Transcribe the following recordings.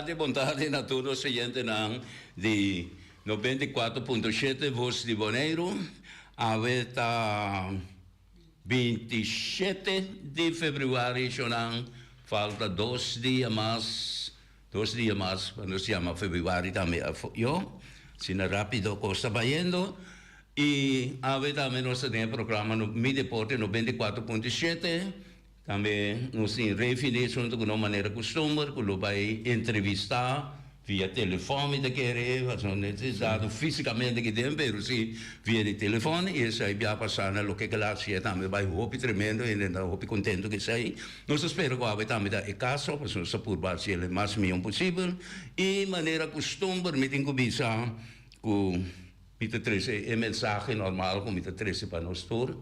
tardi, bon tardi na tur nos oyentenan di 94.7 Voz di Boneiru. Awe ta 27 di februari, shonan, falta 2 dia mas, 2 dia mas pa nos yama februari tambe yo. Asina rápido kos ta bayendo. I awe tambe nos ta den e programa Mi Deporte 94.7. Tambe nos tin Ray Finis hunto ku nos manera kustumber ku lo bai entrevistá via telefòn mi ta kere, pasobra no ta dado físikamente aki den pero si via di telefòn i esei bia pasá na loke kila hasié tambe bai hopi tremendo hende ta hopi kontento ku esei. Nos ta spera ku awe tambe ta e kaso pasobra nos ta purba hasié e mas mihó posibel i manera kustumber mi tin ku bisa ku mi ta trese e mensahe normal ku mi ta trese pa nos tur.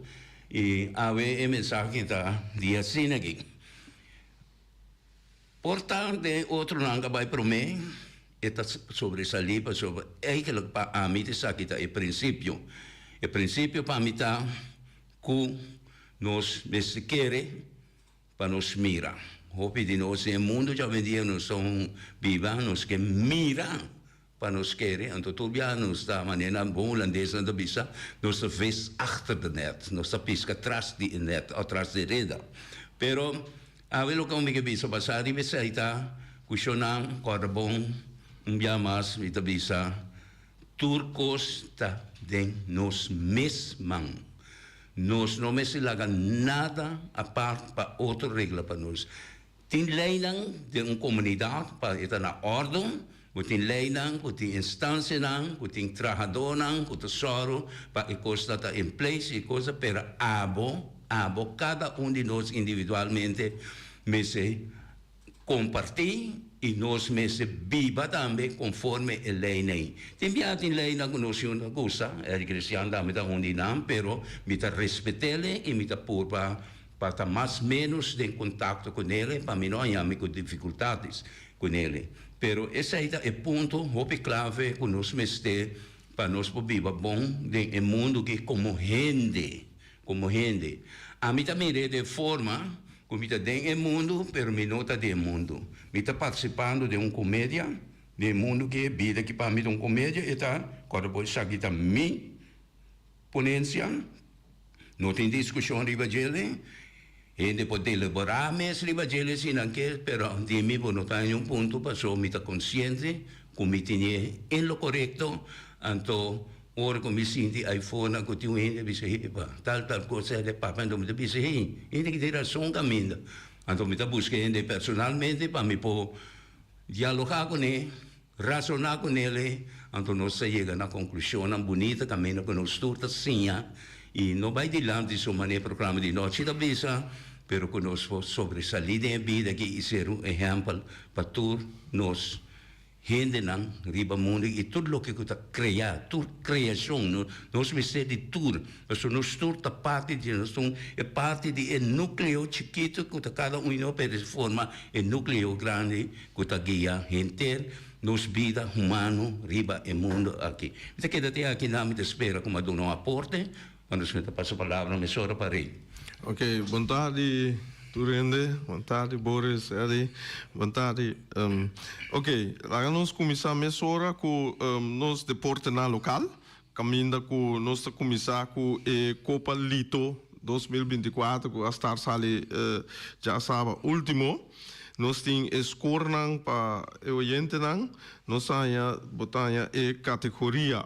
I awe e mensahe ta di asina aki, Por ta den otronan ka bai promé, e ta sobresalí pasobra eigenlijk pa ami esaki ta e prinsipio. E prinsipio pa mi ta ku nos mester kere pa nos mira. Hopi di nos den e mundu djawendia nos ta biba, nos ke mira pa nos kere, anto tur biaha nos ta manera nan bon hulandesnan ta bisa, nos ta vis achter de net, nos ta piska tras di e net òf tras di e reda. Pero awe loke mi ke bisa basá riba esei ta ku shonnan kòrda bon un biaha mas mi ta bisa tur kos ta den nos mes man. Nos no mester laga nada apart pa otro regla pa nos. Tin leinan den un komunidat pa e ta na òrdu, ku tin leinan, ku tin instansianan, ku tin trahadónan ku ta sòru pa e kosnan ta in place i kos, pero abo, abo, kada un di nos individualmente mester kompartí i nos mester biba tambe konforme e leinan ei. Tin bia tin leinan ku nos no ta gusta, Eric Christian tambe ta un di nan, pero mi ta respet'é i mi ta purba pa ta mas ménos den kontakto ku nele, pa mi no haña mi ku difikultates ku nele. Pero esei ta e punto hopi klave ku nos mester pa nos por biba bon den e mundu aki komo hende, komo hende. Ami ta mir'é den forma ku mi ta den e mundu, pero mi no ta den e mundu. Mi ta partisipando den un komedia den e mundu aki, e bida aki pa mi ta un komedia, e ta, kòrda bo esaki ta mi ponensia. No tin diskushon riba djele. Hende por deliberá mes riba djele si nan ke, pero di mi bo no ta haña un punto pasobra mi ta konsiente ku mi tene en lo korekto. Anto ora ku mi sinti aifornan ku tin un hende a bisa, Epa, tal tal kos a de papia, anto mi ta bisa, Hey, hende ki tin rason kaminda. Anto mi ta buska hende personalmente pa mi por dialogá kuné. Razoná ku nele, anto nos ta yega na konklushonnan bunita kaminda ku nos tur ta siña i no bai dilanti su manera programa di nochi ta bisa, pero ku nos por sobresalí den e bida aki i ser un ehèmpel pa tur nos hendenan riba mundu i tur loke ku ta kreá, tur kreashon. Nos mester di tur, pasobra nos tur ta parti di nos ta un e parti di e núkleo chikitu ku ta kada un di nos pero e forma e núkleo grandi ku ta guia henter nos bida humano riba e mundu aki. Mi ta keda te aki nan, mi ta spera ku mi a duna un aporte, pa nos mi ta pasa palabra mesora pa Rey. Ok, bon tardi tur hende, bon tardi Boris, Eddy, bon tardi. Ok, laga nos kuminsá mesora ku nos deportenan lokal. Caminda cu nos ta cuminsa cu e Copa Lito 2024 cu a start sali djasaba ultimo. Nos tin e scorenan pa e oyentenan. Nos a haña bo ta haña e categoria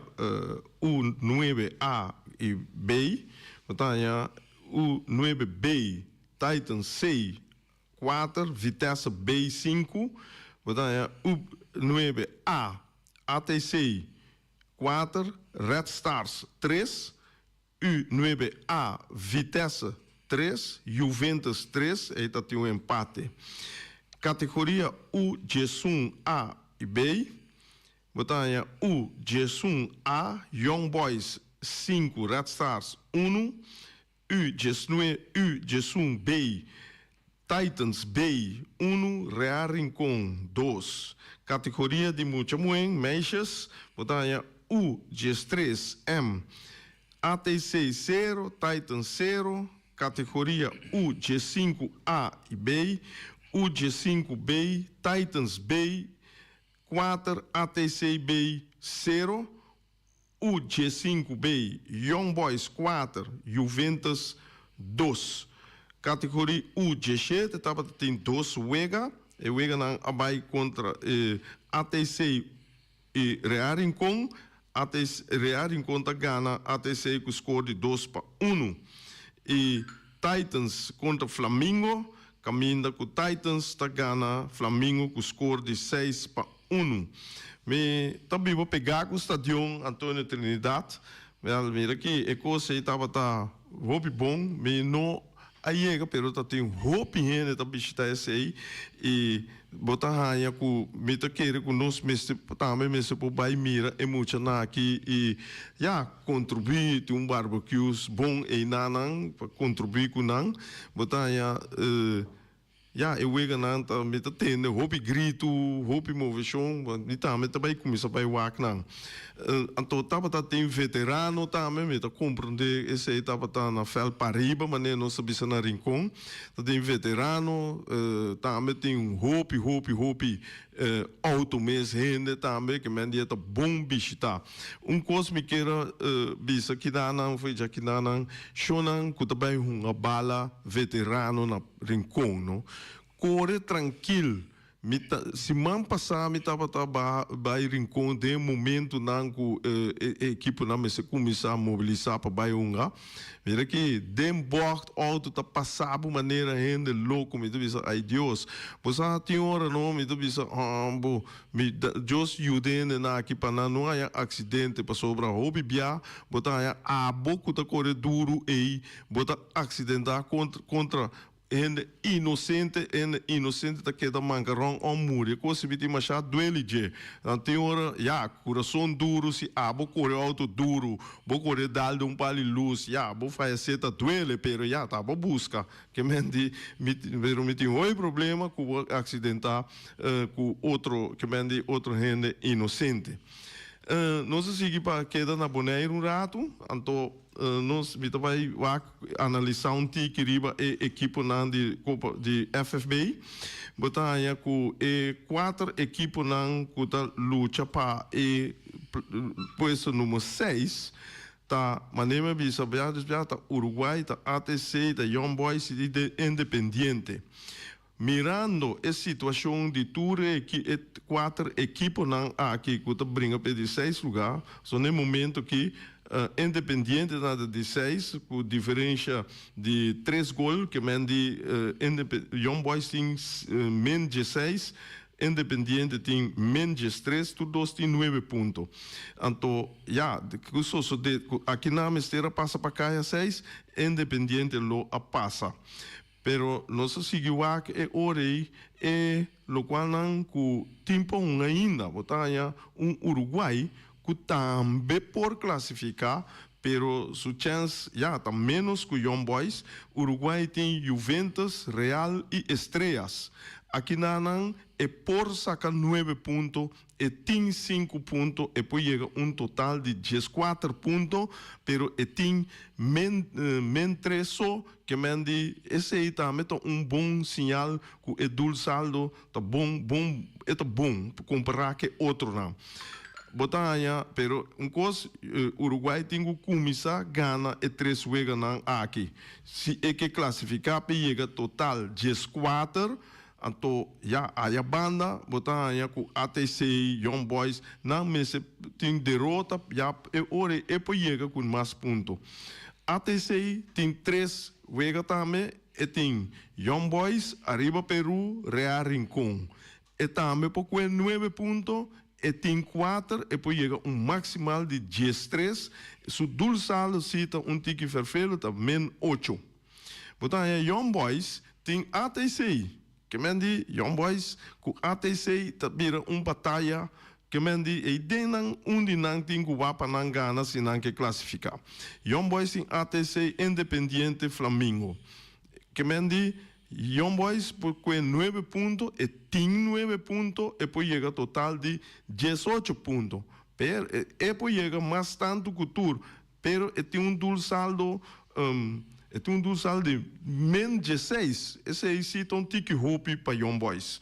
U nuebe A y B. Bo ta haña U nuebe B, Titans C kuater, Vitesse B sinku. Bo ta haña U nuebe A, ATC 4, Red Stars 3, U9A Vitesse 3, Juventus 3, ei ta tin un empate. Kategoria U11 A i B, bo ta haña U11 A Young Boys 5, Red Stars 1, U19 U11 B Titans B 1, Real Rincon 2. Kategoria di mucha muhé, meisjes, bo ta haña U13 M ATC 0, Titans 0. Kategoria U15 A i B, U15 B, Titans B. 4, ATCB 0, U15B, Young Boys 4, Juventus 2. Kategoria U17 tabatin dos wega. E weganan a bai kontra ATC i Real Rincon. ATC, Real Rincon ta gana ATC ku skor di 2-1. I Titans kontra Flamingo, kaminda ku Titans ta gana Flamingo ku skor di 6-1. Mi ta biba pegá ku Stadion Antonio Trinidad. Mira aki e kos ei tabata hopi bon. Mi no a yega, pero tatin hopi hende ta bishitá esei i bo ta haña ku mi ta kere ku nos mester tambe mester por bai mira e muchanan aki i ya kontribuí tin un barbecue bon einan pa kontribuí ku nan. Bo ta haña Ya, e weganan ta, mi ta tende hopi gritu, hopi moveshon, mi tambe ta bai kuminsá bai wak nan. Anto tabata tin veterano tambe, mi ta komprendé esei tabata na vèlt pariba, manera nos ta bisa na Rincon. Ta tin veterano, tambe tin hopi, hopi, hopi outo mes hende tambe, ke men di e ta bon bishitá. Un kos mi kier a bisa kidanan, for dja kidanan, shonnan ku ta bai hunga bala veterano na Rincon no. Kore trankil. Mi ta, siman pasá mi tabata ba bai Rincon den e momentunan ku e ekiponan mester kuminsá mobilisá pa bai hunga. Mira aki, den bògt outo ta pasá bo manera hende loko. Mi ta bisa, ay Dios. Bo sa tin ora no, mi ta bisa, bo, mi Dios yuda hendenan aki pa nan no haña aksidente pasobra hopi bia bo ta haña abo ku ta kore duru ei Bo ta aksidentá kontra hende inosente, hende inosente ta keda manka ròn òf muri. E kos si mi tin mashá dueli dje. Nan tin ora, ya, kurason duru, si abo kore outo duru, bo kore dal den un pal di lus, ya, bo fayesé ta duele, pero ya, ta bo buska. Ke men di, mi, pero mi tin hopi problema ku bo aksidentá ku otro, ke men di otro hende inosente. Nos a sigui pa keda na Boneiru un ratu, anto. Nos mi ta bai wak analisá un tiki riba e ekiponan di Kopa di FFB. Bo ta haña ku e kuater ekiponan ku ta lucha pa e puesto number seis ta manera mi a bisa bia desbia ta Uruguay, ta ATC, ta Young Boys i Independiente. Mirando e situashon di tur e e kuater ekiponan aki ku ta bringa pa e di seis lugá, so na e momento aki Independiente ta na di seis ku diferensha di tres gol, ke men di Young Boys tin min dieseis, Independiente tin min diestres, tur dos tin nuebe punto. Anto ya, ku sosodé ku akinan mester a pasa pa kaya seis, Independiente lo a pasa. Pero nos a sigui wak e ora ei e lokualnan ku tin pa un ainda. Bo ta haña un Uruguay ku tambe por klasifiká, pero su chèns ya ta ménos ku Young Boys. Uruguay tin Juventus, Real i Estrellas. Akinanan e por saka nuebe punto. E tin sinku punto, e por yega un total di 14 punto, pero e tin men men tres so, ke men di esei tambe ta un bon siñal ku e doelsaldo ta bon bon e ta bon kompará ku e otronan. Bo ta haña, pero un kos Uruguay tin ku kuminsá gana e tres weganan aki si e ke klasifiká pa e yega total 14. Anto ya aya banda bo ta haña ku ATC, Young Boys nan mester tin derota ya e ora e por yega ku mas punto. ATC tin tres wega tambe, e tin Young Boys, Ariba Peru, Real Rincon. E tambe por kue nuebe punto, e tin kuater, e por yega un maksimal di 13. Su doelsaldo si ta un tiki ferfelu ta min ocho. Bo ta haña Young Boys tin ATC. Ke men di Young Boys ku ATC ta bira un bataya. Ke men di ei den nan un di nan tin ku wak pa nan gana si nan ke klasifiká. Young Boys tin ATC, Independiente, Flamingo. Ke men di Young Boys por kue nuebe punto, e tin nuebe punto, e por yega total di 18 punto. Pero e por yega mas tantu ku tur. Pero e tin un doelsaldo, e tin un doelsaldo di min 16. Esei si ta un tiki hopi pa Young Boys.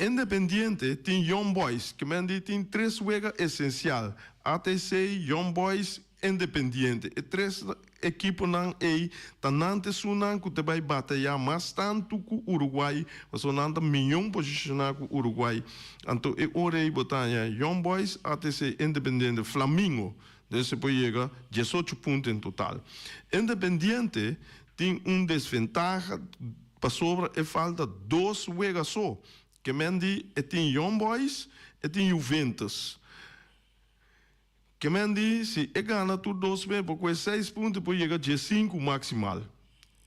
Independiente tin Young Boys, ke men di tin tres wega esensial, ATC, Young Boys, Independiente. E tres ekiponan ei ta nan t'esunnan ku ta bai batayá mas tantu ku Uruguay, pasobra nan ta mion posishoná ku Uruguay. Anto e ora ei bo ta haña Young Boys, ATC, Independiente, Flamingo. Entonces e por yega diesocho punto en total. Independiente tin un desventaha pasobra e falta dos wega so. Ke men di e tin Young Boys, e tin Juventus. Ke men di si e gana tur dos be por koe seis punto e por yega diesinku maximal.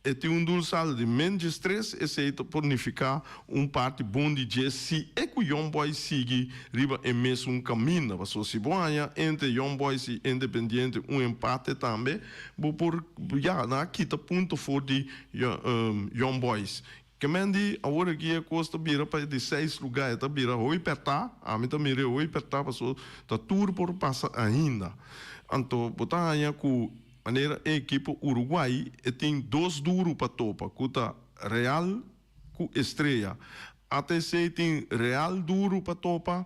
E tin un dul saldo di men diestres, esei ta por nifiká un parti bon di dje si e ku Young Boys sigui riba e mesun kaminda. Pasobra si bo haña entre Young Boys i Independiente un empate tambe, bo por ya nan a kita punto for di Young Boys. Ke men di awor aki e kos ta bira pa e di seis lugá, e ta bira hopi pèrtá, ami ta mir'é hopi pèrtá pasobra ta tur por pasa ainda. Anto bo ta haña ku manera e ekipo Uruguay e tin dos duru pa topa ku ta Real ku Estrella. ATC tin Real duru pa topa,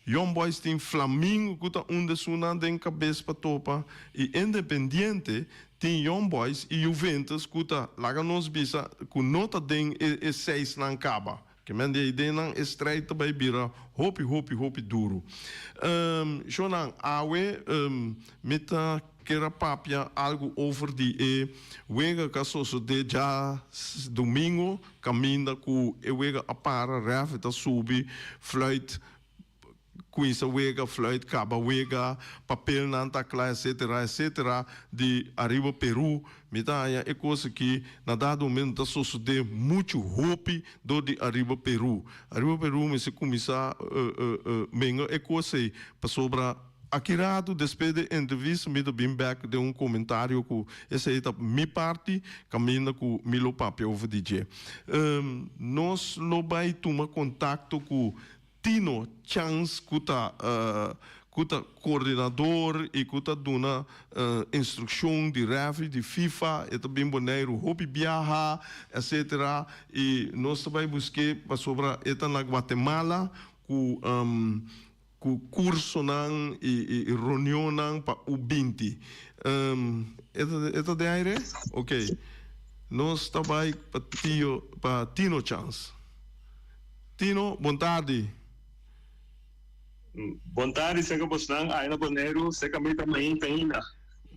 Young Boys tin Flamingo ku ta un desunnan den kabes pa topa i Independiente tin Young Boys i Juventus ku ta laga nos bisa ku no ta den e seisnan kaba. Ke men di eidennan e strijd ta bai bira hopi hopi hopi duru. Shownan, awe mi ta kier a papia algu over di e wega ku a sosode dja domingo kaminda ku e wega a para, ref ta subi fluit Cuminsa wega, fluit, caba wega, papelnan ta cla etcetera etcetera di ariba Peru. Mi ta haña e cos aki na dado momento ta sosode mucho hopi door di ariba Peru. Ariba Peru mester cuminsa menga e cos ey pasobra aki rato despues di entrevista mi ta bin bek den un comentario cu esey ta mi parti caminda cu mi lo papia over di dje. Nos lo bay tuma contacto cu Tino Chans ku ta ku ta koordinador i ku ta duna instrukshon di rèfri di FIFA, e ta bin Boneiru hopi biaha etsetera i nos ta bai busk'é pasobra e ta na Guatemala ku ku kursonan i reunionnan pa U 20. E ta e ta den aire? Oke nos ta bai pa Tio pa Tino Chans. Tino, bon tardi. Bon tardi seka bosnan ai na Boneiru, seka mi ta mainta ainda.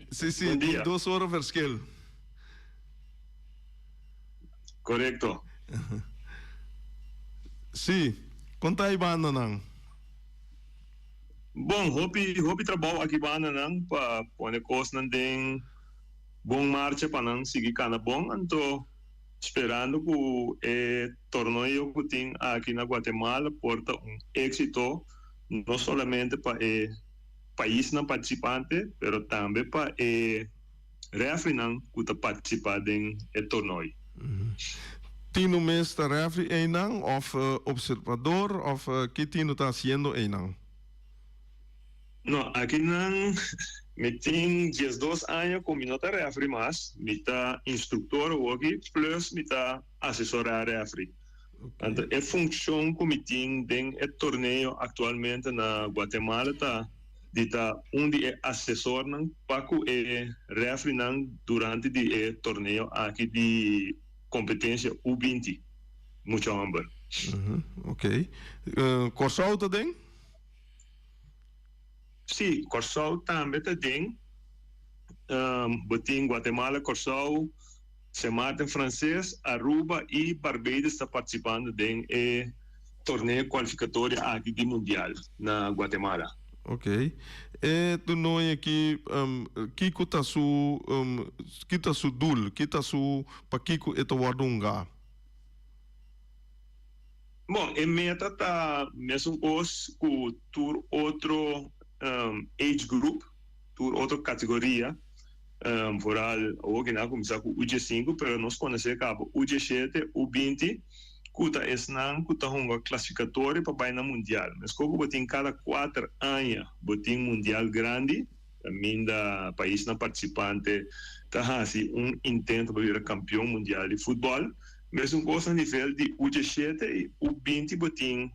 Si, si, tin dos ora verschil. Korekto. Si, kon ta e bandanan? Bon, hopi, hopi trabou aki bandanan pa pone kosnan den bon marcha pa nan sigui kana bon, anto. Sperando ku e tornoeo ku tin aki na Guatemala por ta un éksito no solamente pa e paisnan partisipante, pero tambe pa e rèfrinan ku ta partisipá den e tornoeo. Tino mes ta rèfri einan òf opservador òf ki Tino ta hasiendo einan? No, akinan mi tin 12 aña ku mi no ta refri mas, mi ta instruktor awoki plus mi ta asesorá refri. Anto e funkshon ku mi tin den e torneo aktualmente na Guatemala ta di ta un di e asesornan pa ku e refrinan durante di e torneo aki di kompetensia U 20 mucha hòmber. Ok. Kòrsou ta den? Sí, Kòrsou tambe ta den. Bo tin Guatemala, Kòrsou, Sint Maarten Franses, Aruba i Barbados ta partisipando den e torneo kualifikatorio aki di Mundial na Guatemala. Ok. E toernooi aki, kiko ta su, ki ta su doel? Ki ta su, pakiko e ta wòrdu hungá? Bon, e meta ta mesun kos ku tur otro age group, tur otro kategoria. Vooral awor ku nan a kuminsá ku U 15, pero nos konosé kaba U 17, U 20, ku ta esnan ku ta hunga klasifikatorio pa bai na mundial. Meskos ku bo tin kada kuater aña bo tin mundial grandi, kaminda paisnan partisipante ta hasi un intento pa bira kampion mundial di futbòl. Mesun kos na nivel di U 17 i U 20 bo tin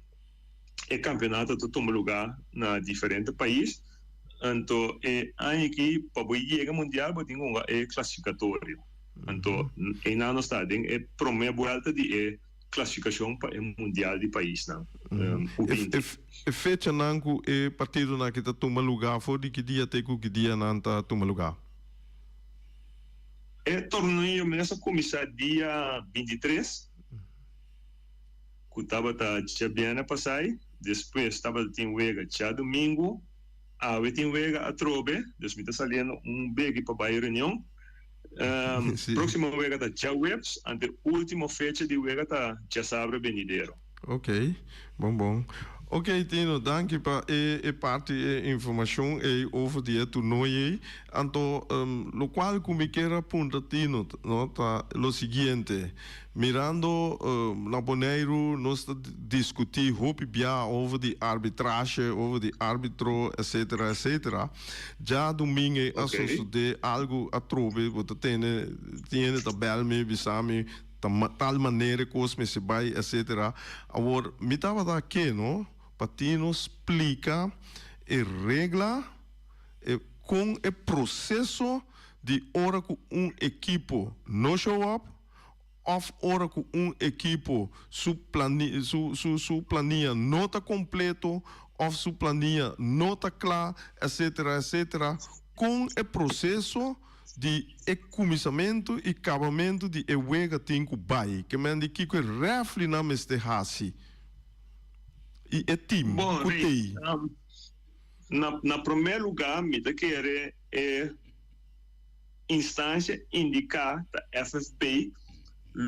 e kampeonato ta tuma lugá na diferente pais. Anto e aña aki pa bo yega mundial bo tin ku hunga e klasifikatorio. Anto einan nos ta den e promé buelta di e klasifikashon pa e mundial di paisnan U 20. E fechanan ku e partidonan aki ta tuma lugá for di ki dia te ku ki dia nan ta tuma lugá? E torneo mes a kuminsá dia 23, ku tabata djabièrnè pasai, despues tabata tin wega djadumingu, awe tin wega atrobe, dus mi ta saliendo un beki pa bai reunion. Próksimo wega ta djaweps, ante último fecha di wega ta djasabra benidero. Ok, bon bon. Ok Tino, danki pa e e parti e informacion ey over di e toernooi ey. Anto locual cu mi kier a puntra Tino no ta lo siguiente, mirando na Boneiru nos ta discuti hopi bia over di arbitrahe, over di arbitro etcetera etcetera. Djadumingo ey a sosode algo atrobe bo ta tene tin hende ta bel mi bisa mi Ta tal manera e kos mester bai etcetera. Awor mi tabata ke no pa Tino splika e regla e kon e proseso di ora ku un ekipo no show up of ora ku un ekipo su plani su su su plania no ta kompleto of su plania no ta kla etcetera etcetera kon e proseso di e kuminsamentu i kabamentu di e wega tin ku bai, ke men di kiko e rèfrinan mester hasi i e tim Bon, ku Rey, tei. na, na promé lugá mi ta kere e instansia indiká ta FFB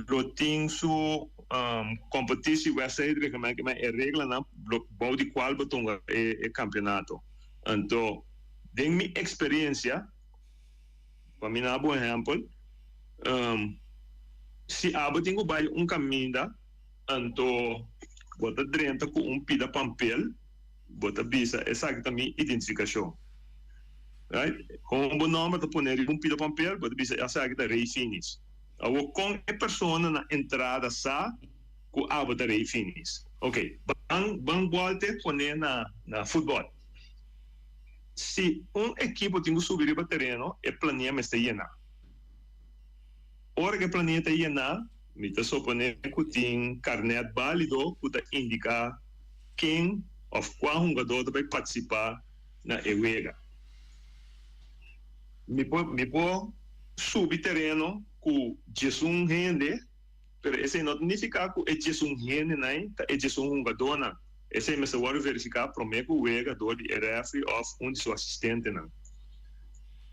lo tin su competitiewedstrijdreglement, ke men e reglanan bou di kual bo tunga e, e kampionato. Anto, den mi eksperensia, Pa mi na bo ehèmpel, si abo tin ku bai un kaminda, anto bo ta drenta ku un pida pampel, bo ta bisa esaki ta mi identifikashon. Right? Kon bo nòmber ta pone riba un pida pampel, bo ta bisa esaki ta Rey Finis. Awor kon e persona na entrada sa ku abo ta Rey Finis? Oke, ban ban bòlte pone na na futbòl. Si un ekipo tin ku subi riba tereno, e plania mester yená. Ora ku e plania ta yená, mi ta soponé ku tin karnèt bálido ku ta indiká ken òf kua hungadó ta bai partisipá na e wega. Mi por mi por subi tereno ku 11 hende. Pero esei no ta nifiká ku e 11 hendenan ta e 11 hungadónan. Esei mester wòrdu verifiká promé ku wega dor di e rèfri òf un di su asistentenan.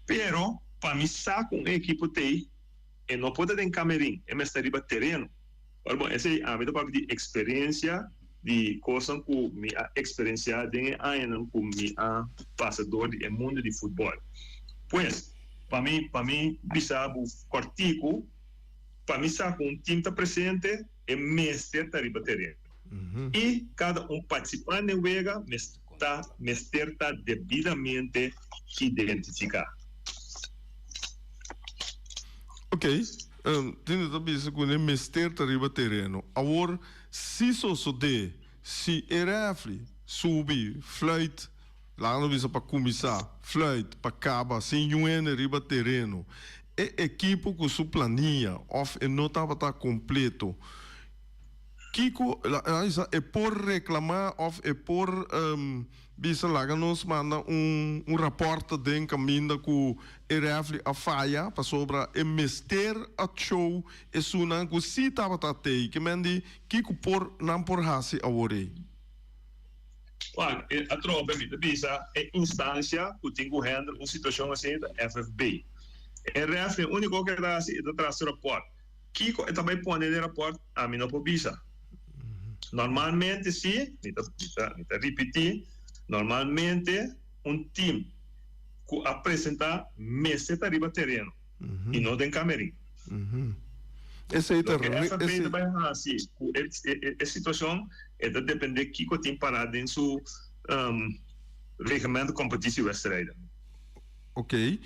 Pero, pa mi sa ku un ekipo t'ei, e no por ta den kamerin, e mester riba tereno. Ora bon, esei ami ta papia di eksperensia, di kosnan ku mi a eksperensiá den e añanan ku mi a pasa dor di e mundu di futbòl. Pues, pa mi, pa mi bisa bo kòrtiku, Pa mi sa ku un tim ta presente, e mester ta riba tereno. I kada un partisipante den wega ta mester ta debidamente identifiká. Ok, Tino ta bisa ku e mester ta riba tereno. Awor, si sosodé, si e rèfri subi, fluit, Laga nos bisa pa kuminsá, fluit pa kaba sin yun hende riba tereno. E ekipo ku su plania òf e no tabata kompleto. Kiko, laga bisa e por reklamá òf e por bisa laga nos manda un un rapòrt den kaminda ku e rèfri a faya pasobra e mester a show esunnan ku si tabata tei. Ke men di kiko por nan por hasi awor ei? Wak, e atrobe mi ta bisa e instancia cu tin cu handle un situacion asina ta FFB. E refri e unico cu e ta haci e ta traha su rapport. Kico e ta bay pone den rapport ami no por bisa. Normalmente si, mi ta mi ta mi ta ripiti, normalmente un team cu a presenta mester ta riba tereno y no den camerin. Esey ta Loke FFB ta bay haci cu e e situacion e ta depende kico tin para den su reglement competitiewedstrijden. Ok.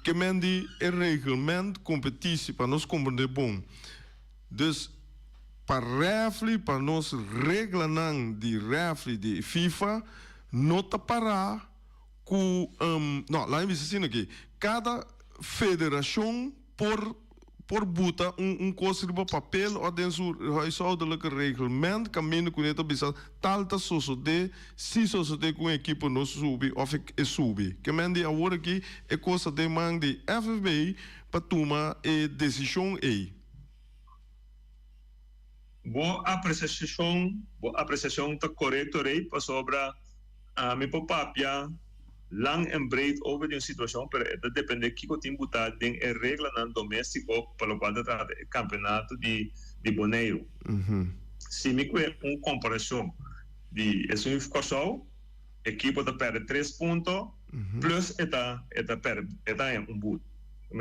Ke men di e reglement competitie pa nos comprende bon. Dus pa refli pa nos reglanan di refli di FIFA no ta para ku no laat mi bisa asina aki kada federashon por por buta un un kos riba papel o den su huishoudelijke reglement kaminda ku ne ta bisa tal ta sosode si sosode ku un ekipo no subi of e subi. Ke men di awor aki e kos ta den man di FFB pa tuma e desishon ei. Bo apresiashon, bo apresiashon ta korekto Rey pasobra ami por papia lang en breed over di un situashon pero e ta depende kiko tin buta den e reglanan domestiko pa lokual ta trata e kampeonato di di Boneiru. Si mi kue un komparashon di esun di Kòrsou ekipo ta pèrdè tres punto plus e ta e ta pèrdè e ta haña un but.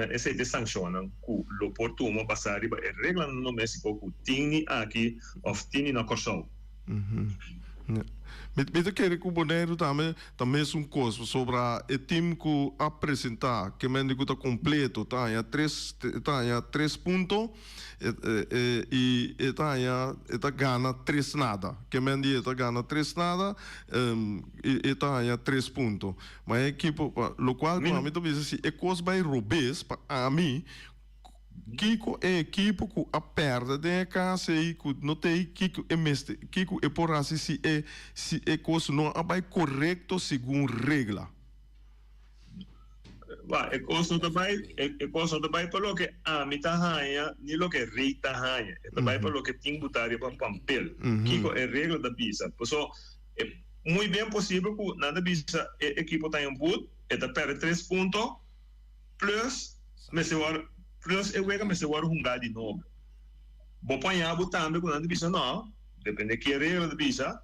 Esei ta e sankshonnan ku lo por tuma basá riba e reglanan doméstiko ku tin ni aki òf tin ni na Kòrsou. Mi ta kere ku Boneiru tambe ta mesun kos pasobra e tim ku a presentá ke mende ku ta kompleto ta haña tres ta haña tres punto i e ta haña e ta gana tres nada ke mende e ta gana tres nada i e ta haña tres punto. Ma e ekipo, pa lokual ku ami ta bisa si e kos bai robes pa ami, kiko e ekipo ku a pèrdè den e kas ei ku no ta ei kiko e mester, kiko e por hasi si e si e kos no a bai korekto segun regla? Ba, e kos no ta bai, e kos no ta bai pa loke ami ta haña ni loke Rey ta haña. E ta bai pa loke tin butá riba pampel. Kiko e regla ta bisa. Paso E muy bien posibel ku nan ta bisa e ekipo ta en but, e ta pèrdè tres punto, plus mester wòrdu plus e wega mester wòrdu hungá di nobo. Bo por haña bo tambe ku nan ta bisa nò, depende ke regla ta bisa,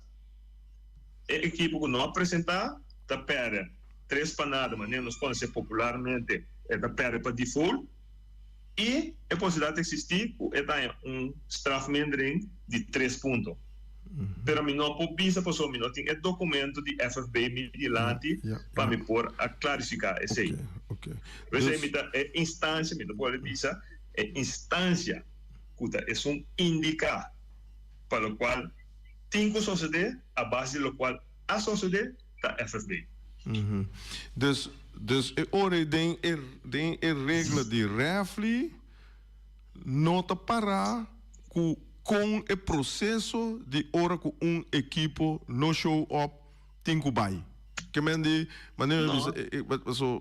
e ekipo ku no a presentá ta pèrdè tres pa nada, manera nos konosé popularmente e ta pèrdè pa default, i e posibilidat ta eksistí ku e ta haña un strafmindering di tres punto. Pero mi no por bisa pasobra mi no tin e documento di FFB mi dilanti pa mi por a clarifica esey. P'esey mi ta e instancia, mi ta por bisa e instancia cu ta esun indica pa locual tin cu sosode a base di locual a sosode ta FFB. Dus, dus e ora ey den e den e regla di refli no ta para cu con e proceso di ora cu un ekipo no show up tin cu bay. Ke men di manera mi bisa e paso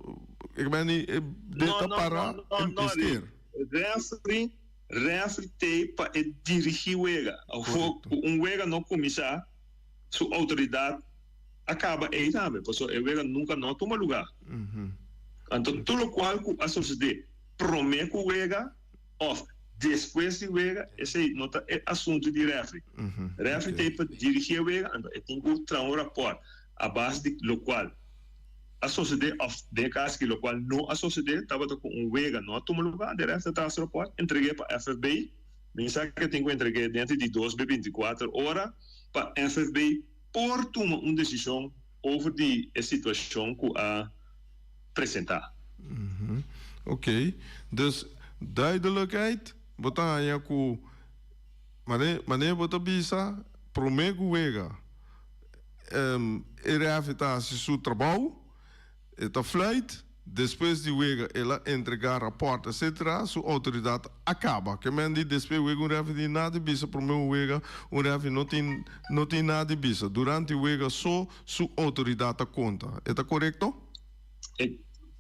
ke men di e de ta para e mester. Referee referee t'ey pa e dirigi wega. Awor cu un wega no cuminsa su autoridad a caba ey tambe pasobra e wega nunca no a tuma lugar. Anto tur locual cu a sucede prome cu wega of despues di wega, esey no ta e asunto di refri. Refri ta ey pa dirigi e wega, anto e tin cu traha un rapport a base di locual a sosode of den e caso aki locual no a sosode, tabata cu un wega no a tuma lugar, de refri ta traha su rapport, entregu'e pa FFB, mi sa cu e tin cu entregu'e dentro di dos be binticuater ora pa FFB por tuma un decision over di e situacion cu a presentá. Oké, dus duidelijkheid, bo ta haña ku mane mane bo ta bisa promé ku wega e rèfri ta hasi su trabou, e ta fluit, despues di wega el a entregá rapòrt etcetera, su outoridat a kaba. Ke men di despues wega un rèfri tin nada di bisa, promé un wega un rèfri no tin no tin nada di bisa. Durante wega so su outoridat ta konta. E ta korekto?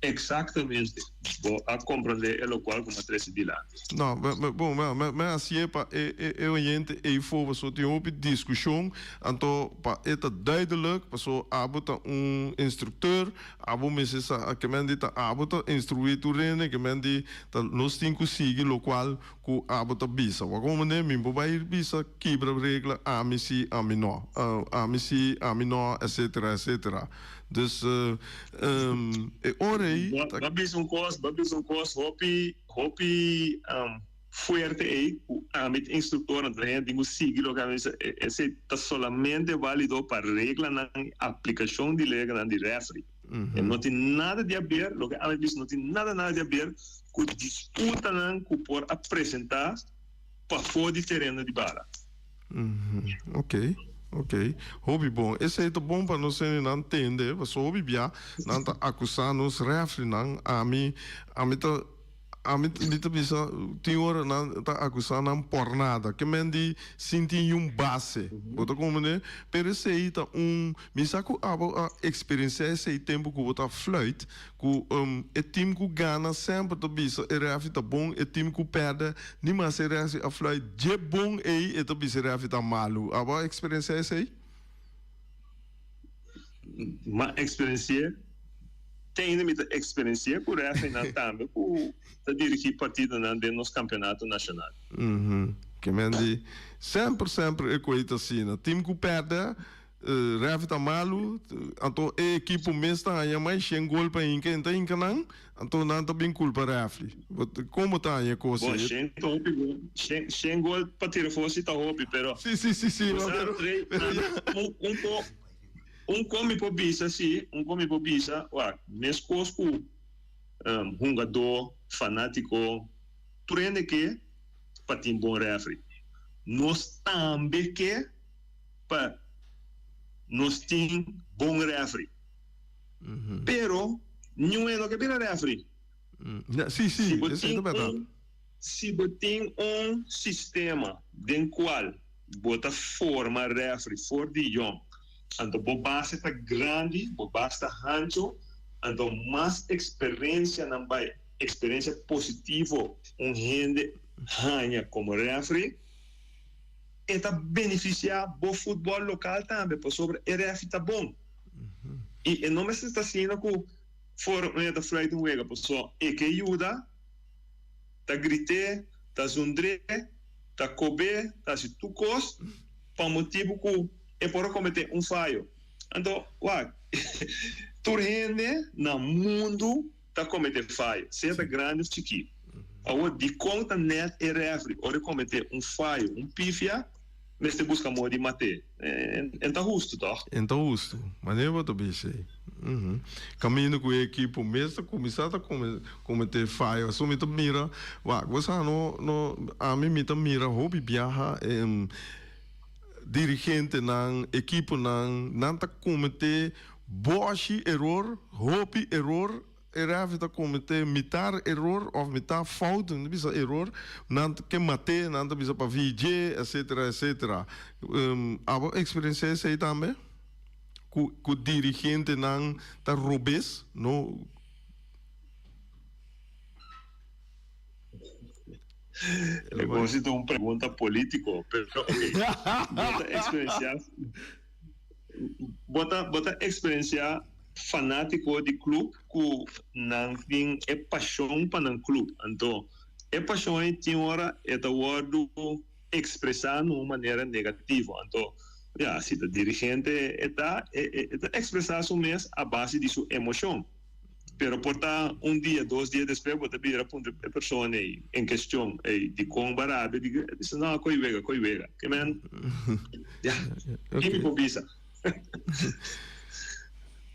Exactamente. Bo a comprende e locual cu mi a trece dilanti. No, bon, mi a hacié pa e e oyente ei for, pasobra tin hopi discusion, anto pa e ta duidelijk, pasobra abo ta un instructeur, abo mester sa, ke men di ta abo ta instrui tur hende, ke men di ta nos tin cu sigui locual cu abo ta bisa. Wak un manera mi por bay bisa kibra regla, ami si, ami no, ami si, ami no, etcetera, etcetera. Dus e ora ei ta. Bo a bisa un kos, bo a bisa un kos hopi, hopi fuerte ei ku ami ta instruktor, anto hende tin ku sigui loke ami bisa. Esei ta solamente válido pa reglanan i aplikashon di reglanan di rèfri. E no tin nada di haber, loke ami bisa no tin nada nada di haber ku disputanan ku por a presentá. pafó di tereno di bala. Ok, ok. Hopi bon. Esei ta bon pa nos hendenan tende, pasobra hopi bia nan ta akusá nos rèfrinan. Ami, ami ta. Ami mi ta bisa tin ora nan ta acusa nan por nada. Ke men di sin tin yun base. Bo ta comprende? Pero esey ta un, mi sa cu abo a experiencia esey tempo cu bo ta fluit, cu e team cu gana semper ta bisa e refi ta bon, e team cu perde ni mas e refi a fluit dje bon ey e ta bisa e refi ta malu. Abo a experiencia esey? M'a experiencia. Tende mi ta experiencia cu refenan tambe cu ta dirigi partidonan den nos campeonato nacional. Ke men di semper semper e koe ta asina. Team ku pèrdè, ref ta malu, anto e ekipo mes ta haña mai shen gol pa hinka, e ta hinka nan, anto nan ta bin kulpa refri. Kon bo ta haña e kos ei? Bon, shen ta hopi gol, shen shen gol pa tira for si ta hopi, pero Si si si si, bo sa pero pero ya. Un un Un kon mi por bisa si, un kon mi por bisa, wak, meskos ku hungadó, fanátiko, tur hende ke pa tin bon rèfri. Nos tambe ke pa nos tin bon rèfri. Pero niun hende no ke bira rèfri. Si, si, esei ta bèrdat. Si bo tin un sistema den kual bo ta forma refri for di yòn, anto bo base ta grandi, bo base ta hancho, anto mas eksperensia nan bai, eksperensia positivo un hende haña komo refri, e ta benefisiá bo futbòl lokal tambe pasobra e refri ta bon. I e no mester ta asina ku for un hende ta fluit un wega pasobra e ke yuda. Ta grit'é, ta zundr'é, ta kob'é, ta hasi tur kos pa motibu ku e por a kometé un fayo. Anto, wak, tur hende na mundu ta kometé fayo, sea ta grandi òf chikí. Awor, dikon ta nèt e rèfri ora e kometé un fayo, un pifia, mester buska moda di mat'é? En ta hustu, tòg? En ta hustu. Manera bo ta bisa ei. Kaminda ku e ekipo mes ta kuminsá ta kometé fayo. Aso mi ta mira, wak, bo sa no, no, ami mi ta mira hopi biaha dirigentenan, ekiponan, nan ta kometé bòshi eror, hopi eror. E rèfi ta kometé mitar eror òf mitar fout, nan ta bisa eror, nan ta ke mat'é, nan ta bisa pa VJ, etcetera, etcetera. Abo eksperensiá esei tambe? Ku ku dirigentenan ta robes, no? E gosi ta un pregunta polítiko, pero oke. Bo ta eksperensiá. Bo ta bo ta experiencia fanatico di club cu nan tin e pasion pa nan club. Anto e pasion ei tin ora e ta wordo expresa na un manera negativo. Anto ya si ta dirigente e ta e ta expresa su mes a base di su emocion. Pero por ta un dia, dos dia despues bo ta bira puntra e persona ei en kestion, ei, dikon bo a rabia? Di e bisa, no, ko'i wega, ko'i wega. Ke men, ya, ki mi por bisa?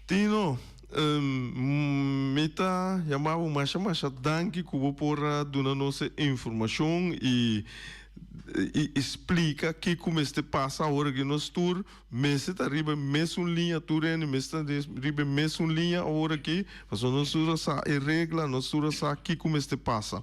Tino, mi ta yama bo masha masha danki ku bo por a duna nos e informashon i i splika kiko mester pasa awor aki nos tur. Mester ta riba e mesun liña, tur hende mester ta riba e mesun liña awor aki, pasobra nos tur a sa e regla, nos tur a sa kiko mester pasa.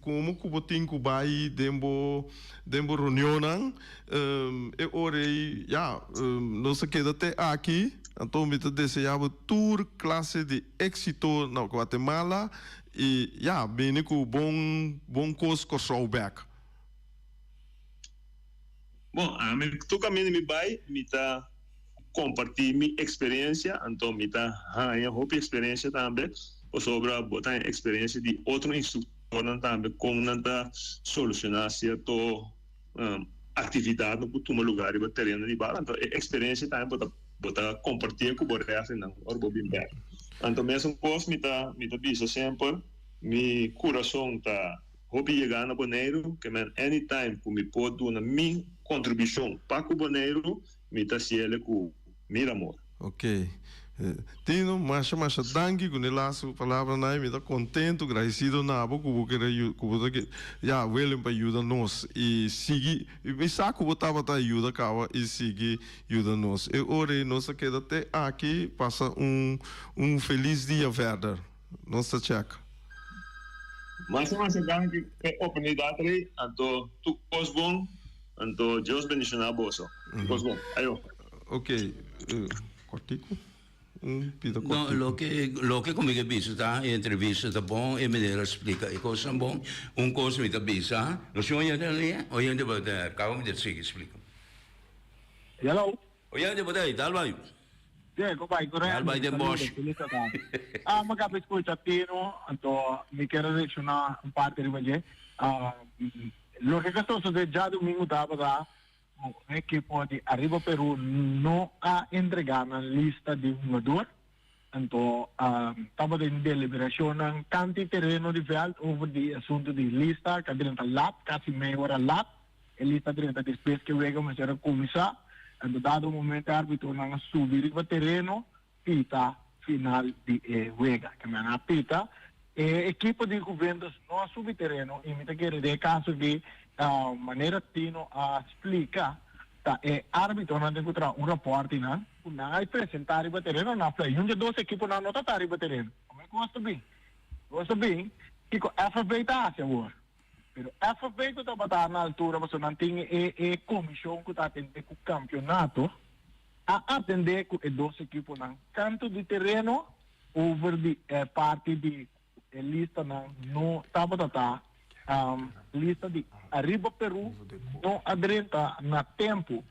Komo ku bo tin ku bai den bo den bo reunionnan, e ora ei ya, nos a keda te aki, anto mi ta deseá bo tur klase di éksito na Guatemala i ya, bini ku bon bon kos Kòrsou bèk. Bon, ami tur kaminda mi bai mi ta kompartí mi eksperensia, anto mi ta haña hopi eksperensia tambe, pasobra bo ta haña eksperensia di otro instruktornan tambe kon nan ta solushoná sierto aktividatnan ku tuma lugá riba tereno di bala. Anto e eksperensia tambe bo ta bo ta kompartié ku bo rèfrinan ora bo bin bèk. Anto mesun kos mi ta mi ta bisa semper, mi kurason ta. Hopi yega na Boneiru, ke men anytime ku mi por duna mi kontribushon pa ku Boneiru, mi ta hasiele ku mil amor. Ok. Tino, masha masha danki ku ne laatste palabranan ei. Mi ta kontentu, gradisido na bo ku bo kere ku bo ta ya willing pa yuda nos i sigui. Mi sa ku bo tabata yuda kaba i sigui yuda nos. E ora ei nos ta keda te aki pasa un un felis dia verder. Nos ta check. Masha masha danki p'e oportunidat ei. Anto tur kos bon. Anto Dios bendiciona boso. Tur kos bon. Ayo. Ok. Kortiku? Un pida No, kortiku. loke, loke ku mi ke bisa ta, e entrevista ta bon, e manera a splika e kosnan bon. Un kos mi ta bisa, no si oyente nan lia? Oyente bo ta kaba mi ta sigui splika. Hello. Oyente bo ta ei, dal bai. Sí, ku bai ku Dal bai Randy. den Saludos, bosh. feliz tarde. Ah, mi kaba skucha Tino, anto mi kier reakshoná un parti riba dje. Ah, loke ke sosodé djadumingu tabata Ku e ekipo di Arriba Peru no a entregá nan lista di hungador, anto tabatin deliberashonnan kanti tereno di vèlt over di e asuntu di lista ku a drenta lat, kasi mei ora lat. E lista a drenta despues ku e wega mester a kuminsá. Anto dado momento e arbitronan a subi riba tereno pita final di e wega. Ke men a pita e ekipo di Juventus no a subi tereno y mi ta kere den e caso aki manera Tino a splica ta e arbitronan tin cu traha un rapport y nan cu nan a presenta riba tereno nan a fla un di e dos ekiponan no ta ta riba tereno. Come cos ta bin? Cos ta bin kico FFB ta haci awor? Pero FFB cu tabata na altura pasobra nan tin e e comision cu ta atende cu campeonato. A atendé ku e dos ekiponan kantu di tereno over di e parti di e listanan no tabata ta lista di Arriba Peru no a drenta na tempu.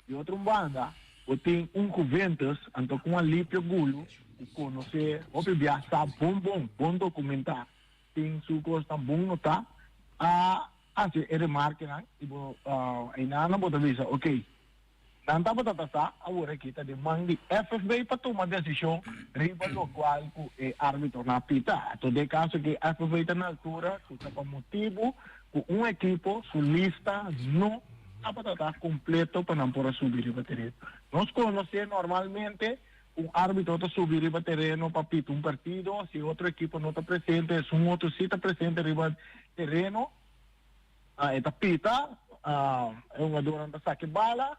Di otro un banda bo tin un Juventus anto ku un Alipio Gulu ku konosé hopi bia sa bon bon bon dokumentá tin su kosnan bon notá a hasi e remarkenan i bo einan bo ta bisa ok. Nan tabata ta sa awor aki ta den man di FFB pa tuma desishon riba lokual ku e arbitro na pita. Anto den kaso ki FFB ta na altura ku ta pa motibu ku un ekipo su lista no tabata ta kompleto pa nan por a subi riba tereno. Nos konosé normalmente un arbitro ta subi riba tereno pa pita un partido, si otro ekipo no ta presente esun otro si ta presente riba tereno. E ta pita, e hungadornan ta saka e bala,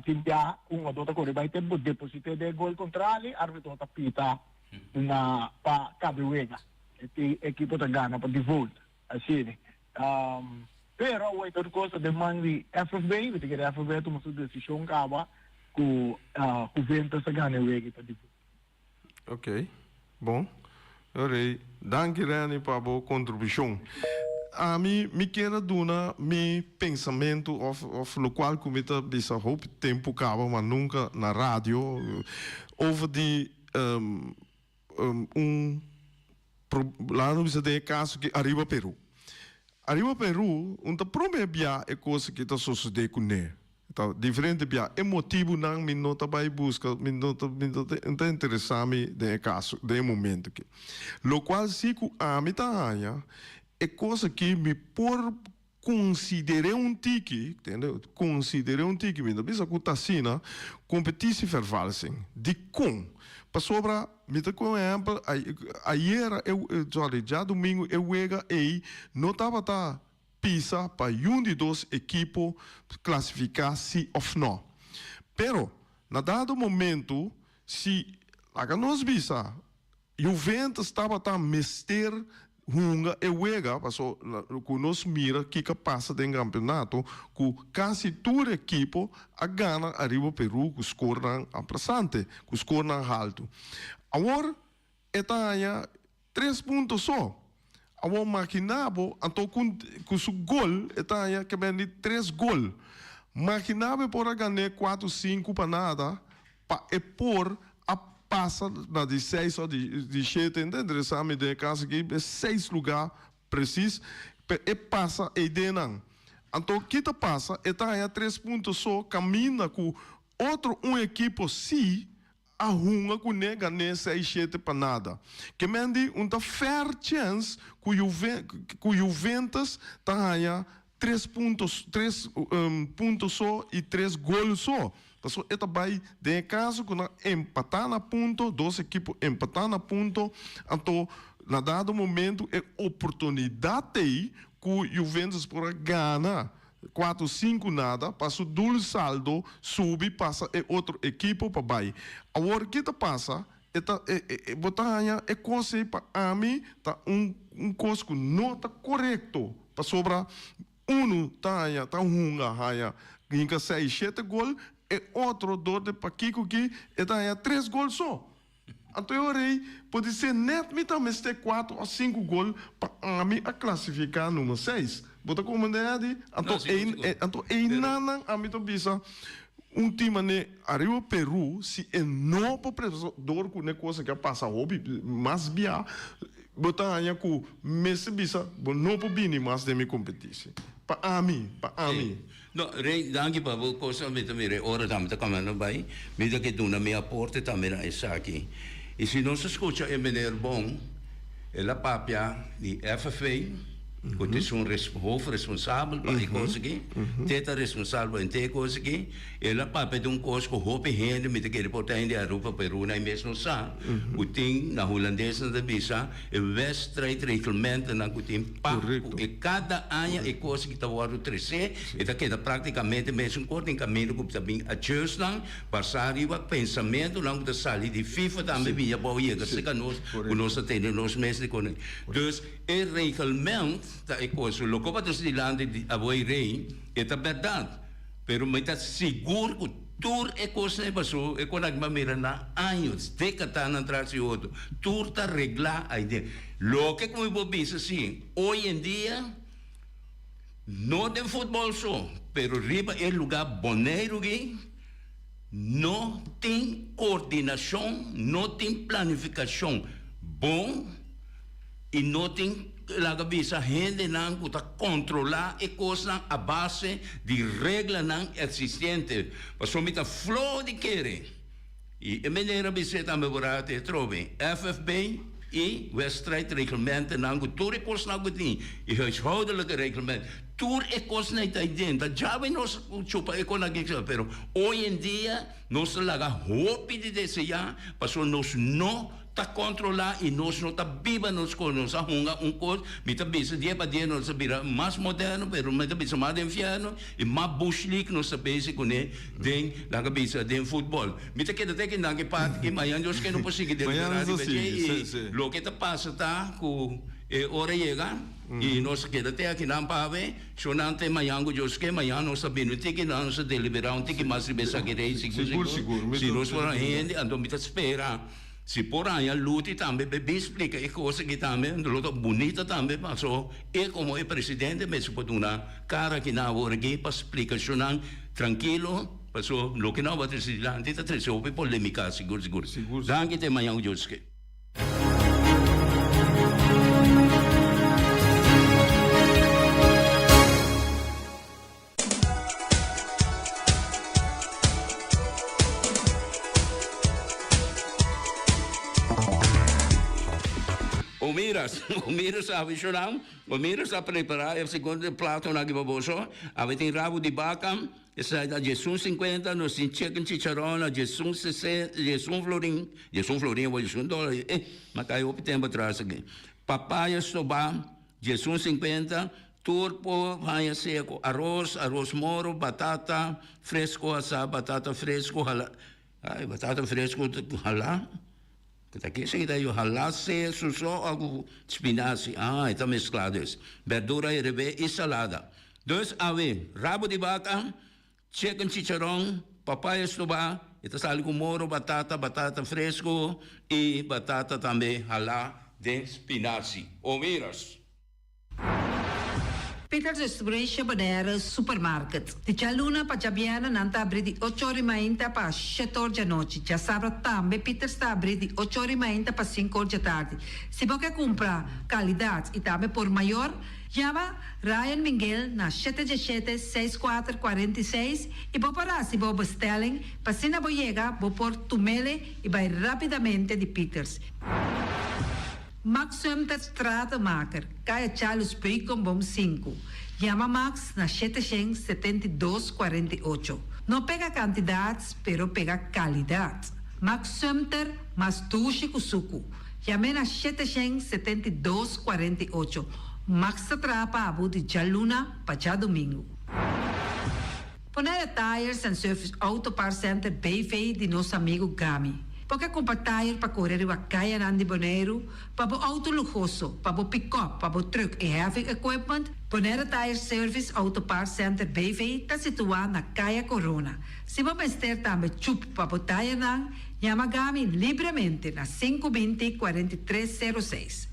tin bia un hungador ta kore bai te deposit'é den e gol kontrali, arbitro ta pita na pa kabe wega. E ekipo ta gana pa default. Asina. Pero awor tur kos ta den man di FFB, mi ta kere FFB a tuma su desishon kaba ku Juventus a gana e wega pa default. Ok, bon. Alright. Danki Renny pa bo contribucion. Ami mi kier a duna mi pensamento of of locual cu mi ta bisa hopi tempo caba ma nunca na radio over di un laga nos bisa den e caso aki Ariba Peru. Ariba Peru un ta prome bia e cos aki ta sosode cune. Ta diferente bia. E motibunan mi no ta bai buska, mi no ta mi no ta ta interesá mi den e kaso, den e momento aki. Lokual si ku ami ta haña, e kos aki mi por konsider'é un tiki, tende, konsider'é un tiki, mi no bisa ku ta asina, competitievervalsing. Dikon? Pasobra mi ta ku un ehèmpel, ayera e, sorry, djadumingu e wega ei no tabata pisa pa yun di dos ekipo klasifiká si òf nò. Pero, na dado momentu, si, laga nos bisa, Juventus tabata mester hunga e wega, paso ku nos mira kiko a pasa den kampionato, ku kasi tur ekipo a gana ariba Peru ku skornan aplasante, ku skornan haltu. Awor e ta haña Tres punto so. Awor makina bo anto ku ku su gol e ta haña ke bende tres gol. Makina bo e por a gan'é kuatro sinku pa nada pa e por a pasa na di seis òf di shete. Enta interesá mi den e kaso aki e seis lugá presis pe e pasa eidennan. Anto ki ta pasa? E ta haña tres punto so kaminda ku otro un ekipo si A hunga ku ne gané seis shete pa nada. Ke men di un ta fair chance ku Juve ku Juventus ta haña tres punto tres punto so i tres gol so. Pasobra e ta bai den e kaso ku nan empatá na punto, dos ekipo empatá na punto, anto na dado momento e oportunidat t'ei ku Juventus por a gana kuatro sinku nada pa su dul saldo subi pasa e otro ekipo pa bai. Awor ki ta pasa? E ta e bo ta haña e kos ei pa ami ta un un kos ku no ta korekto pasobra unu ta haña ta hunga haña hinka seis shete gol e otro dor di pakiko ki e ta haña tres gol so. Anto e ora ei podisé nèt mi ta mester kuatro òf sinku gol pa ami a klasifiká number seis. Bo ta komprendé, Eddy? Anto ei, anto einanan ami ta bisa un tin manera ariba Peru si e no por presta dor ku ne kos aki a pasa hopi mas bia bo ta haña ku mester bisa bo no por bini mas den mi kompetisi. Pa ami, pa ami. No, Rey, danki pa bo cosa, mi ta mira e ora tambe ta cambiando bay, mi ta ke duna mi aporte tambe na esaki. Y si nos a scucha e meneer bon, el a papia di FFA, cu ta esun hoofdresponsabel pa e cos aki, te ta responsabel pa henter e cos aki, el a papia di un cos cu hopi hende, mi ta kere por ta hende di Aruba, Peru, nan mes no sa, cu tin, na Hulandes nan ta bisa, E wedstrijdreglementennan ku tin pa ku e kada aña e kos ki ta wòrdu tresé, e ta keda praktikamente mesun kos den kaminda ku ta bin adjustnan basá riba pensamentunan ku ta sali di FIFA tambe bin abou yega serka nos ku nos ta tene nos mes di koné. Dus e reglement ta e kos. Loke bo ta trese dilanti di abo e rei e ta bèrdat, pero mi ta sigur ku. Tur e kosnan ei pasó, e kon aki bo a mira na años, dékadanan tras di otro, tur ta reglá aiden. Loke ku mi por bisa si, hoy en dia, no den futbòl so, pero riba e lugá Boneiru aki, no tin kordinashon, no tin planifikashon bon. I no tin laga bisa hendenan ku ta kontrolá e kosnan a base di reglanan eksistente. Pasobra mi ta floho di kere. I e manera bis'é tambe por a te trobe FFB i wedstrijdreglementennan ku tur e kosnan ku tin i huishoudelijke reglement. Tur e kosnan ei ta aden. Ta djawe nos chupa e kosnan aki pero hoy en dia nos ta laga hopi di deseá pasobra nos no ta controla y nos no ta biba nos cos, nos a hunga un cos, mi ta bisa dia pa dia nos a bira mas moderno pero mi ta bisa mas den fierno y mas bush league nos ta bezig cune den laga bisa den futbol. Mi ta keda te kinan ki parti ki mañan Dios ke no por sigui delibera riba dje y loke ta pasa ta cu e ora yega y nos ta keda te akinan pa awe, shonan te mañan cu Dios ke, mañan nos ta bini un tiki nan nos ta delibera un tiki mas riba esaki rey sigur sigur si nos por hende anto mi ta spera. Si por haña Luti tambe pe bin splika e kos aki tambe lo ta bunita tambe paso e komo e presidente mester por duna kara kinan awor aki pa splikashonnan trankilo paso loke nan a trese dilanti ta trese hopi polemika sigur sigur. Danki te mañan Dios ke. Omiras, Omiras a avishonan, Omiras a prepará e segundo platonan aki pa boso. Awe tin rabu di baka, esei ta diesun sinkuenta, nos tin chicken chicharon a diesun sesenta, diesun florin, diesun florin awor diesun dòler, eh, m'a kai hopi tempu atras aki. Papaya stobá, diesun sinkuenta, Tur por haña sea ku aros, aros moro, batata fresco asá, batata fresco hala, ay batata fresco halá, ku ta kese ta yo halá sea su so o ku spinazi, ah e ta mesklá dus, berdura herebé i salada. Dus awe, rabo di baka, chicken chicharon, papaya stobá, e ta sali ku moro, batata, batata fresco i batata tambe halá den spinazi. Omiras! Peters Distribution Bonaire Supermarket. Di djaluna pa djabièrnè nan ta abrí di ocho or i mainta pa shete or djanochi. Djasabra tambe Peters ta abrí di ocho or i mainta pa sinku or djatardi. Si bo ke kumpra kalidat i tambe por mayor, yama Ryan Minguel na shete djeshete, seis kuater, 46 i bo por hasi bo bestelling pa asina bo yega bo por tumele i bai rápidamente di Peters. Max Sumter Stratenmaker, Kaya Charles Beukenboom sinku. Yama Max na 772 48. No pega kantidat, pero pega kalidat. Max Sumter mas dushi ku suku. Yam'é na 772 48. Max ta traha pa abo di djaluna pa djadumingu. Bonaire Tires and Service Auto Parts Center BV di nos amigu Gami. Bo ke kumpra tire pa kore riba kayanan di Boneiru, pa bo outo luhoso, pa bo pikòp, pa bo trùk i heavy equipment? Bonaire Tire Service Auto Parts Center BV ta situá na Kaya Korona. Si bo mester tambe chup pa bo tirenan, yama Gami libremente na 520 43 06.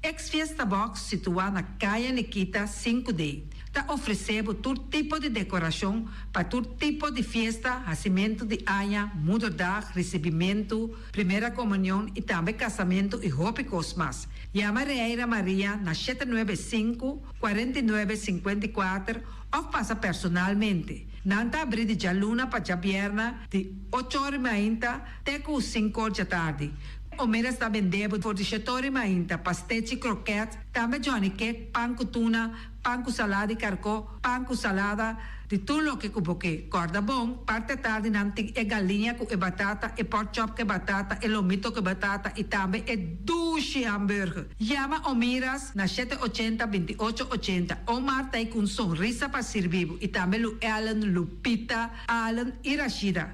Ex Fiesta Box situá na Kaya Nikita 5D ta ofresé bo tur tipo di dekorashon pa tur tipo di fiesta, hasimentu di aña, moederdag, risibimentu, primera komunion i tambe kasamentu i hopi kos mas. Yama Reira Maria na 795 49 54 òf pasa personalmente. Nan ta abrí di djaluna pa djabièrnè di 8 or mainta te ku 5 or djatardi. Omeras ta bende bo for di 7 or mainta pastechi, kroket, tambe johnny cake, pan ku tuna, pan ku salada di karkó, pan ku salada, di tur loke ku bo ke. Kòrda bon, parti atardi nan tin e galiña ku e batata, e pork chop ku e batata, e lomito ku e batata i tambe e dushi hamburger. Yama Omiras na 780 28 80. Omar ta ei ku un sonrisa pa sirbi bo i tambe Lu Ellen, Lupita, Allen i Rashida.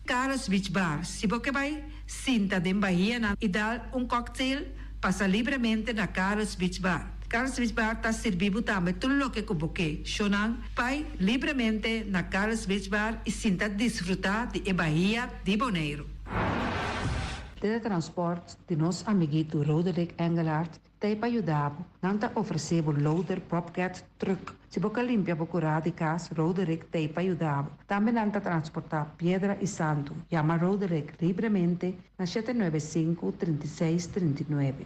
Carlos Beach Bar, Si bo ke bai sinta den bahianan i dal un cocktail, pasa libremente na Carlos Beach Bar. Carlos Beach Bar ta sirbi bo tambe tur loke ku bo ke. Shownan, bai libremente na Carlos Beach Bar i sinta disfrutá di e bahia di Boneiru. Teletransport di nos amiguito Roderick Engelhardt ta ei pa yuda bo. Nan ta ofresé bo loader, bobcat, truck. Si bo ke limpia bo kurá di kas, Roderick ta ei pa yuda bo. Tambe nan ta transportá piedra i santu. Yama Roderick libremente na 795 36 39.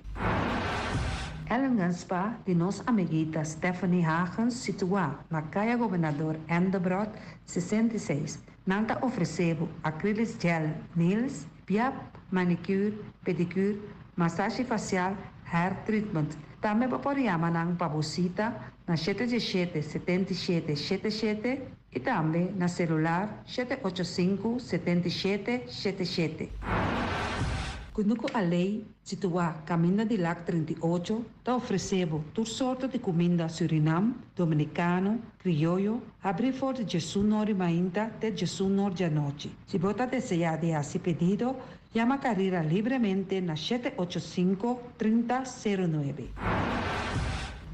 Ellingen Spa di nos amiguita Stephanie Hagens situá na Kaya Gobernador Endebrot 66. Nan ta ofresé bo acrylic gel nails, piap, manicure, pedicure, masashi fasial, hair treatment. Tambe bo por yama nan pa bo sita na 717 77 77 i tambe na selular 785 77 77. Kunuku Alei, situá Kaminda di Lac 38, ta ofresé bo tur sorto di kuminda Surinam, Dominikano, Krioyo, habrí for di 11 or di mainta te 11 or di anochi. Si bo ta deseá di hasi pedido, yama Carrera libremente na 785 3009.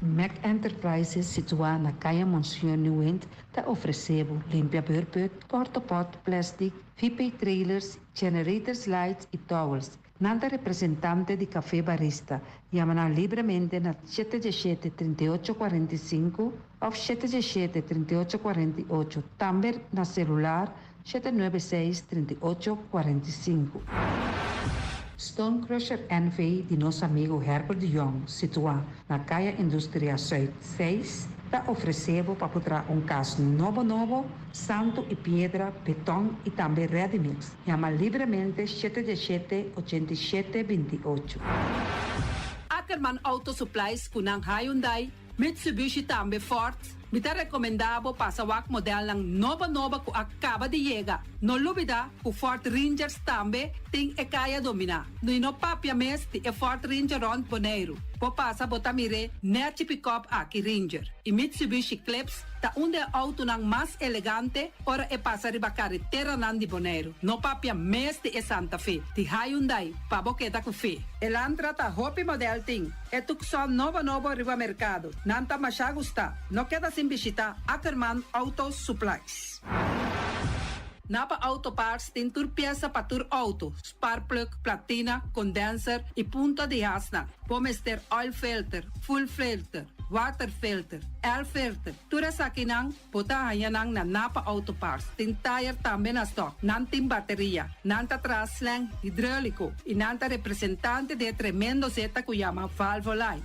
Mac Enterprises, situá na Kaya Monsieur Nieuwind, ta ofresé bo limpia beurput, porta-pot, plastic, VP trailers, generators lights i towels. Nan ta representante di Café Barista. Yama nan libremente na 717 38 45 òf 717 38 48. Tambe na selular 796 38 45. Stone Crusher NV di nos amigu Herbert de Jong, situá na Kaya Industria Zuid 6, ta ofresé bo pa traha un kas nobo nobo, santu i piedra, beton i tambe ready mix. Yama libremente 717 87 28. Ackerman Auto Supplies ku nan Hyundai, Mitsubishi tambe Ford. Mi ta rekomendá bo pasa wak modelnan nobo nobo ku a kaba di yega. No lubidá ku Ford Rangers tambe tin e kaya dominá. No no papia mes di e Ford Ranger rònt Boneiru. Bo pasa bo ta mir'é nèchi pick-up aki Ranger. I Mitsubishi Eclipse ta un di e outonan mas elegante ora e pasa riba kareteranan di Boneiru. No papia mes di e Santa Fe. Di Hyundai, pa bo keda ku fe. Elantra ta hopi model tin. E Tucson nobo nobo riba merkado. Nan ta masha gusta. No keda sin bishitá Ackerman Auto Supplies. Napa Auto Parts tin tur piesa pa tur outo, spark plug, platina, condenser i punta di hasnan. Bo mester oil filter, fuel filter, water filter, air filter. Tur esakinan bo ta haña nan na Napa Auto Parts. Tin tire tambe na stock. Nan tin bateria. Nan ta traha slang hidráuliko i nan ta representante di e tremendo zeta ku yama Valvoline.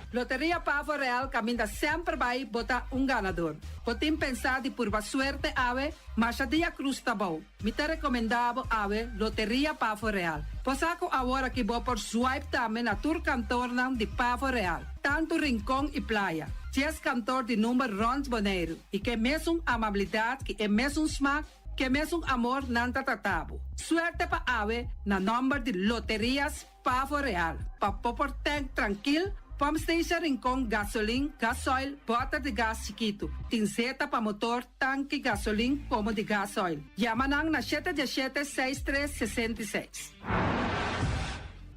Loteria Pavo Real kaminda semper bai bo ta un ganador. Bo tin pensá di purba suerte awe, masha dia krus ta bou. Mi ta rekomendá bo awe Loteria Pavo Real. Bo sa ku awor aki bo por swipe tambe na tur kantornan di Pavo Real, tantu Rincon i Playa. Dies kantor di number rònt Boneiru i ku e mesun amabilidat, ku e mesun smak, ku e mesun amor nan ta trata bo. Suerte pa awe na nòmber di Loterias Pavo Real. Pa bo por tènk trankil, Pump Station Rincon gasolin, gasoil, bòter di gas chikitu. Tin zeta pa motor, tanki gasolin komo di gasoil. Yama nan na shete diesshete seis tres 66.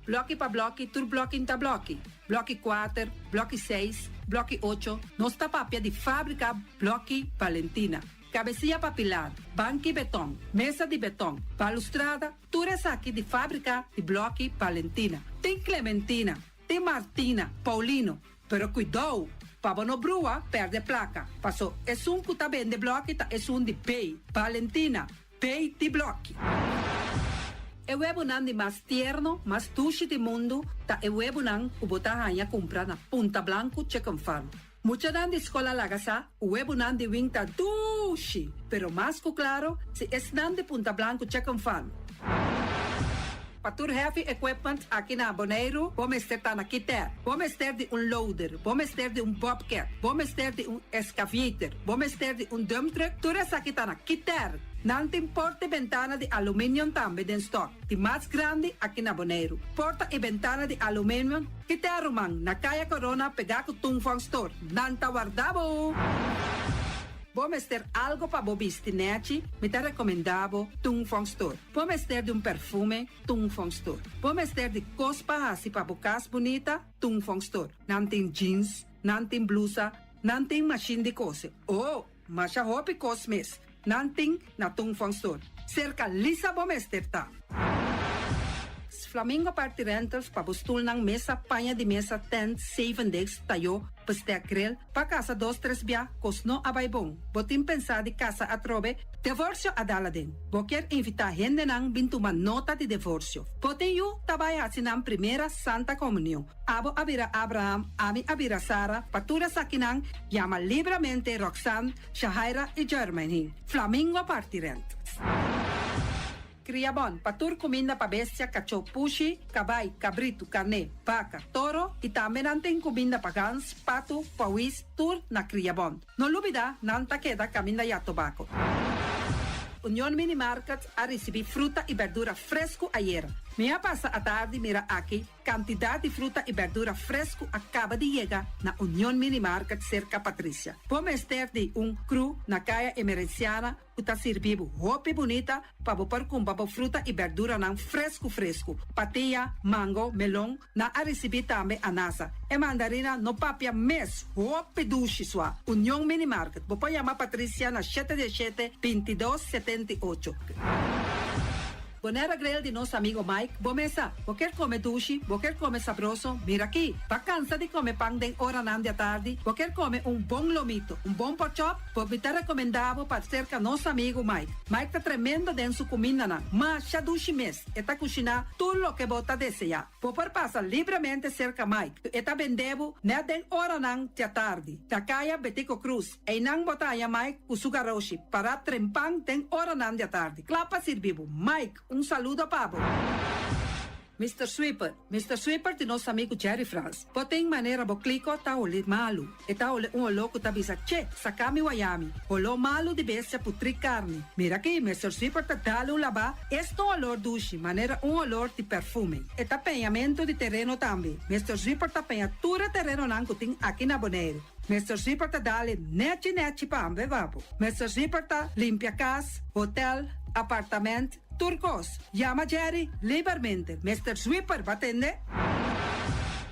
Blòki pa blòki, tur blòki n'ta blòki. Blòki kuater, blòki seis, blòki ocho, nos ta papia di fábrika Blòki Valentina. Kabesia pa pilar, banki beton, mesa di beton, balustrada, tur esaki di fábrika di Blòki Valentina. Tin Clementina, tin Martina, Paulino, pero kuidou pa bo no brua pèrdè plaka, paso esun ku ta bende blòki ta esun di B, Valentina. Pei di blòki. E webunan di mas tierno, mas dushi di mundu ta e webunan ku bo ta haña kumpra na Punta Blanku Chicken Farm. Muchanan di skol a laga sa ku webunan di wing ta dushi, pero mas ku klaro si esnan di Punta Blanku Chicken Farm. Pa tur heavy equipment aki na Boneiru bo mester ta na Kiter. Bo mester di un loader, bo mester di un bobcat, bo mester di un excavator, bo mester di un dump truck, tur esaki ta na Kiter. Nan tin porta y bentana di aluminium tambe den stock, di mas grandi aki na Boneiru. Porta y bentana di aluminium, Kiter ruman, na Kaya Corona pega cu Tung Fong Store. Nan ta warda bo! Bo mester algo pa bo bisti nechi, mi ta recomenda bo Tung Fong Store. Bo mester di un perfume, Tung Fong Store. Bo mester di kos pa hasi pa bo kas bunita, Tung Fong Store. Nan tin jeans, nan tin blusa, nan tin mashin di kose. Oh, masha hopi kos mes nan tin na Tung Fong Store. Serka Lisa bo mester ta. Flamingo Party Rentals pa bo stulnan, mesa, paña di mesa, tent, zeven degs, tayó, bestek, grill. Pa kasa dos tres bia, kos no a bai bon. Bo tin pensá di kasa atrobe? Devorsio a dal aden. Bo kier invitá hendenan bin tuma nota di devorsio. Bo tin yu ta bai hasi nan primera Santa Komunion. Abo a bira Abraham, ami a bira Sara, pa tur esakinan, yama libramente Roxanne, Shahaira i Jermaine. Flamingo parti rent. Kriabon, pa tur kuminda pa bestia, kachó, pushi, kabai, kabritu, karné, baka, toro i tambe nan tin kuminda pa gans, patu, pawis, tur na Kriabon. No lubida, nan ta keda kaminda ya tobako. Union Mini Market a risibí fruta i bèrdura fresku ayera. Mi a pasa atardi mira aki Kantidat di fruta i bèrdura fresku a kaba di yega na Union Mini Market serka Patricia. Bo mester di un kru na Kaya Emerenciana ku ta sirbi bo hopi bunita pa bo por kumpra bo fruta i bèrduranan fresku fresku. Patia, mango, melon, nan a risibí tambe anasa. E mandarina no papia mes, hopi dushi sua. Union Mini Market, bo por yama Patricia na shete diesshete, 22, 78. Bonaire Grill di nos amigo Mike, bo mesa. Bo kier come dushi, bo kier come sabroso, mira aki. Bo a cansa di come pan den oranan di atardi, bo kier come un bon lomito, un bon porkchop, bo mi ta recomenda bo pa cerca nos amigo Mike. Mike ta tremendo den su cumindanan, masha dushi mes, e ta cushina tur loke bo ta desea. Bo por pasa libremente cerca Mike, e ta bende bo net den oranan di atardi. Na caya Betico Croes. Einan bo ta haña Mike ku su garoshi pará trempan den oranan di atardi, kla pa sirbi bo. Mike, un saludo pa bo. Mister Sweeper, Mister Sweeper di nos amigu Jerry Frans. Bo tin manera bo kliko ta holi malu. E ta holi un holó ku ta bisa, Che, saka mi wayami. Holó malu di bestia putrí karni. Mira aki, Mister Sweeper ta dal un labá, es ta un holor dushi, manera un holor di perfume. E ta peñamentu di tereno tambe. Mister Sweeper ta peña tur e terenonan ku tin aki na Boneiru. Mister Zipper ta dale nechi nechi pa ambe babo. Mister Zipper ta limpia cas, hotel, apartament, tur cos. Yama Jerry libermente. Mister Zwipper ba tende?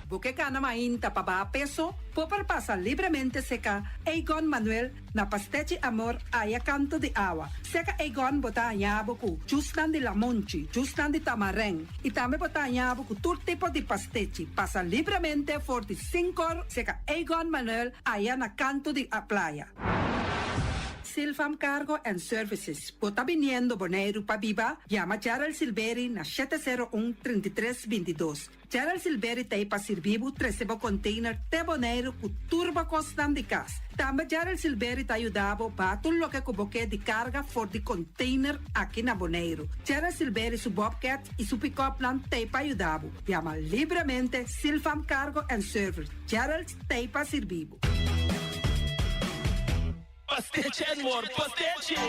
Bo ke cana mainta pa baha peso? Bo por pasa libremente seca Egon Manuel na Pastechi Amor aya canto di awa. Seca Egon bo ta haña bo cu jusnan di lamonchi, jusnan di tamaren y tambe bo ta haña bo cu tur tipo di pastechi. Pasa libremente for di Sinkor seka Egon Manuel aya na kanto di a playa. Silfam Cargo and Services, bo ta biniendo Boneiru pa biba? Yama Gerald Silberi na 701 33 22. Gerald Silberi ta ei pa sirbi bo trese bo container te Boneiru ku tur bo kosnan di kas. Tambe Gerald Silberi ta yuda bo baha tur loke ku bo ke di karga for di container aki na Boneiru. Gerald Silberi su bobcat i su pick-upnan ta ei pa yuda bo. Yama libremente Silfam Cargo and Service, Gerald t'ei pa sirbi bo. Pastechi and more, pastechi!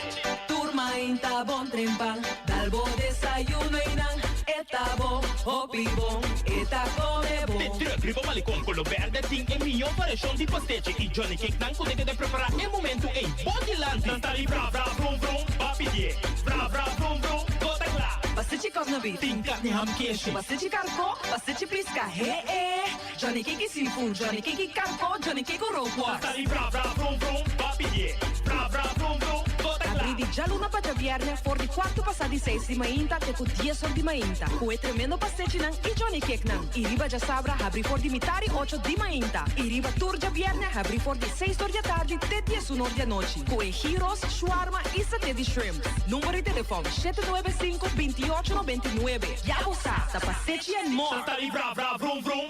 Tur mainta bon trempan, dal bo desayuno einan, e ta bon, hopi bon, e ta come bon. De truck riba malecon color berde tin e miho variacion di pastechi y Johnny Cake nan cu ta keda prepara e momento ey bo dilanti. Nan ta di bra bra brum brum, ba pidie, bra bra brum brum, bo ta cla. Pastechi kòkna beef. Tin carni ham keshi. Pastechi karko, pastechi pisca, he e. Johnny Cake y seafood, Johnny Cake y karko, Johnny Cake cu rookworst. Nan ta di bra bra brum brum, ba pidie, bra bra brum brum, bo ta cla. Abrí di djaluna pa djabièrnè for di kuartu pasá di seis di mainta te ku dies or di mainta ku e tremendo pastechinan i Johnny Cakenan. I riba djasabra habrí for di mitar i ocho di mainta i riba tur djabièrnè habrí for di seis or di atardi te diesun or di anochi ku e gyros, shawarma i saté di shrimp. Number di telefòn, shete nuebe sinku, bintiocho nobenta i nuebe. Ya bo sa, ta pastechi and more! Nan ta di bra bra vrum vrum.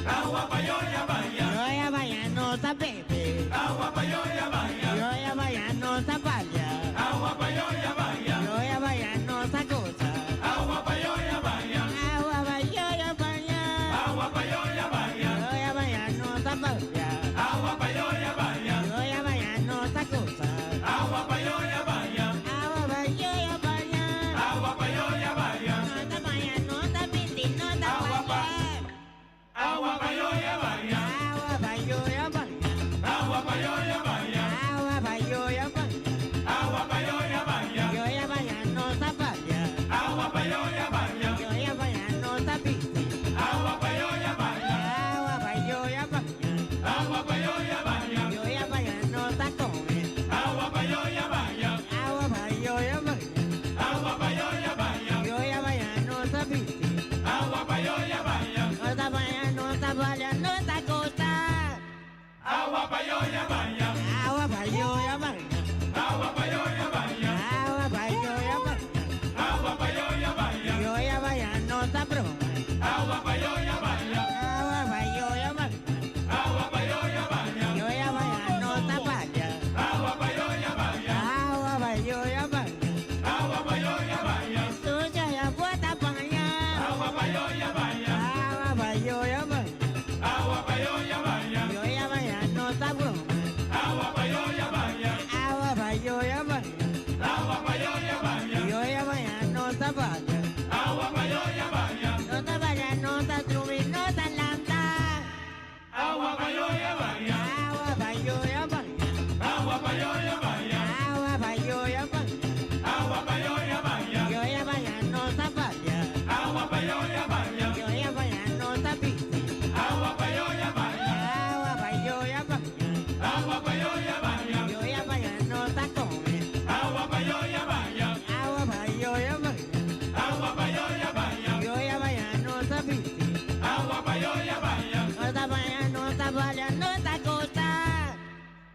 Awa pa yoya baña. Yoya baña no ta bebe. Awa pa yoya baña. Yoya baña no ta balia. Awa pa yoya baña. Yoya baña no ta goza. Awa pa yoya baña. Awa pa yoya baña. Awa pa yoya baña. Yoya baña no ta balia. Awa pa yoya baña. Yoya baña no ta goza. Awa pa yoya baña. Awa pa yoya baña. Awa pa yoya baña. No ta baña, no ta bisti, no ta Awa pa. baña. Awa pa yoya baña. Awa pa yoya baña. Awa pa yoya baña. Awa pa yoya baña. Awa pa yoya baña. Yoya baña no ta balia. Awa pa yoya baña. Yoya baña no ta bisti. Awa pa yoya baña. Awa pa yoya baña. Awa pa yoya baña. Yoya baña no ta come. Awa pa yoya baña. Awa pa yoya baña. Awa pa yoya baña. Yoya baña no ta bisti. Awa pa yoya baña. No ta baña, no ta balia, no ta goza. Awa pa yoya baña. Awa pa yoya baña. Awa pa yoya baña. Awa pa yoya baña. Awa pa yoya baña. Yoya baña no ta broma. Awa pa yoya baña. Awa pa yoya baña. Awa pa yoya baña. Yoya baña no ta balia. Awa pa yoya baña. Awa pa yoya baña. Awa pa yoya baña. Suya ya bota baña. Awa pa yoya baña. Awa pa yoya baña. Awa pa yoya baña. Yoya baña no ta broma. Awa pa yoya baña. Awa pa yoya baña. Awa pa yoya baña. Yoya baña no ta balia. Awa pa yoya baña. No ta balia, no ta drumi, no ta lanta. Awa pa yoya baña. Awa pa yoya baña. Awa pa yoya baña. Awa pa yoya baña. Awa pa yoya baña. Yoya baña no ta balia. Awa pa yoya baña. Yoya baña no ta bisti. Awa pa yoya baña. Awa pa yoya baña. Awa pa yoya baña. Yoya baña no ta come. Awa pa yoya baña. Awa pa yoya baña. Awa pa yoya baña. Yoya baña no ta bisti. Awa pa yoya baña. No ta baña, no ta balia, no ta goza.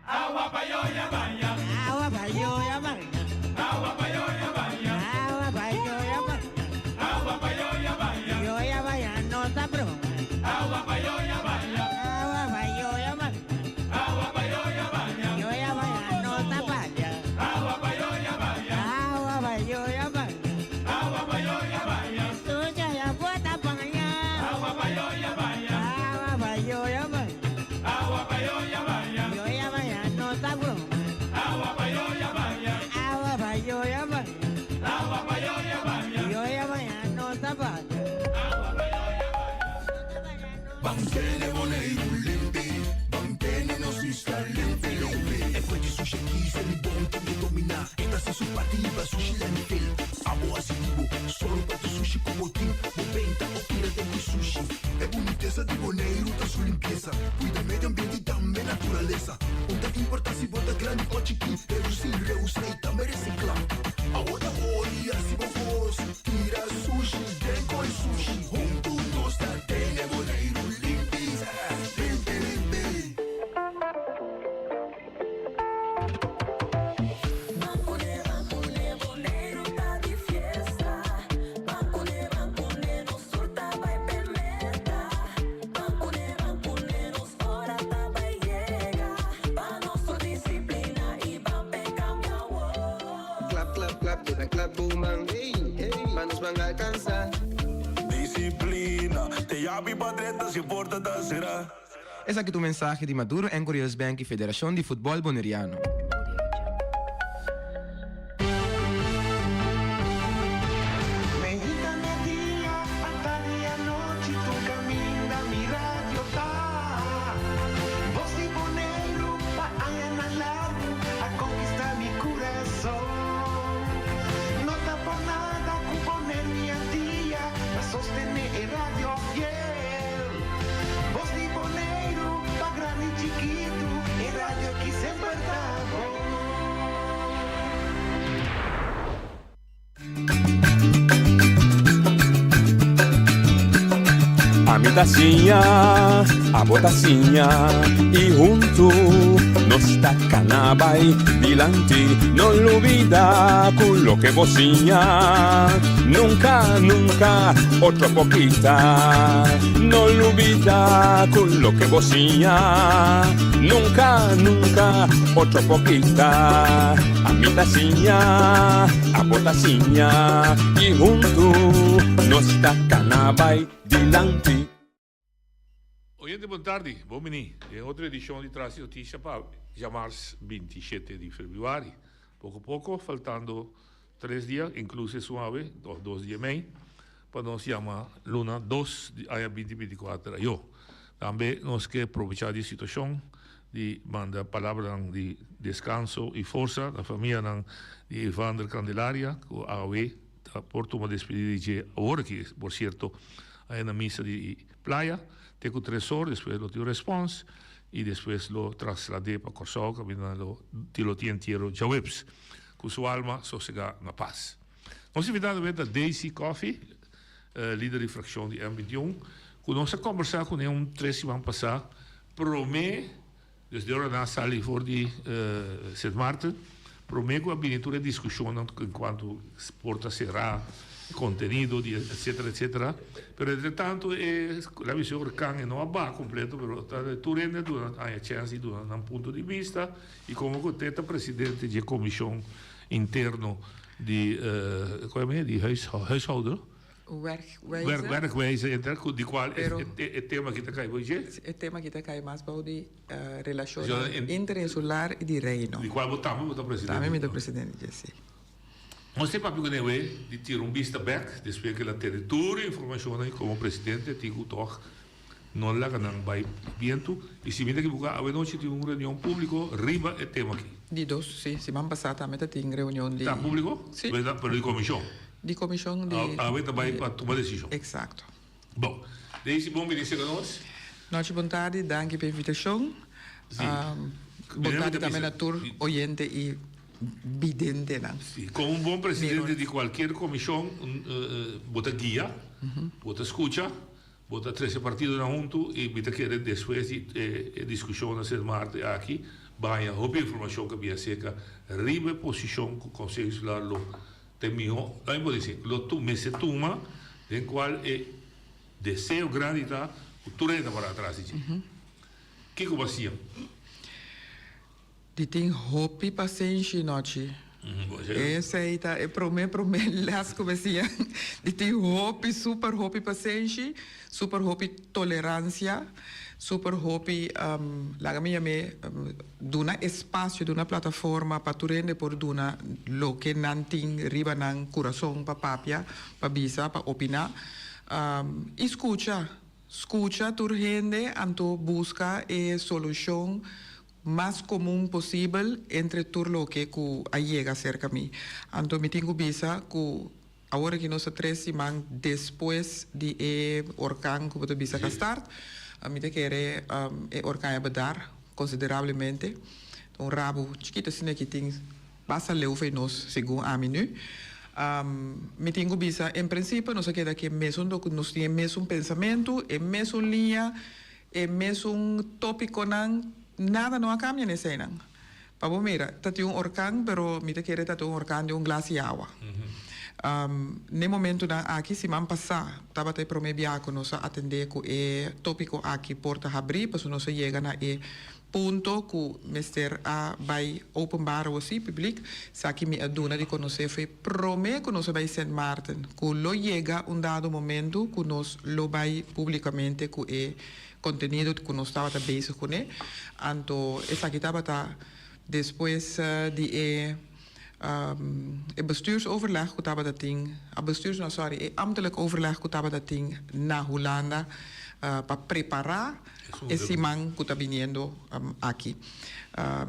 Awa pa yoya baña. Awa pa yoya baña. Awa pa yoya baña. Awa pa yoya baña. Awa pa yoya baña. Yoya baña no ta broma. Awa pa yoya baña. Awa pa yoya baña. Awa pa yoya baña. Yoya baña no ta balia. Awa pa yoya baña. Awa pa yoya baña. Awa pa yoya baña. Suya ya bota baña. Awa pa yoya baña. Awa pa yoya baña. Awa pa yoya baña. Yoya baña no ta broma. Awa pa yoya baña. Awa pa yoya baña. Awa pa yoya baña. Yoya baña no ta balia. Ban tene Boneiru limpi, ban tene nos isla limpi limpi. E fuente sushi kisa di bon tambe dominá. E ta hasi su parti riba sushi landfill. Abo hasi di bo, sòru pa tur sushi ku bo tin. Bo benta o tira den di sushi. E bunitesa di Boneiru ta su limpiesa. Kuida medio ambiente i tambe naturalesa. Un ta importá si bo ta grandi o chikí. Redusí, reusá i tambe resiklá. Awor ta ora di hasi bo vos. Tira sushi den koi sushi. Huntu nos ta tene Boneiru limpi, limpi, limpi. Klap, klap, klap, te dan klap bo man. Hey, hey, pa nos ban alcansa. disiplina. Te yabi pa drenta si porta ta será. Esaki ta un mensahe di Maduro Anchor Bank y Federacion di Futbol Boneriano. Meinta media, atardi anochi, tur caminda mi radio ta. Bos di Boneiru pa añanan largu a conquista mi curason. No ta por nada cu Boneiru y Antia ta sostene e radio fiel. Bos di Boneiru pa grandi y chikitu, e radio aki semper ta bon. Ami ta siña, abo ta siña y huntu nos ta cana bay dilanti. No lubida cu loke bo siña nunca, nunca otro por kita. No lubida cu loke bo siña nunca, nunca otro por kita. Ami ta siña, abo ta siña y huntu nos ta cana bay dilanti. Oyente bon tardi, bon bini den otro edicion di Tras di Noticia pa djamars 27 di februari. Poco poco, faltando tres dia, incluso esun awe, of dos dia y mei, pa nos yama luna dos di aña binti binti kuater ayo. Tambe nos ke probecha di e situacion di manda palabranan di descanso y forsa na famianan di Evander Candelaria cu awe ta por tuma despedida di dje awor aki, por cierto aya na misa di Playa te cu tres or, despues lo tin un respons y despues lo traslad'e pa Corsou caminda nan lo lo tin entiero djaweps. Cu su alma sosega na paz. Nos invitado awe ta Daisy Coffie, lider di fraccion di M 21, cu nos a combersa cune un tres siman pasa prome, desde ora nan a sali for di Sint Maarten, prome cu a bini tur e discusionnan en cuanto porta cera, contenido di etcetera etcetera, pero entre tanto e la bisa e orkan e no a baha completo pero tur hende a duna a haña chance di duna nan punto di bista y como cu te ta presidente dje comision interno di di huishouden. Werkwijze. Werkwijze inter di cual e tema aki ta cay bou dje. E tema aki ta cay mas bou di relacionnan interinsular y di Reino. Di cual bo tambe bo ta presidente. Tambe mi ta presidente dje, si. Nos tin papia cu Newe di tira un bista bek despues cu el a tene tur e informacionnan y como presidente tin cu toch No laga nan bai bientu. I si mi ta ekiboká, awenochi tin un reunion públiko riba e tema aki. Di dos, sí. Siman pasá tambe ta tin reunion di. Ta públiko? Sí. Pero di komishon? Di komishon di. Awe ta bai pa tuma desishon. Eksakto. Bon. Daisy, bon bini serka nos. Nochi bon tardi. Danki pa e invitashon. Sí. Bon tardi tambe na tur oyente i bidentenan. Sí. Komo un bon presidente di kualkier komishon, bo ta guia, bo ta skucha. Bo ta trese partidonan huntu i mi ta kere despues di e diskushon na Sint Maarten aki baña hopi informashon ku a bia aserka riba e posishon ku Konseho Insular lo ta e mihó, laat mi por disi, lo mester tuma den kual e deseo grandi ta ku tur hende ta para atras di dje. Kiko bo a siña? Di tin hopi pasenshi nochi. Esei ta e prome prome les ku mi siña. Di tin hopi super hopi pasenshi, super hopi toleransia, super hopi laga mi yam'é duna espasio, duna plataforma pa tur hende por duna loke nan tin riba nan kurason pa papia, pa bisa, pa opiná. I skucha, skucha tur hende anto buska e solushon mas komun posibel entre tur loke ku a yega serka mi. Anto mi tin ku bisa ku awor aki nos ta tres siman despues di e orkan ku bo ta bisa ka start, mi ta kere e orkan a bedar konsiderablemente. Ta un rabu chikito asina ki tin basta leu for nos segun ami nu. Mi tin ku bisa en prinsipio nos a keda ku e mesun nos tin e mesun pensamentu, e mesun liña. E mesun topiconan, nada no a cambia n'eseinan. Pa bo mira, ta tin un orkan, pero mi ta kere ta tin un orkan di un glas di awa. Um, n'e momentunan aki, siman pasá tabata e promé bia ku nos a atendé ku e tópiko aki porta habrí, pasobra nos a yega na e punto ku mester a bai openbaar awor sí, publiek. Esaki mi a duna di konosé fo'i promé ku nos a bai Sint Maarten, ku lo yega un dado momentu ku nos lo bai públikamente ku e kontenido ku nos tabata bezig kuné. Anto esaki tabata despues di e E bestuursoverleg ku tabata tin, a bestuurs no sorry, e ambtelijk overleg ku tabata tin na Hulanda pa prepará e siman ku ta biniendo aki.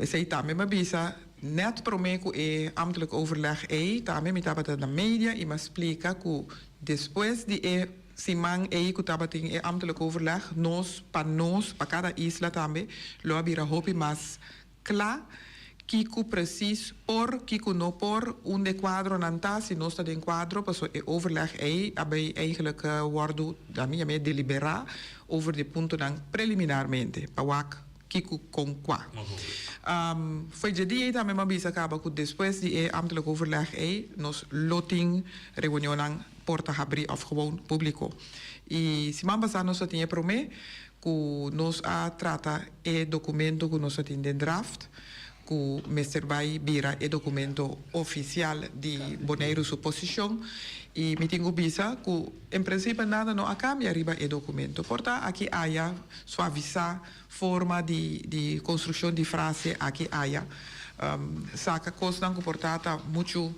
Esei tambe mi a bisa nèt promé ku e ambtelijk overleg ei tambe mi tabata na media i mi a splika ku despues di e siman ei ku tabatin e ambtelijk overleg nos pa nos pa kada isla tambe lo a bira hopi mas Kla kiko presis por, kiko no por, unda e kuadronan ta, si nos ta den kuadro, paso e overleg ei a bay eigenlijk wordo, ami yam'é deliberá over di puntonan preliminarmente, pa wak kiko kon kua. Fo'i dje dia ei tambe mi a bisa kaba ku despues di e ambtelijk overleg ei nos lo tin reunionnan porta habrí òf gewoon públiko. I siman pasá nos a tin e promé ku nos a trata e dokumento ku nos a tin den draft, ku mester bai bira e dokumento ofisial di Boneiru su posishon, i mi tin ku bisa ku en prinsipio nada no a kambia riba e dokumento. Por ta aki aya suavisá forma di di konstrukshon di frase aki aya, saka kosnan ku por ta ta muchu,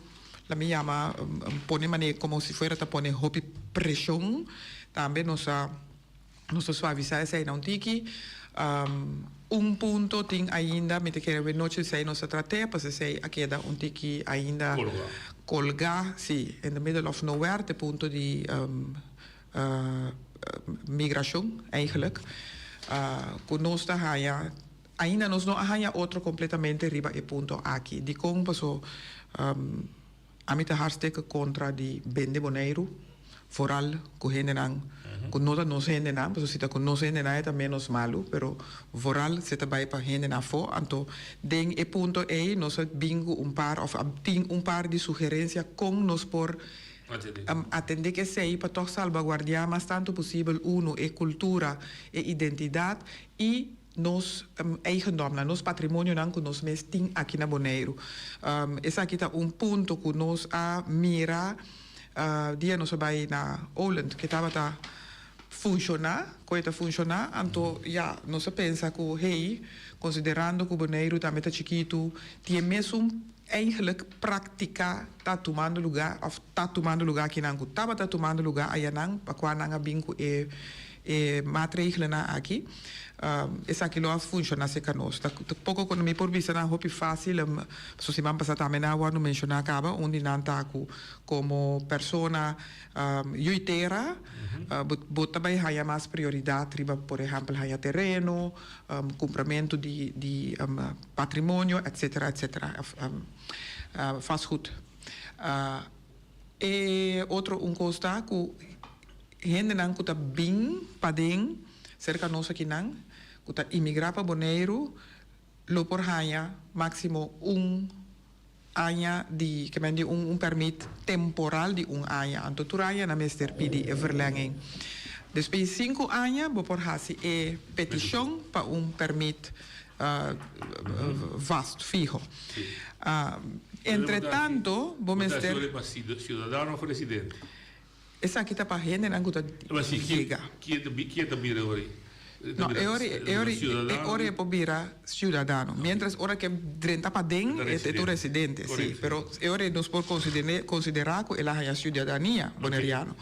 la mi yama pone manera komo si fuera ta pone hopi preshon, tambe nos a. Nos ta suavisá esei na un tiki. Un punto tin ainda, mi ta kere awe nochi esei nos ta trat'é, pasobra esei a keda un tiki ainda kolgá, sí, in the middle of nowhere, t'e punto di migrashon eigenlijk, ku nos ta haña, ainda nos no a haña otro kompletamente riba e punto aki. Dikon? Paso Ami ta hartstikke kontra di bende Boneiru, vooral ku hendenan ku no ta nos hendenan, pasobra si ta ku nos hendenan e ta ménos malu, pero vooral si ta bai pa hendenan afó. Anto den e punto ei nos a bin ku un par òf a tin un par di sugerensia kon nos por atendé ku esei pa tòg salbaguardiá mas tantu posibel unu e kultura, e identidat i nos eigendomnan, nos patrimonionan ku nos mes tin aki na Boneiru. Esaki ta un punto ku nos a mira dia nos a bai na Holland ke tabata funshoná, kon e ta funshoná, anto ya nos a pensa ku hey, konsiderando ku Boneiru tambe ta chikitu, tin e mesun eigenlijk praktika ta tumando lugá òf ta tumando lugá akinan ku tabata tumando lugá ayanan pa kua nan a bin ku e E maatregelennan aki, esaki lo a funciona cerca nos. Ta poco cu mi por bisa nan hopi facil, pasobra siman pasa tambe nan a wordo menciona caba, un di nan ta cu como persona yui tera, bo ta bay haya mas prioridad riba por ehempel haya tereno, cumpramento di patrimonio, etcetera, etcetera, vastgoed. E otro un cos ta cu Hendenan ku ta bin paden serka nos akinan, ku ta imigrá pa Boneiru, lo por haña máksimo un aña di, ke men di un un pèrmit temporal di un aña. Anto tur aña nan mester pidi e verlenging. Despues di sinku aña bo por hasi e petishon pa un pèrmit vast, fiho. Entretanto bo mester. Siudadano òf residente? Esaki ta pa hendenan ku ta yega. Kie ta bira e ora ei? No, e ora e ora e ora e por bira siudadano. Miéntras ora ku e drenta paden e ta un residente, si. Pero e ora ei nos por konsiderá ku el a haña siudadania boneriano.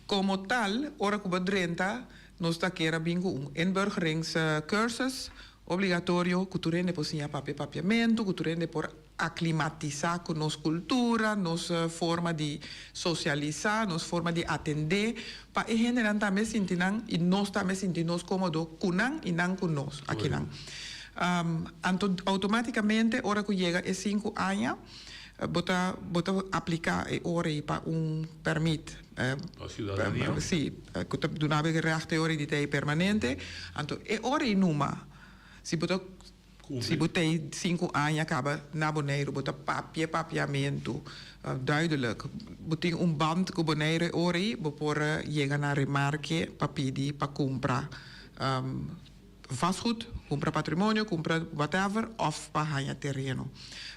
Komo tal, ora ku bo drenta nos ta kier a bin ku un inburgeringscursus obligatorio ku tur hende por siña papia papiamentu, ku tur hende por aklimatisá ku nos kultura, nos forma di sosialisá, nos forma di atendé, pa e hendenan tambe sinti nan i nos tambe sinti nos kómodo ku nan i nan ku nos akinan. Anto outomátikamente ora ku yega e sinku aña bo ta bo ta apliká e ora ei pa un pèrmit, sí, ku ta duna bo e règt e ora ei di ta ei permanente. Anto e ora ei numa si bo ta. Si bo tei sinku aña kaba na Boneiru bo ta papia papiamentu duidelijk. Bo tin un band ku Boneiru e ora ei bo por yega na remarke pa pidi pa kumpra vastgoed, kumpra patrimonio, kumpra whatever òf pa haña tereno.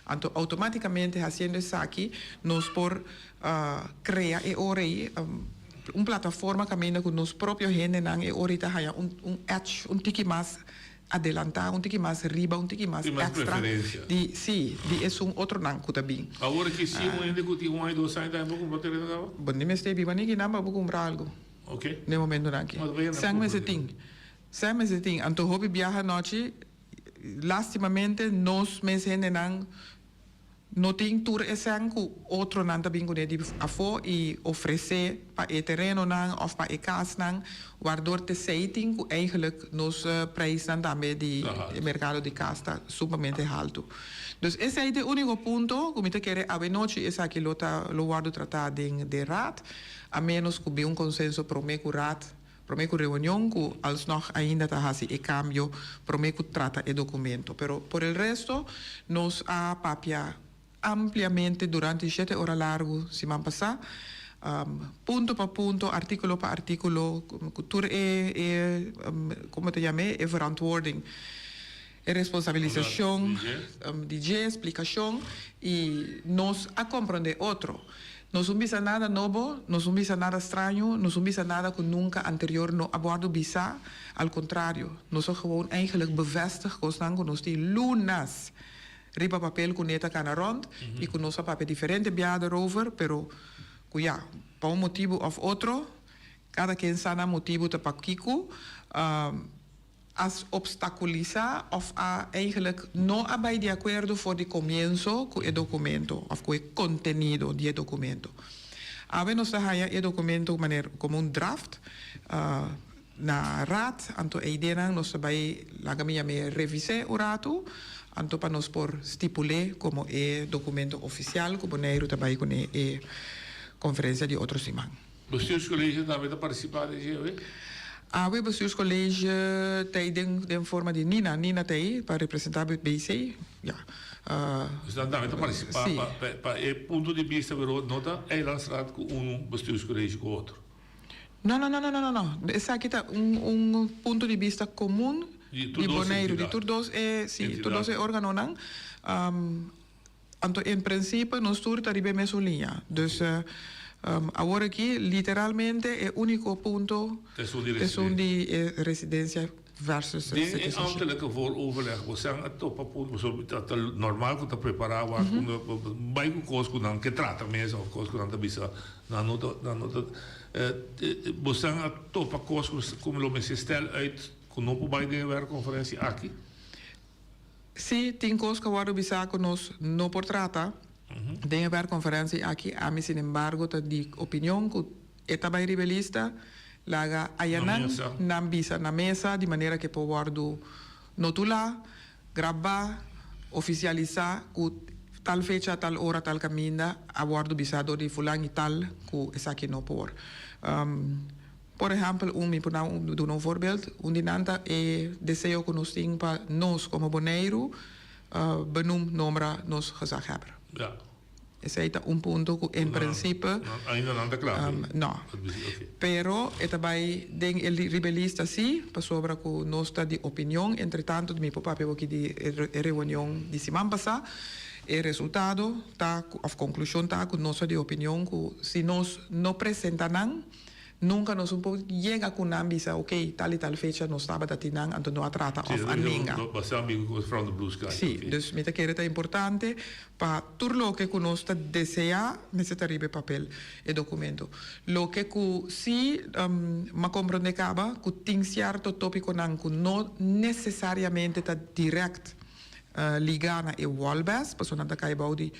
Anto outomátikamente hasiendo esaki nos por krea e ora ei un plataforma kaminda ku nos propio hendenan e ora ei ta haña un edge, un tiki mas adelantá un tiki mas riba, un tiki mas Tin mas extra preferencia. di, sí, di esun otronan ku ta bin. Awor ki si un hende ku tin un aña, dos aña tambe por kumpra tereno kaba? Bo ni mester biba ni kinan pa bo kumpra algu. Ok. Den momentonan aki. Ma ta bayendo Sèn kumpra mester tereno. tin. Sèn mester tin. Anto hopi biaha anochi, lastimamente nos mes hendenan No tin tur e sèn ku otronan ta bin kuné di afó i ofresé pa e terenonan òf pa e kasnan, wardor t'esei tin ku eigenlijk nos preisnan tambe di e merkado di kas ta sumamente haltu. Dus esei ta e úniko punto ku mi ta kere awenochi esaki lo ta lo wòrdu tratá den den raad, a ménos ku bin un konsenso promé ku raad Promé ku reunion ku alsnog ainda ta hasi e kambio promé ku trata e dokumento. Pero por el resto nos a papia ampliamente durante shete ora largu siman pasá, punto pa punto, artíkulo pa artíkulo, ku tur e e komo ta yam'é e verantwoording, e responsabilisashon di dje, splikashon i nos a komprondé otro. Nos un bisa nada nobo, nos un bisa nada straño, nos un bisa nada ku nunka anterior no a wòrdu bisá, al kontrario, nos a gewoon eigenlijk bevestig kosnan ku nos tin lunas riba papel ku neta kana rònt i ku nos a papia diferente biaha daarover, pero ku ya, pa un motibu òf otro, kada ken sa nan motibu ta pakiko. A obstaculiza of a eigenlijk no a bay di acuerdo for di comienzo cu e documento of cu e contenido di e documento. Awe nos ta haya e documento manera como un draft na Raad, anto e ideanan nos ta bay laga mi yam'e revis'e un rato, anto pa nos por stipul'e como e documento oficial cu Boneiru ta bay cune e conferencia di otro siman. Bestuurscollege tambe ta participa den dje awe? Awe Bestuurscollege ta ei den den forma di Nina. Nina ta ei pa representa BC. Ja. Dus nan tambe ta participa Si. pa pa e punto di bista pero no ta Eilandsraad cu unu Bestuurscollege cu otro. No no no no no no. Esaki ta un un punto di bista comun Di tur di dos Boneiru, di entidad. tur dos e si, tur dos e Entidad. organonan. Anto en principe nos tur ta riba e mesun liña. Dus awor aki literalmente e unico punto esun di e residencia versus Den e citizenship. ambtelijke vooroverleg bo san a topa punto pasobra ta normal cu ta prepara wak bai cu cos cu nan ke trata mes of cos cu nan ta bisa nan no ta nan no ta bo san a topa cos cu lo mester stel uit cu no por bai den e werkconferentie aki. Si tin kos ku a wòrdu bisá ku nos no por trata den e wèrkkonferensia aki, ami sinembargo ta di opinion ku e ta bai riba e lista, laga ayanan nan bisa na mesa di manera ku e por wòrdu notulá, grabá, ofisialisá ku tal fecha, tal ora, tal kaminda a wòrdu bisá dor di fulan i tal ku esaki no por. Por ehèmpel, un mi por duna un voorbeeld, un di nan ta e deseo ku nos tin pa nos komo Boneiru benoem, nombra, nos gezaghebber. Ja. Esei ta un punto ku en prinsipe. Ainda nan ta kla p'e? No. Pero e ta bai den e riba e lista si, pasobra ku nos ta di opinion, entretanto mi por papia boki di e reunion di siman pasá, e resultado ta ku òf konklushon ta ku nos ta di opinion ku si nos no presenta nan, Nunca nos un por yega cu nan bisa ok tal y tal fecha nos tabata tin nan anto no a trata of a nenga. Sí, dus mi ta kere ta importante pa tur loke cu nos ta desea mester ta riba e papel, e documento. Loke cu si m'a comprende caba cu tin cierto topiconan cu no necesariamente ta direct liga na e wolbes pasobra nan ta cay bao di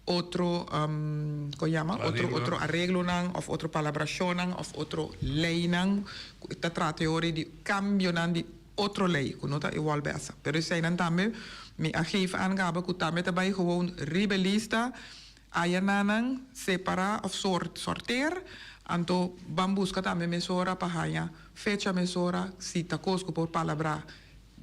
otro con yama otro otro areglonan of otro palabracionnan of otro leynan cu ta trata e ora di cambionan di otro ley cu no ta igual besa pero eseynan tambe mi a geef aan caba cu tambe ta bay gewoon riba e lista aya nanan separa of sort sorteer anto ban busca tambe mesora pa haya fecha mesora si ta cos cu por palabra.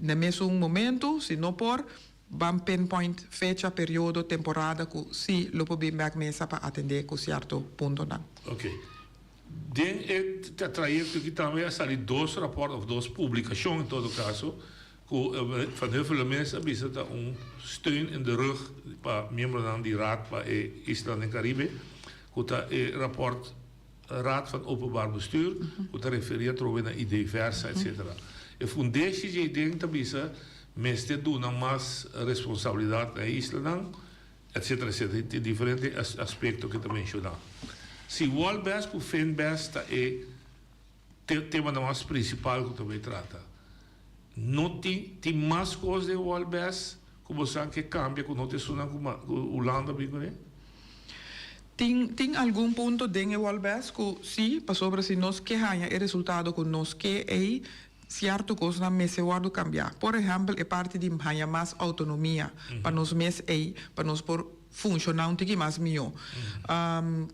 Na mesun momento, si no por, ban pinpoint fecha, periodo, temporada ku si lo por bin bek mesa pa atendé ku sierto puntonan. Ok. Den e trayecto aki tambe a sali dos raport of dos publicacion en todo caso cu Van Huffelen mes a bisa ta un steun in de rug pa miembronan di Raad pa e islanan den Caribe cu ta e raport Raad van Openbaar Bestuur cu ta referi atrobe na ID Versa etc. E fundeshi dje den ta bisa mester duna mas responsabilidad na e islanan etc etc tin diferente aspecto cu ta menciona. Si Wolbes cu Finbes ta e temanan mas principal cu ta bay trata. No tin tin mas cos den Wolbes cu bo sa ke cambia cu no ta esunnan cu Hulanda bin cune? Tin tin algun punto den e Wolbes cu si, pasobra si nos ke haña e resultado cu nos ke ey, Sierto kosnan mester wòrdu kambiá. Por ehèmpel e parti di haña mas outonomia pa nos mes ei, pa nos por funshoná un tiki mas mihó.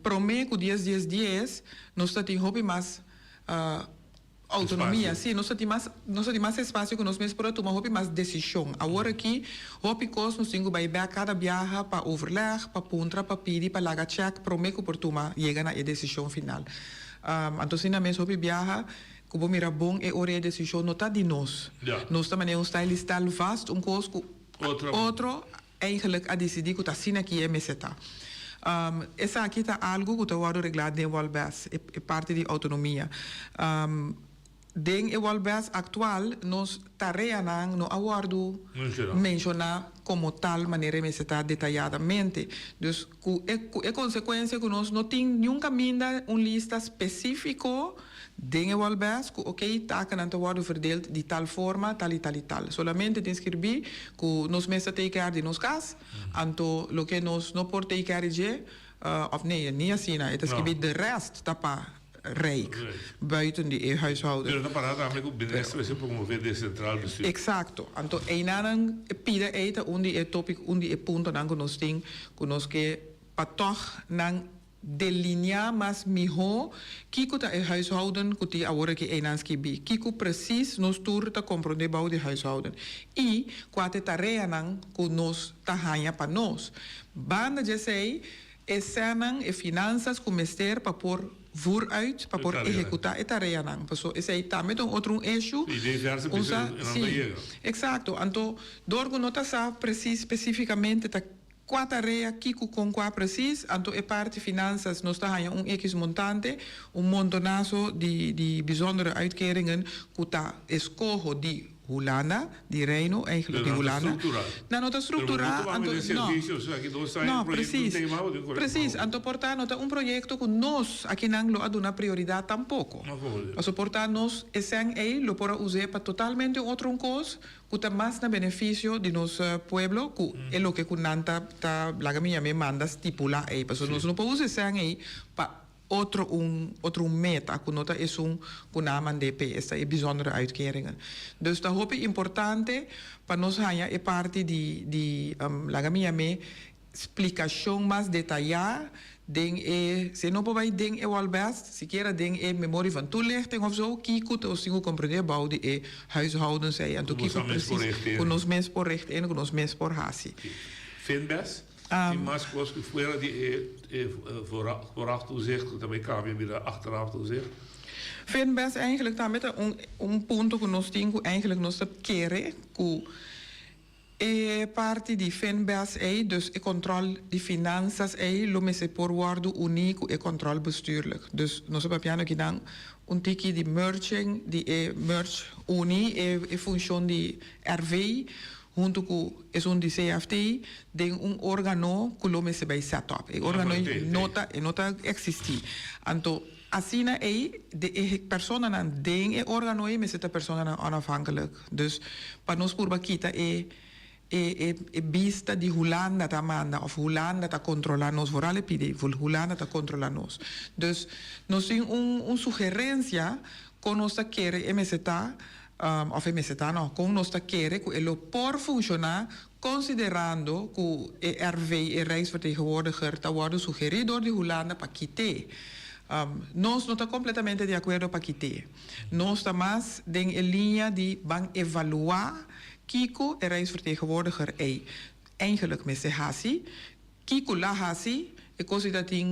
Promé ku dies dies dies nos ta tin hopi mas outonomia. Sí, nos ta tin mas, nos ta tin mas espasio ku nos mes por a tuma hopi mas desishon. Awor aki hopi kos nos tin ku bai bèk kada biaha pa overlèg, pa puntra, pa pidi, pa laga chèk promé ku por tuma yega na e desishon final. Anto asina mes hopi biaha Ku bo mira bon e ora e desishon no ta di nos. Nos ta manera un style stel vast un kos ku otro eigenlijk a disidí ku ta asina ki e mester ta. Esaki ta algu ku ta wòrdu reglá den Wolbes, e parti di outonomia. Den e Wolbes aktual nos tareanan no a wòrdu menshoná komo tal manera e mester ta detayadamente. Dus ku e ku e konsekuensia ku nos no tin niun kaminda un lista spesífiko Den e Wolbes ku oké takennan ta wòrdu verdeeld di tal forma, tal i tal i tal. Solamente tin skirbí ku nos mes ta take care di nos kas, anto loke nos no por take care di dje, òf nee, ni asina, e ta skirbí de rest ta pa Rijk, buiten di e huishouden. Pero ta pará tambe ku minister mester promové decentraal bestuur. Eksakto. Anto einanan e pida ei ta un di e tópik, un di e puntonan ku nos tin ku nos ke pa tòg nan Delineá mas mihó kiko ta e huishouden ku tin awor aki einan skibí, kiko presis nos tur ta komprondé bou di huishouden i kua ta e tareanan ku nos ta haña pa nos. Banda di esei, e sènnan, e finansas ku mester pa por vooruit, pa por ehekutá e tareanan. Paso esei tambe ta un otro un issue. Un sa, sí, eksakto. Anto, dor ku no ta sa presis spesífikamente ta. Kua tarea, kiko, kon, kua presis, anto e parti finansas nos ta haña un ekis montante, un montonaso di di bijzondere uitkeringen ku ta eskoho di Hulanda, di Reino, eigenlijk di Hulanda. Nan no ta strukturá, anto no. No, presis, presis, anto por ta no ta un proyekto ku nos akinan lo a duna prioridat tampoko. Paso por ta nos e sèn ei lo por a us'é pa totalmente un otro un kos ku ta mas na benefisio di nos pueblo ku e loke ku nan ta ta laga mi yam'é manda stipulá ei pasobra nos no por usa e sèn ei pa otro un otro un meta ku no ta esun ku nan a mand'é p'e esta e bijzondere uitkeringen. Dus ta hopi importante pa nos haña e parti di di laga mi yam'é Splikashon mas detayá den e, si e no por bai den e Wolbest, sikiera den e memorie van toelichting of zo, kiko ta nos tin ku komprendé bou di e huishoudens ei, anto kiko precies ku nos mes por richt in, ku nos mes por hasi. Finbest, tin mas kos ku fuera di e vooraf toezicht ku ta bai kambia bira achteraf toezicht? Finbest eigenlijk tambe ta un punto ku nos tin ku eigenlijk nos ta kere ku E parti di Finbes ei, dus e control di finanzas ei lo mester por wordo uni cu e control bestuurlijk. Dus nos a papiando akinan un tiki di merging di e merge uni e e funcion di RV hunto cu esun di CFT den un organo cu lo mester bay set up. E organo ei no ta e no ta existi. Anto Asina ei, de e personanan den e organo ei mester ta personanan onafhankelijk. Dus pa nos purba kita e e e e bista di Hulanda ta manda of Hulanda ta controla nos, vooral e pidi Hulanda ta controla nos. Dus nos tin un un sugerencia con nos ta kere e mester ta of e mester ta no, con nos ta kere cu e lo por funciona considerando cu e RV, e Rijksvertegenwoordiger, ta wordo sugeri door di Hulanda pa kite. Nos no ta kompletamente di akuerdo pa kit'é. Nos ta mas den e liña di ban evaluá kiko e Rijksvertegenwoordiger ei eigenlijk mester hasi, kiko la hasi, e kos ei ta tin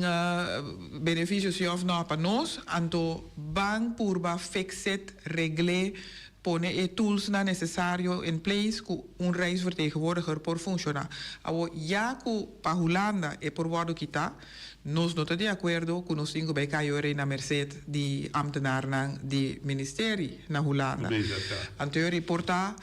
benefisio si òf nò pa nos, anto ban purba fix it, regl'é, pone e toolsnan nesesario in place ku un Rijksvertegenwoordiger por funshoná. Awor, ya ku pa Hulanda e por wòrdu kitá, nos no ta di akuerdo ku nos tin ku bai kai ora ei na merset di ambtenarnan di ministerie na Hulanda. Anto e por ta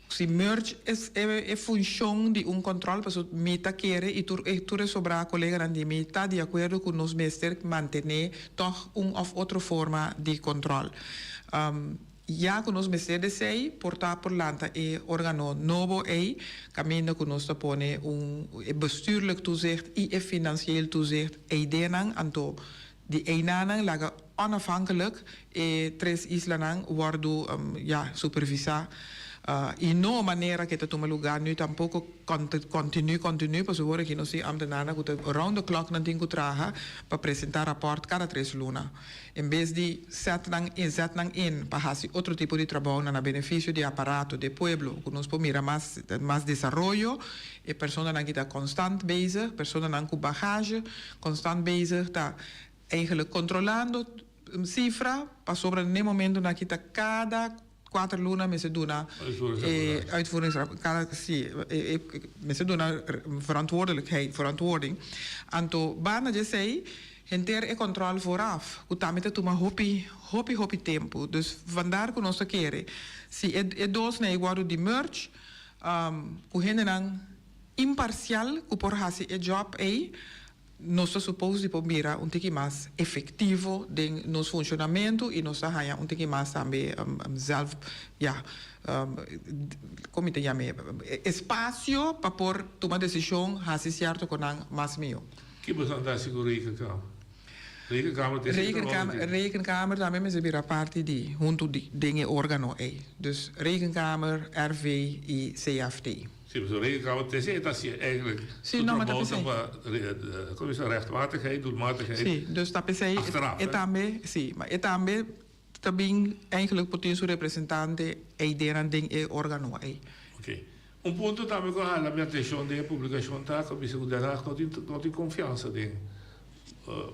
si merge e funshon di un kòntròl pasobra mi ta kere i tur e tur e sobrá koleganan di mi ta di akuerdo ku nos mester mantené tòg un òf otro forma di kòntròl. Ya ku nos mester di esei por ta por lanta e organo nobo ei kaminda ku nos ta pone un e bestuurlijk toezicht i e financieel toezicht ei denan anto di einanan laga onafhankelijk e tres islanan wòrdu ya supervisá i no manera ke ta tuma lugá nu tampoko kontinu kontinu pasobra ora ki nos tin ambtenarnan ku ta round the clock nan tin ku traha pa presentá rapòrt kada tres luna. En bes di sèt nan in zet nan in pa hasi otro tipo di trabounan na benefisio di aparato di e pueblo ku nos por mira mas mas desaroyo, e personanan ki ta konstant bezig, personanan ku bagage konstant bezig ta eigenlijk kontrolando sifra pasobra n'e momentonan aki ta kada kuater luna mester duna e uitvoeringsrapport kada si e mester duna verantwoordelijkheid verantwoording anto banda di esei henter e control vooraf ku tambe ta tuma hopi hopi hopi tempu dus vandaar ku nos ta kere si e e dos nei wòrdu di merge ku hendenan imparcial ku por hasi e job ei. Nos ta supos di por bira un tiki mas efectivo den nos funcionamento y nos ta haña un tiki mas tambe zelf, ya, con mi ta yam'e, espacio pa por tuma decision, haci cierto conan mas miho. Ki boso a haci cu Rekenkamer? Rekenkamer tin cierto rol di. Rekenkamer tambe mester bira parti di, hunto di, den e organo ey. Dus Rekenkamer, RV y CFT. Sí, pasobra rekenkamer ta esei ta hasi eigenlijk Sí, su no, ma ta trabou ta p'esei. pa, como bisa, rechtmatigheid, doelmatigheid, Sí, dus ta p'esei achteraf, e hè. tambe, sí, ma e tambe ta bin eigenlijk por tin su representante ei denan den e organo ei. Oké. Un punto tambe ku a hala mi atenshon den e publikashon ta ku a bisa ku Den Haag no tin no tin konfiansa den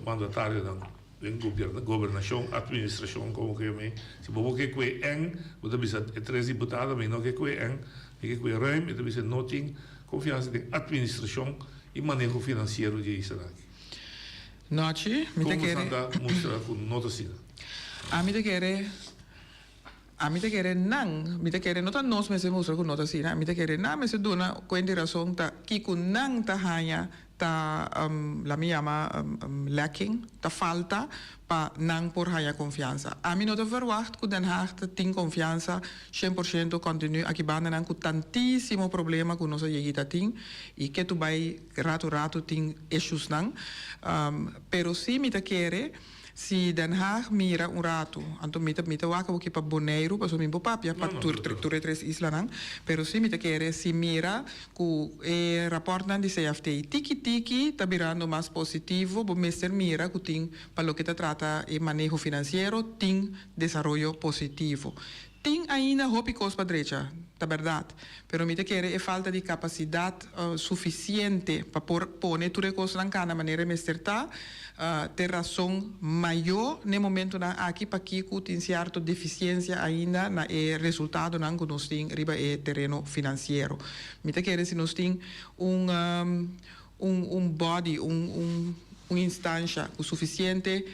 mandatarionan. Den gobernashon, atministrashon komo ke mi, si bo bo ke kue en, bo ta bisa e tres diputado mi no ke kue en, mi ke kue ruim, e ta bisa no tin konfiansa den atministrashon i maneho finansiero di e isla aki. Nochi, mi ta Kon kere. boso ta mustra ku no ta asina? Ami ta kere, ami ta kere nan, mi ta kere no ta nos mester mustra ku no ta asina, mi ta kere nan mester duna kuenta i rason ta kiko nan ta haña ta la mi yama lacking, ta falta pa nan por haña konfiansa. Ami no ta verwacht ku Den Haag ta tin konfiansa shen por shento kontinu aki bandanan ku tantisimo problema ku nos a yegi ta tin i ke tu bai ratu ratu tin issuesnan. Pero si mi ta kere Si Den Haag mira un ratu, anto mi ta mi ta wak awoki pa Boneiru, pasobra mi por papia pa tur tur e tres islanan, pero si mi ta kere si mira ku e raportnan di CFT tiki tiki ta birando mas positivo, bo mester mira ku tin pa loke ta trata e maneho finansiero tin desaroyo positivo. Tin ainda hopi kos pa drecha, ta bèrdat, pero mi ta kere e falta di kapasidat sufisiente pa por pone tur e kosnan kana manera e mester ta, t'e rason mayó n'e momentunan aki pakiko tin sierto defisiensia ainda na e resultadonan ku nos tin riba e tereno finansiero. Mi ta kere si nos tin un un body, un un instansha ku sufisiente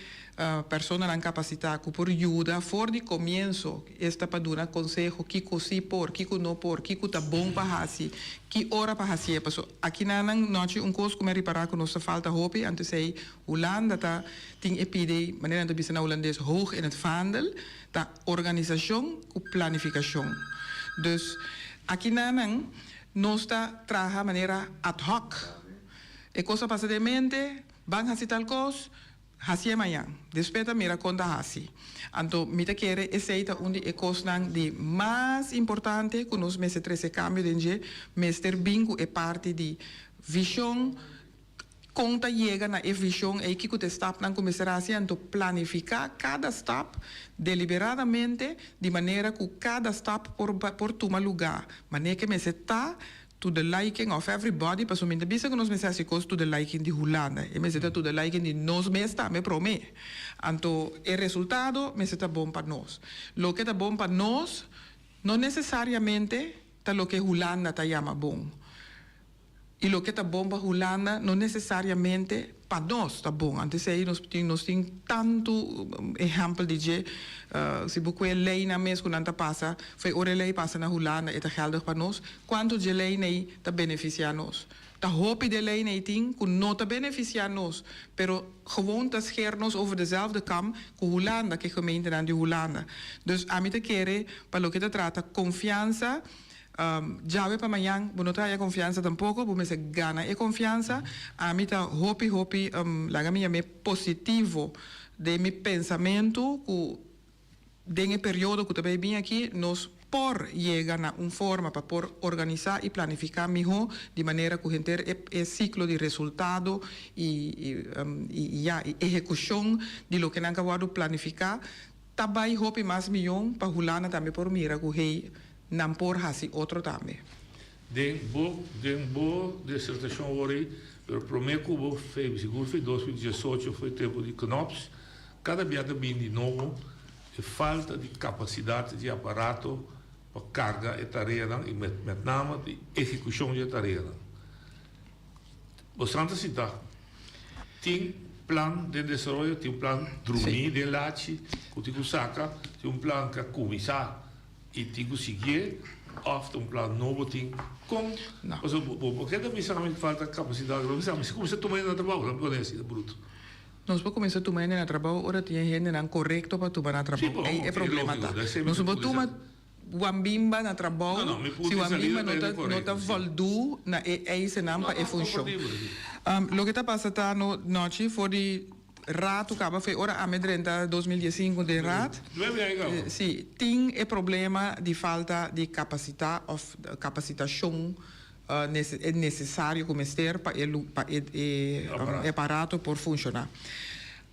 personanan kapasitá ku por yuda for di komienso, esta pa duna konseho kiko si por, kiko no por, kiko ta bon pa hasi, ki ora pa hasié. Paso akinanan nochi un kos ku mi a ripará ku nos ta falta hopi, anto esei Hulanda ta tin e pidi, manera nan ta bisa na hulandes, hoog in het vaandel, ta organisashon ku planifikashon. Dus akinanan Nos ta traha manera ad hoc. E kos a pasa den mente, ban hasi tal kos, hasié mañan. Despues ta mira kon ta hasi. Anto mi ta kere esei ta un di e kosnan di mas importante ku nos mester trese kambio den dje, mester bin ku e parti di vishon. Kon ta yega na e vishon ei? Kiko ta e stapnan ku mester hasi? Anto planifiká kada stap deliberadamente di manera ku kada stap por por tuma lugá manera ke mester ta to the liking of everybody, pasobra mi ta bisa ku nos mester hasi kos to the liking di Hulanda, e mester ta to the liking di nos mes tambe promé. Anto e resultado mester ta bon pa nos. Loke ta bon pa nos no nesesariamente ta loke Hulanda ta yama bon. I loke ta bon pa Hulanda no nesesariamente pa nos ta bon. Anto esei nos tin nos tin tantu ehèmpel di dje. Si bo kue leinan mes ku nan ta pasa, fo'i ora e lei pasa na Hulanda e ta geldig pa nos. Kuantu dje leinan ei ta benefisiá nos? Ta hopi di e leinan ei tin ku no ta benefisiá nos, pero gewoon ta scher nos over dezelfde kam ku Hulanda, ku e gemeentenan di Hulanda. Dus ami ta kere pa loke ta trata konfiansa. Djawe pa mañan bo no ta haya konfiansa tampoko, bo mester gana e konfiansa. Ami ta hopi hopi, laga mi yam'é positivo den mi pensamentu ku den e periodo ku ta bay bin aki nos por yega na un forma pa por organisá i planifiká mihó di manera ku henter e e siklo di resultado i i ya i ehekushon di loke nan ka wòrdu planifiká Ta bay hopi mas miyon pa Hulanda tambe por mira cu hey nan por haci otro tambe. Den bo den bo disertacion awor ei, pero prome cu bo fe sigur fe 2018 foi tempo di Knops, cada bia ta bin di nobo e falta di capacidad di aparato pa carga e tareanan y met met name di ehecucion di e tareanan. Bo santa sinta. Tin plan den desaroyo, tin un plan drumí den lachi ku tin ku saka, tin un plan ku a kuminsá i tin ku siguié òf ta un plan nobo tin. Kon? Pasobra bo por keda bisa mi falta kapasidat, bo bisa mi si kuminsá tuma hende na trabou, lo mi pone asina bruto. Nos por kuminsá tuma hende na trabou ora tin e hendenan korekto pa tuma na trabou. Ei e problema ta. Nos no por tuma. Wambimba na trabou, si Wambimba no ta no ta voldú na e eisennan pa e funshon. Loke ta pasa ta no nochi for di ratu kaba fe ora ami drenta 2015 den raad, si tin e problema di falta di kapasitá òf kapasitashon e nesesario ku mester pa e pa e aparato por funshoná.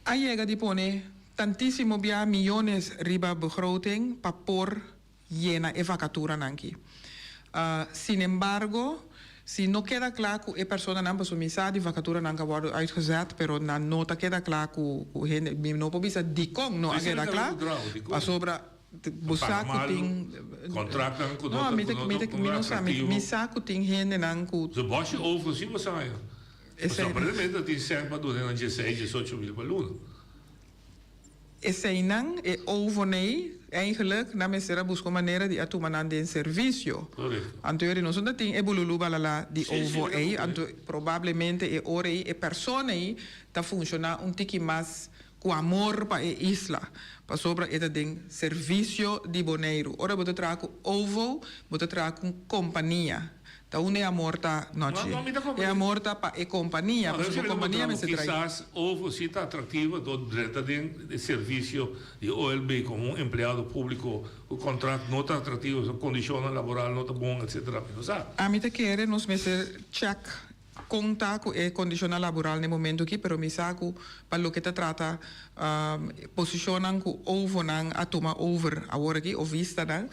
A yega di pone Tantísimo bia miyones riba begroting pa por yena e vakaturanan ki. Sinembargo, si no keda kla ku e personanan, pasobra mi sa di vakaturanan ka wòrdu uitgezet, pero nan no ta keda kla ku hende, mi no por bisa dikon no a keda kla, pasobra bo sa ku tin, no, mi ta, mi ta, mi no sa, mi sa ku tin hendenan ku. Ze bòsje over si bo sa ya. Pasobra aparentemente tin sèn pa duna nan dieseis, diesocho mil pa luna. Eseinan, e ovonei, eigenlijk nan mester a buska un manera di a tuma nan den servisio. Anto yori nos no ta tin e bululu balala di ovo ei, anto probablemente e ora ei e persona ei ta funshoná un tiki mas ku amor pa e isla, pasobra e ta den servisio di Boneiru. Ora bo ta traha ku ovo, bo ta traha ku un kompania. Ta unda e amor ta, Nochi? E amor ta pa e kompania, pasobra bo kompania mester trae. Kisas ovo si ta atractivo dor drenta den e servicio di OLB como un empleado publico cu contract no ta atractivo, su condicionnan laboral no ta bon, etc. Mi no sa. Ami ta kere nos mester check con ta cu e condicionnan laboral na e momento aki, pero mi sa cu pa loke ta trata posicionnan cu ovonan a tuma over awor aki, ovistanan,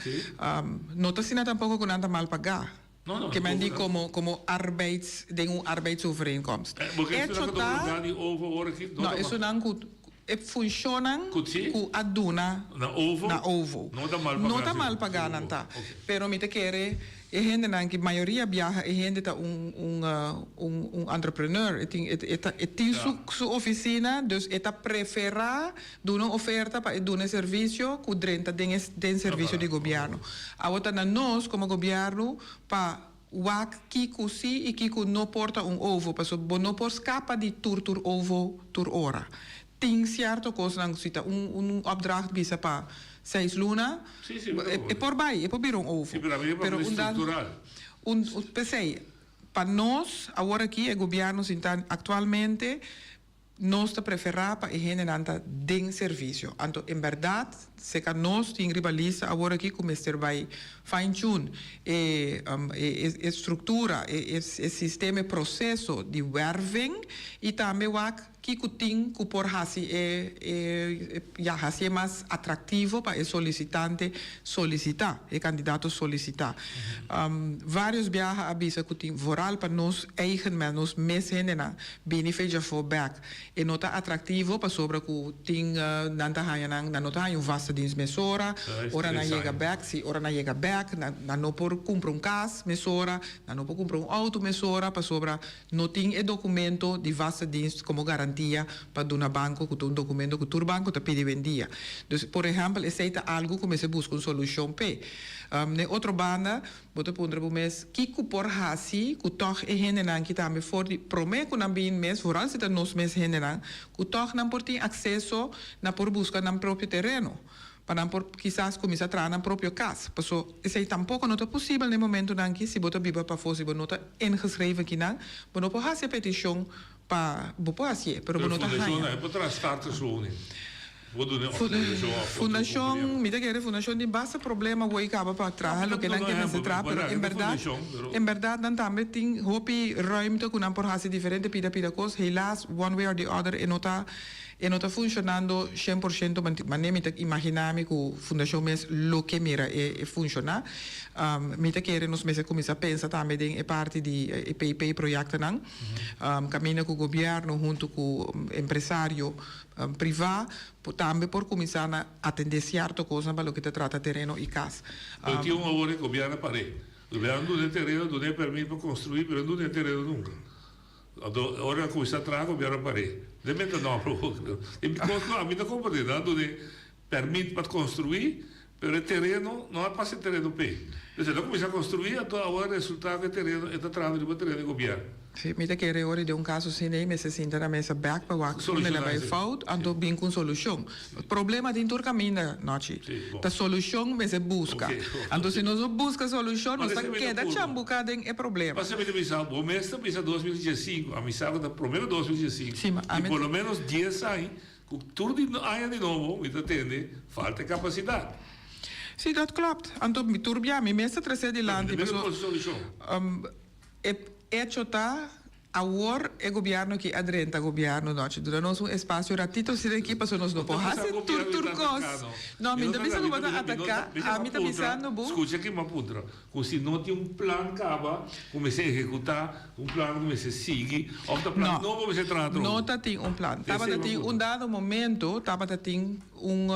no ta asina tampoco cu nan ta mal paga. Ke men di como como arbeids den un arbeidsovereenkomst. Echo ta, no, esunnan cu e funcionnan cu a duna na ovo no ta mal paga nan ta, pero mi ta kere E hendenan ki mayoria biaha e hende ta un un un un entrepreneur e tin e ta e tin su su oficina dus e ta prefera duna un oferta pa e duna e servicio cu drenta den e den servicio di gobierno. Awor ta na nos como gobierno pa wak kico si y kico no por ta un ovo pasobra bo no por scapa di tur tur ovo tur ora. Tin cierto cosnan si ta un un opdracht bisa pa seis luna, e por bay, e por bira un ovo. Pero un da un p'esey pa nos awor aki e gobierno sinta actualmente nos ta prefera pa e hendenan ta den servicio. Anto en berdad. Seka nos tin riba lista awor aki ku mester bai fine tune e e struktura, e e sistema, e proseso di werving i tambe wak kiko tin ku por hasi e e ya hasi e mas atraktivo pa e solisitante solisitá, e kandidato solisitá. Vários biaha a bisa ku tin vooral pa nos eigen men, nos mes hendenan bini fecha afó bèk. E no ta atraktivo pasobra ku tin nan ta haña nan nan no ta haña un vaste dienst mesora, ora nan yega bèk, si ora nan yega bèk nan nan no por kumpra un kas mesora, nan no por kumpra un outo mesora pasobra No tin e documento di vaste dienst como garantia pa duna banco cu ta un documento cu tur banco ta pidi wendia. Dus por ehempel esey ta algo cu mester busca un solucion p'e. N'e otro banda bo ta puntra bo mes kico por haci cu tog e hendenan ki tambe for di prome cu nan bin mes, vooral si ta nos mes hendenan, cu tog nan por tin acceso na por busca nan propio tereno. Pa nan por kisas kuminsá traha nan propio kas. Paso esei tampoko no ta posibel na e momentunan aki si bo ta biba pafó, si bo no ta ingeschreven kinan, bo no por hasi e petishon pa bo por hasié, pero bo no ta Fundashon haña. e por traha starterswoning. Bo duna òf fundashon òf otro Fundashon, kompania. mi ta kere fundashon tin basta problema woi kaba pa No, traha mi ta loke nan duna ke mester ehèmpel, traha, mi pero por en haga bèrdat, fundashon, pero. en bèrdat nan tambe tin hopi ruimte ku nan por hasi diferente pida pida kos, helaas one way or the other e no ta. E no ta funshonando shen por shento mane mi ta imaginá mi ku fundashon mes lo ke mira e funshoná. Mi ta kere nos mester kuminsá pensa tambe den e parti di e PP proyektonan kaminda ku gobièrnu huntu ku empresario privá tambe por kuminsá na atendé sierto kosnan pa loke ta trata tereno i kas. Pero tin un awor e gobièrnu par'é. Gobièrnu duna e tereno, duna e permit pa konstruí pero no duna e tereno nunka. Anto ora a cuminsa traha gobierno a par'é. Den meta no E cos cu ami ta comprende nan a dun'é permit pa construi pero e tereno no a pasa e tereno p'e. Entonces el a cuminsa construi anto awor a resulta cu e tereno e ta trahando riba tereno di gobierno. Si, mi ta kere ora di un caso asina ei mester sinta na mesa bek pa wak unda el a bai fout anto bin cu un solucion. Problema tin tur caminda, Nochi. Ta solucion mester busca. Anto si nos no busca solucion nos ta keda chambuca den e problema. Pasobra mi ta bisa, bo mes ta bisa 2015, ami sa cu ta prome cu 2015, y por lo menos dies aña, cu tur di aña di nobo mi ta tende falta e capacidad. Si, dat klopt. Anto tur bia mi mes ta trece dilanti pasobra e hecho ta. Awor e gobierno aki a drenta gobierno nochi duna nos un espacio ratito asina aki pasobra nos no por haci tur tur cos. No, mi no ta bisa cu bo ta ataca, ami ta bisando bo. Scucha aki mi a puntra, cu si no tin un plan caba cu mester ehecuta, un plan cu mester sigui of ta plan nobo mester traha atrobe? No ta tin un plan. Tabata tin un dado momento tabata tin un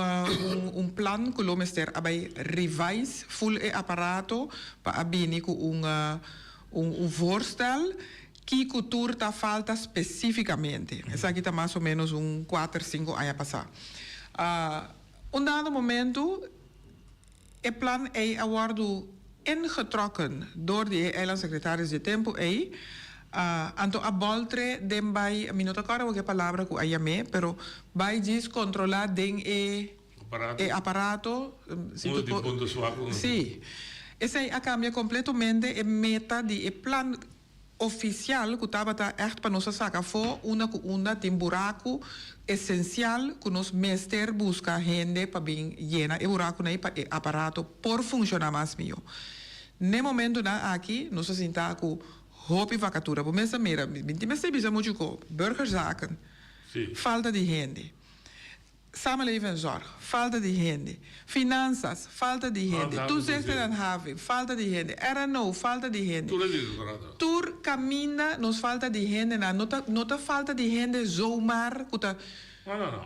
un plan cu lo mester a bay revise full e aparato pa a bini cu un Un voorstel kiko tur ta falta specificamente. Esaki ta mas o menos un kuater, sinku aña pasá. Un dado momento e plan ei a wòrdu ingetrokken dor di e eilandsecretaris di e tempu ei, anto a bòltre den bai, mi no ta kòrda wak e palabra ku a yam'é, pero bai djis kontrolá den e Aparato. E aparato. Uno di punto swak. Sí. Esei a cambia completamente e meta di e plan oficial cu tabata echt pa nos a saca afo unda cu unda tin buracu esencial cu nos mester busca hende pa bin yena e buracunan ei pa e aparato por funciona mas miyo. N'e momentonan aki nos a sinta cu hopi vacatura. Bo mes a mira, mi tin mester bisa mucho cu burgerzaken, falta di hende. Samenleving en zorg, falta di hende. Finanzas, falta di hende. Toezicht en handhaving, falta di hende. RNO, falta di hende. Tur caminda nos falta di hendenan. No ta no ta falta di hende zomaar cu ta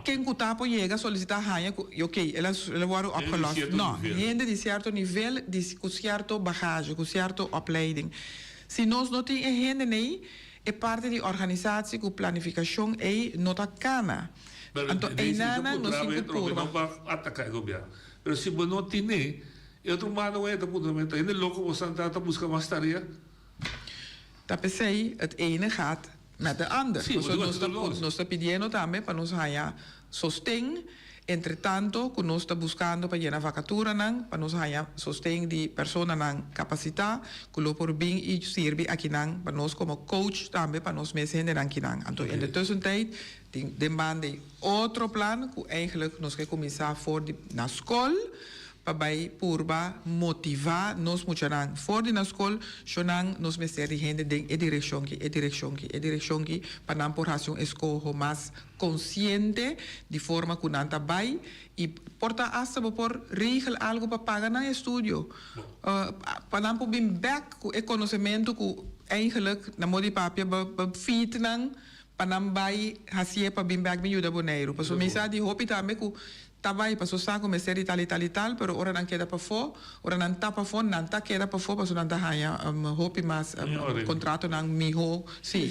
ken cu ta por yega solicita haña cu ok el a el a wordo opgelost. No, hende di cierto nivel di cu cierto bagage, cu cierto opleiding. Si nos no tin e hendenan ey, e parti di organisatie cu planificacion ey no ta cana. Anto einanan nos tin ku purba. No pa ataká e gobièrnu. Pero si bo no tine, e otro manda un hende ta puntra mi, ta hende loko bo santa ta buska mas tarea? Ta p'esei het ene gaat met de ander. Sí, Pasobra nos ta nos ta pidiendo tambe pa nos haña sosten. Entretanto ku nos ta buskando pa yena vakaturanan pa nos haña sosten di personanan kapasitá ku lo por bin i sirbi akinan pa nos komo coach tambe pa nos mes hendenan kinan. Anto in de tussentijd tin den banda di otro plan ku eigenlijk nos ke kuminsá for di na skol pa bai purba motivá nos muchanan for di na skol shonan nos mester di hende den e direkshon ki e direkshon ki e direkshon ki pa nan por hasi un eskoho mas Konsiente di forma ku nan ta bai i por ta asta bo por regel algu pa paga nan estudio pa nan por bin bek ku e konosementu ku eigenlijk na modo di papia bo bo feed nan pa nan bai hasié pa bin bek bin yuda Boneiru. Pasobra mi sa di hopi tambe ku Ta bai paso sa ku mester di tal i tal i tal, pero ora nan keda pafó, ora nan ta pafó, nan ta keda pafó paso nan ta haña hopi mas kontratonan mihó, sí,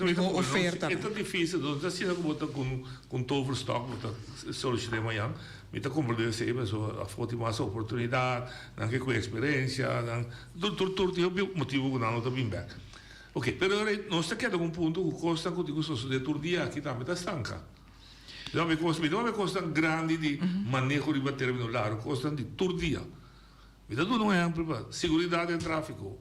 mihó ofertanan. E ta difísil, no ta asina ku bo ta ku un toverstok bo ta solushoné mañan. Mi ta komprendé esei paso afó tin mas oportunidat, nan ke ku eksperensia, nan tur tur tur tin hopi motibu ku nan no ta bin bèk. Oke, pero nos ta keda ku un punto ku kosnan ku tin ku sosodé tur dia aki tambe ta stanka. No mi kos, mi no habi kosnan grandi di maneho riba termino largo, kosnan di tur dia. Mi ta duna un ehempel pa seguridat den trafiko.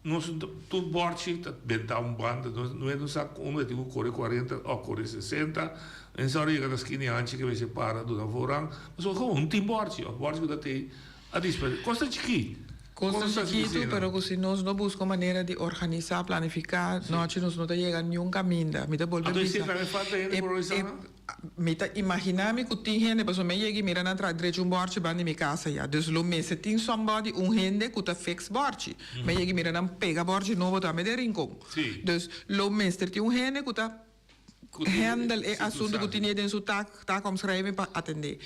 Nos tur bòrchi ta bentá un banda, nos no sa unda e tin ku kore kuarenta òf kore sesenta. En sa ora yega na skina e hanchi ke mester para duna voorrang. Pasobra gewoon no tin bòrchi òf bòrchi ku ta tei a disparesé. Kos ta chikí. Kos ta chikitu, pero ku si nos no buska un manera di organisá, planifiká, nochi nos no ta yega niun kaminda. Mi ta bolbe bisa, e, e, mi ta imaginá mi ku tin hende, pasobra mi a yega i mira nan traha drecha un bòrchi banda di mi kas ayá. Dus lo mester tin somebody, un hende ku ta fix bòrchi. Mi a yega i mira nan pega bòrchi nobo tambe den Rincon. Dus lo mester tin un hende ku ta handle e asuntu ku tin e den su taak, taakomschrijving pa atendé.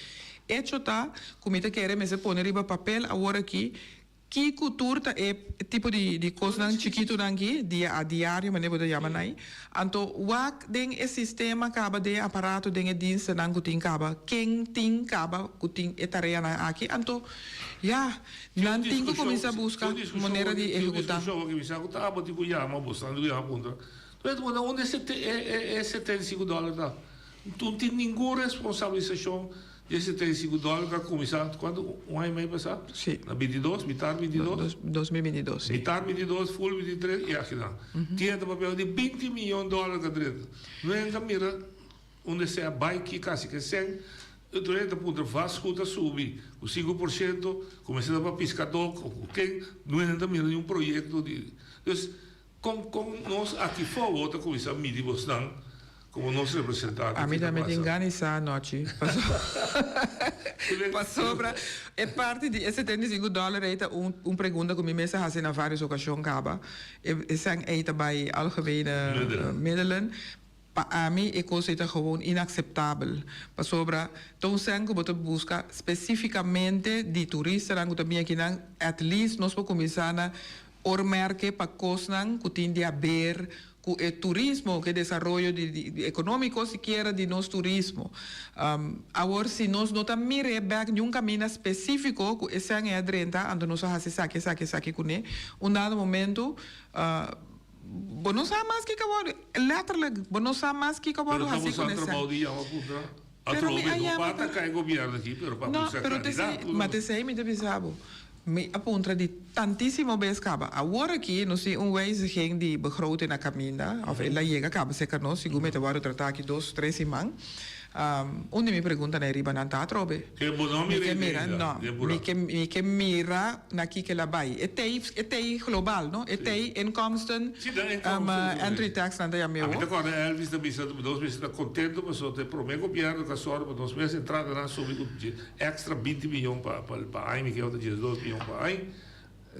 Echo ta ku mi ta kere mester pone riba papel awor aki kiko tur ta e tipo di di kosnan chikitunan aki dia a diario manera bo ta yama nan anto wak den e sistema kaba den e aparato den e dienstennan ku tin kaba ken tin kaba ku tin e tareanan aki anto ya nan tin ku kuminsá buska manera di ehekutá. Pero bo na unda e 75 dòler ta? No tin ningun responsabilisashon di e 75 dòler ku a kuminsá kuantu un aña i mei pasá? Sí. Na bintidos, mitar bintidos? 2022, sí. Mitar bintidos, ful bintitres i akinan. Tin ta papia di binti miyon dòler ku a drenta. No hende ta mira unda esei a bai ki kasi ke sèn. Otro hende ta puntra vastgoed a subi ku 5%, kuminsá ta pa piskadó ku ken. No hende ta mira ningun proyekto di. Dus Kon kon nos aki fowo ta kuminsá midi bosnan komo nos representante? Ami tambe tin gana di sa anochi pasobra e parti di e 75 dòler ei ta un un pregunta ku mi mes a hasi na vários okashon kaba. E sèn ei ta bai algemene middelen. Pa ami e kos ei ta gewoon inakseptabel pasobra ta un sèn ku bo ta buska spesífikamente di turistanan ku ta bini akinan at least nos por kuminsá na Oormerke pa kosnan ku tin di haber ku e turismo, ku e desaroyo di ekonómiko sikiera di nos turismo. Awor si nos no ta mir'é bèk niun kaminda spesífiko ku e sèn ei a drenta, anto nos a hasi esaki, esaki, esaki kuné. Un dado momento bo no sa mas kiko a wòrdu, letterlijk, bo no sa mas kiko a wòrdu hasi ku e sèn. Pero mi a yama pa. No, pero t'esei, ma t'esei mi ta bisa bo. Mi a puntra di tantísimo bes kaba. Awor aki nos tin un wijziging di begroting na kaminda, òf el a yega kaba serka nos, segun mi ta wòrdu tratá aki dos, tres siman. Un di mi preguntanan riba nan ta atrobe. Mi ke mira, no, mi ke, mi ke mira na kiko el a bai. E tei, e tei global, no? E tei inkomsten, entry tax nan ta yama e A mi ta awor. kòrda Elvis ta bisa nos mester ta kontento pasobra ta e promé gobièrnu ku a sòru pa nos mes entradanan subi ku èkstra 20 miyon pa pa aña, mi kere ta 12 miyon pa aña.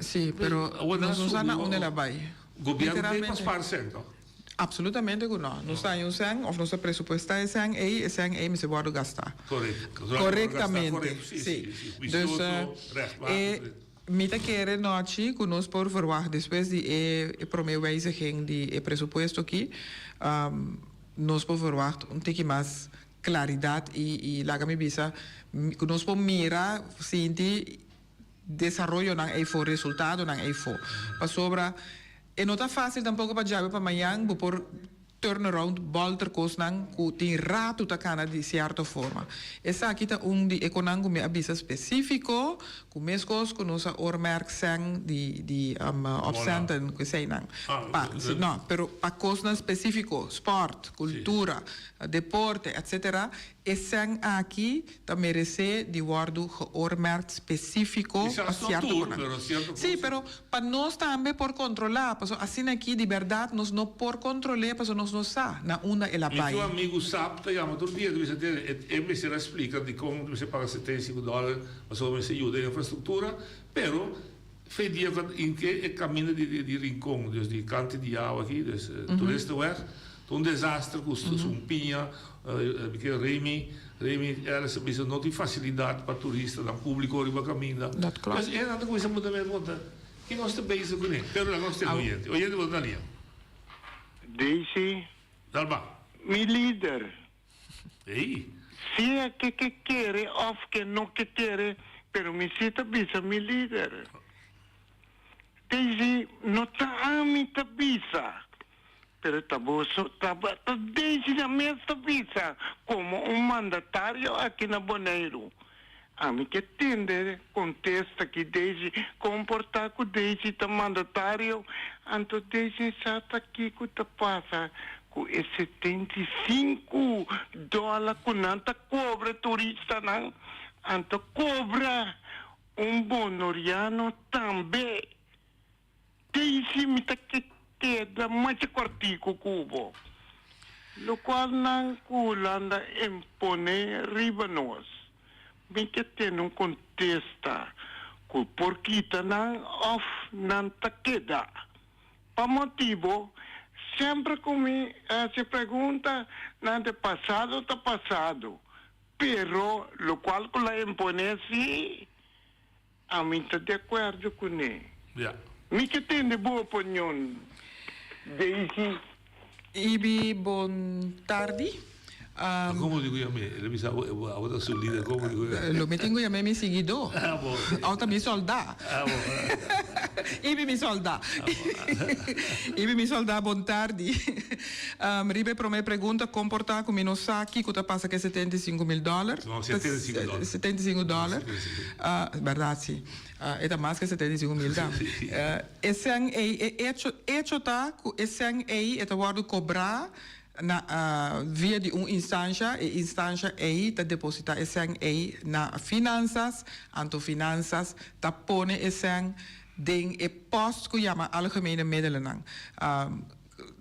Sí, pero nos no sa na unda el a bai. Gobièrnu tin pa spar sèn tòg? Absolutamente ku no. Nos ta haña un sèn òf nos ta presupuestá e sèn ei, e sèn ei mester wòrdu gastá. Korekto. Korektamente, sí. Dus e mi ta kere nochi ku nos por verwagt despues di e promé wijziging di e presupuesto aki, nos por verwagt un tiki mas klaridat i laga mi bisa ku nos por mira, sinti desaroyonan eifó, resultadonan eifó. Pasobra e no ta fásil tampoko pa djawe pa mañan bo por. turn around bolter kosnan ku tin ratu ta kana di sierto forma. Esaki ta un di e konan ku mi a bisa spesífiko ku meskos ku nos a oormerk sèn di di opcenten ku eseinan pa no pero pa kosnan spesífiko spòrt, kultura, deporte etsetera E sèn aki ta meresé di wòrdu geoormerkt spesífiko pa Kisas no sierto tur, konan. pero sierto Sí, kos. pero pa nos tambe por kontrolá, pasobra asina aki di bèrdat nos no por kontrol'é pasobra nos no sa na unda el a Mi bai. tin un amigu sap ta yama tur dia, ta bisa tene, e e mester a splika dikon mester paga 75 dòler pasobra mester yuda e infrastruktura, pero fe dia ku in ke e kaminda di di di Rincon, dus di kanti di awa aki, dus Toeristenweg, ta un desaster ku sumpiña, Mi ke Remy, Remy Ellis a bisa no tin facilidad pa turistanan publico riba caminda. Dat klopt. Pues e nan ta cuminsa puntra mi pregunta, ki nos ta bezig cune? Pero laga nos tene oyente. Oyente bo ta na lia. Daisy. Dalba. Mi lider. Ey. Sea ke ke kere of ke no ke kere, pero mi si ta bisa mi lider. Daisy, no ta ami ta bisa. Pero ta boso tabata Daisy na mes ta bisa komo un mandatario aki na Boneiru. Ami ke tende kontesta ki Daisy kon por ta ku Daisy ta mandatario anto Daisy sa ta kiko ta pasa ku e 75 dòler ku nan ta kobra turistanan anto kobra un bonoriano tambe. Daisy mi ta ke keda masha kòrtiku ku bo. Lokual nan ku Hulanda imponé riba nos. Mi ke tene un kontesta ku por kita nan òf nan ta keda. Pa motibo, semper ku mi hasi pregunta, nan di pasado ta pasado, pero lokual ku la imponé si. Ami ta di akuerdo kuné. Ja. Mi ke tende bo opinion, Daisy. Ibi bon tardi. Como digo yam'é? El a bisa abo, abo ta su lider, como digo yam'é? Lo mi tin ku yam'é mi siguidó. Ah bo. Abo ta mi soldá. Ah bo. Ibi mi soldá. Ibi mi soldá bon tardi. Riba e promé pregunta, kon por ta ku mi no sa kiko ta pasa ku e 75 mil dòler? No, 75 dòler. 75 dòler. Bèrdat si. E ta mas ku 75 mil ta. E sèn ei, e echo, echo ta ku e sèn ei e ta wòrdu kobrá na via di un instansha, e instansha ei ta depositá e sèn ei na Finansas, anto Finansas ta pone e sèn den e pòst ku yama Algemene Middelennan.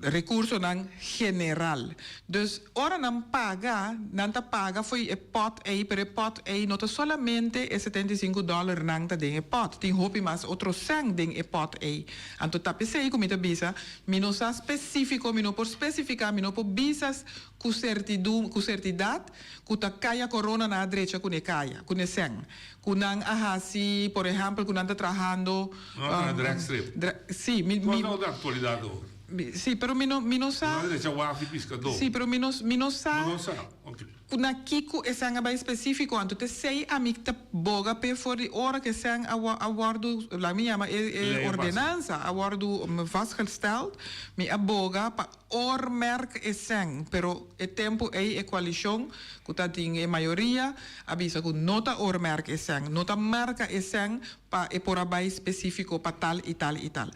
Rekursonan general. Dus ora nan paga, nan ta paga fo'i e pòt ei, pero e pòt ei no ta solamente e 75 dòlernan ta den e pòt, tin hopi mas otro sèn den e pòt ei. Anto ta p'esei ku mi ta bisa, mi no sa spesífiko, mi no por spesifiká, mi no por bisa ku sertidum, ku sertidat ku ta Kaya Korona nan a drecha ku ne kaya, ku ne sèn. Ku nan a hasi, por ehèmpel, ku nan ta trahando. No, na dragstrip. Sí, mi. Kos ta otra aktualidat awor? Sí, pero mi no, mi no sa. No a drecha waf di piskadó. Sí, pero mi no, mi no sa. Bo no sa, ok. Ku na kiko esnan a bai spesífiko, anto ta esei ami ta boga p'e for di ora ku esnan a a wòrdu, laga mi yama e e ordenansa a wòrdu vastgesteld, mi a boga pa Oormerk e sèn, pero e tempu ei e koalishon ku ta tin e mayoria a bisa ku no ta oormerk e sèn, no ta marka e sèn pa e por a bai spesífiko pa tal i tal i tal.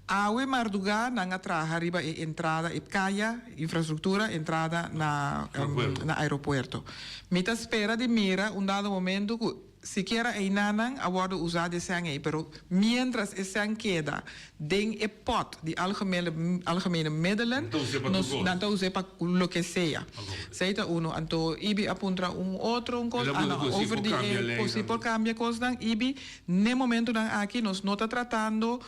Awe mardugá nan a traha riba e entrada e kaya, infrastruktura, entrada na na aeropuerto. Mi ta spera di mira un dado momento ku. Sikiera einanan a wòrdu usá di e sèn ei, pero miéntras e sèn keda den e pòt di algemene algemene middelen, nos nan ta us'é pa loke sea. Esei ta unu. Anto Ibi a puntra un otro un kos, ah no, over di e ku si por kambia kosnan, Ibi, n'e momentunan aki nos no ta tratando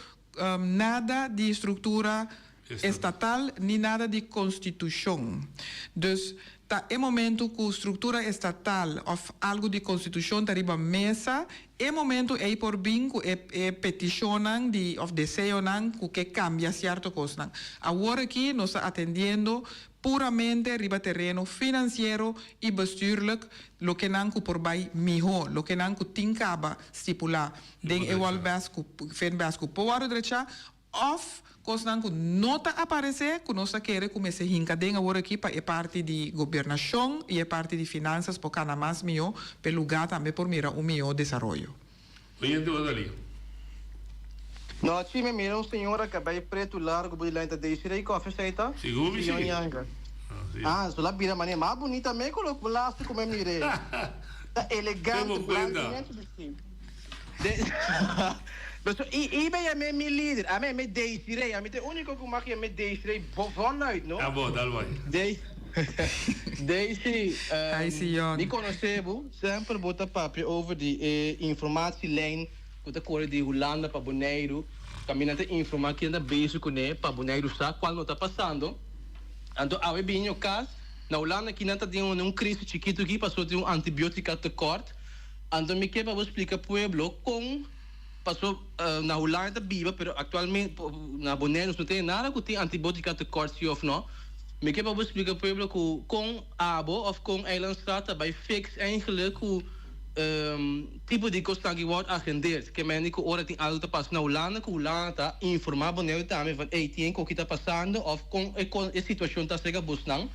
nada di struktura estatal ni nada di konstitushon. Dus ta e momentu ku struktura estatal òf algu di konstitushon ta riba mesa, e momentu ei por bin ku e e petishonnan di òf deseonan ku ke kambia sierto kosnan. Awor aki nos ta atendiendo puramente riba tereno finansiero i bestuurlijk lokenan ku por bai mihó, lokenan ku tin kaba stipulá den e Wolbes ku Finbes ku por wòrdu drechá òf. Kosnan ku no ta aparesé ku nos ta kere ku mester hinka den awor aki pa e parti di gobernashon i e parti di finansas por kana mas mihó pa e lugá tambe por mira un mihó desaroyo. Oyente Odalí. No chi mi mira un señora cabei pretu largo bo dilanti ta Desiree Coffee esey ta? Sigur mi si. Señor Yanga. Ah, so la bira manera mas bunita me cu lo laatste cu mi mire. Ta elegante, Temo blanco cuenta. nechi bisti. Beso i i me yam'é mi lider, a mi yam'é Desiree, a mi ta e úniko ku mag yam'é Desiree voluit, no? A bo, dal bai. Daisy, Hi, Sion. mi konosé bo, semper bo ta papia over di e informatielijn ku ta kore di Hulanda pa Boneiru, kaminda ta informá ken ta bezig kuné pa Boneiru sa kual no ta pasando. Anto awe bini yo kas, na Hulanda kinan ta den un krisis chikitu aki pasobra tin un antibiotika tekort. Anto mi ke pa bo splika pueblo kon paso na Hulanda ta biba pero aktualmente na Bonaire nos no tene nada ku tin antibiotika tekort si of no. Mi ke pa bo splika pueblo ku kon abo of kon Eilandstraat ta bai fix eigenlijk ku tipo di kosnan ki wòrdu agendeerd. Ke mende ku ora tin algu ta pasa na Hulanda ku Hulanda ta informa Bonaire tambe van ey tin koki ta pasando of kon e situashon ta aserka bosnan.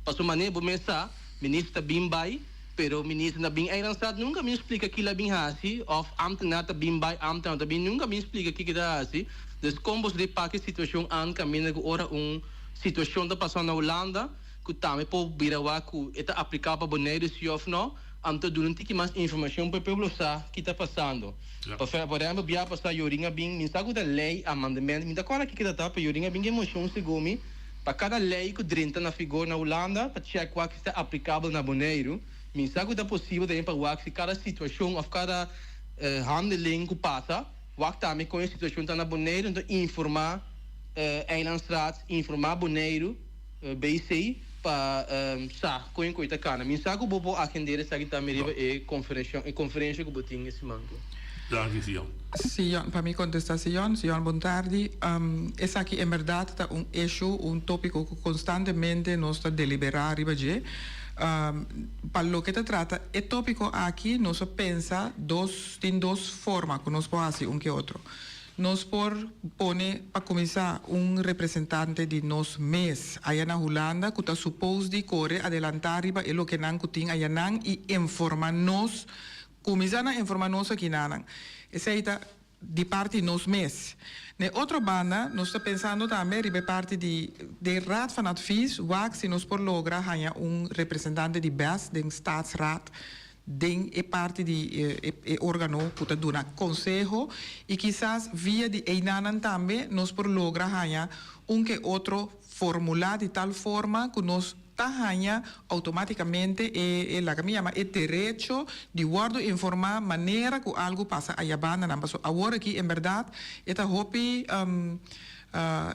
Paso manera bo mes sa minister ta bin bai. Pero minister na bin Eilandstraat nunca bin splica kila bin haci of ambtenaar ta bin bay ambtenaar ta bin nunca bin splica kiko ta haci. Dus con boso di pak e situacion an caminda cu ora un situacion ta pasa na Hulanda cu tambe por bira wak cu e ta aplica pa Boneiru si of no, anto duna un tiki mas informacion pa e pueblo sa ki ta pasando. Pa por ehempel bia pasa Jorin a bin, mi sa cu ta ley amendement, mi ta corda kiko ta ta pero Jorin a bin cu e mocion segun mi Pa kada lei ku drenta na vigor na Hulanda pa chèk wak si ta aplikabel na Boneiru. Mi sa ku ta posibel tambe pa wak si kada situashon òf kada handeling ku pasa, wak tambe kon e situashon ta na Boneiru. Anto informá Eilandsraad, informá Boneiru, BC, pa sa kon e koi ta kana. Mi sa ku bo por agendera esaki tambe riba e konferensha ku bo tin e siman ku. Danki Sion. Sion, pa mi contesta Sion, Sion bon tardi. Esaki en berdad ta un issue, un topico cu constantemente nos ta delibera riba dje. Pa loke ta trata e topico aki nos a pensa dos, tin dos forma cu nos por haci un ke otro. Nos por pone pa cuminsa un representante di nos mes aya na Hulanda cu ta suppose di core adelanta riba e lokenan cu tin ayanan y informa nos Kuminsá na informá nos akinanan. Esei ta di parti nos mes. Na e otro banda, nos ta pensando tambe riba e parti di den Raad van Advies wak si nos por logra haña un representante di bes den Staatsraad den e parti di e organo ku ta duna konseho i kisas via di einanan tambe nos por logra haña un ke otro formulá di tal forma ku nos ta haña automáticamente e e laga mi yama e derecho di wordo informa manera cu algo pasa aya bandanan paso awor aki en berdad e ta hopi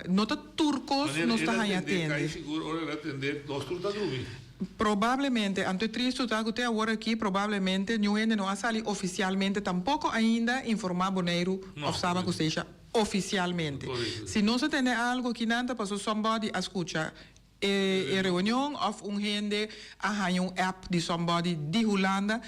no ta tur cos Manera nos ta el a haña tende tende. cay sigur ora el a tende nos tur ta drumi. Probablemente, anto e tristo ta cu te awor aki probablemente niun hende no a sali oficialmente tampoco ainda informa Boneiru No, of Saba cu Statia oficialmente. Correcto. Si nos a tende algo aki nan ta paso somebody a scucha E reunion of un hende a haña un app di somebody di Hulanda,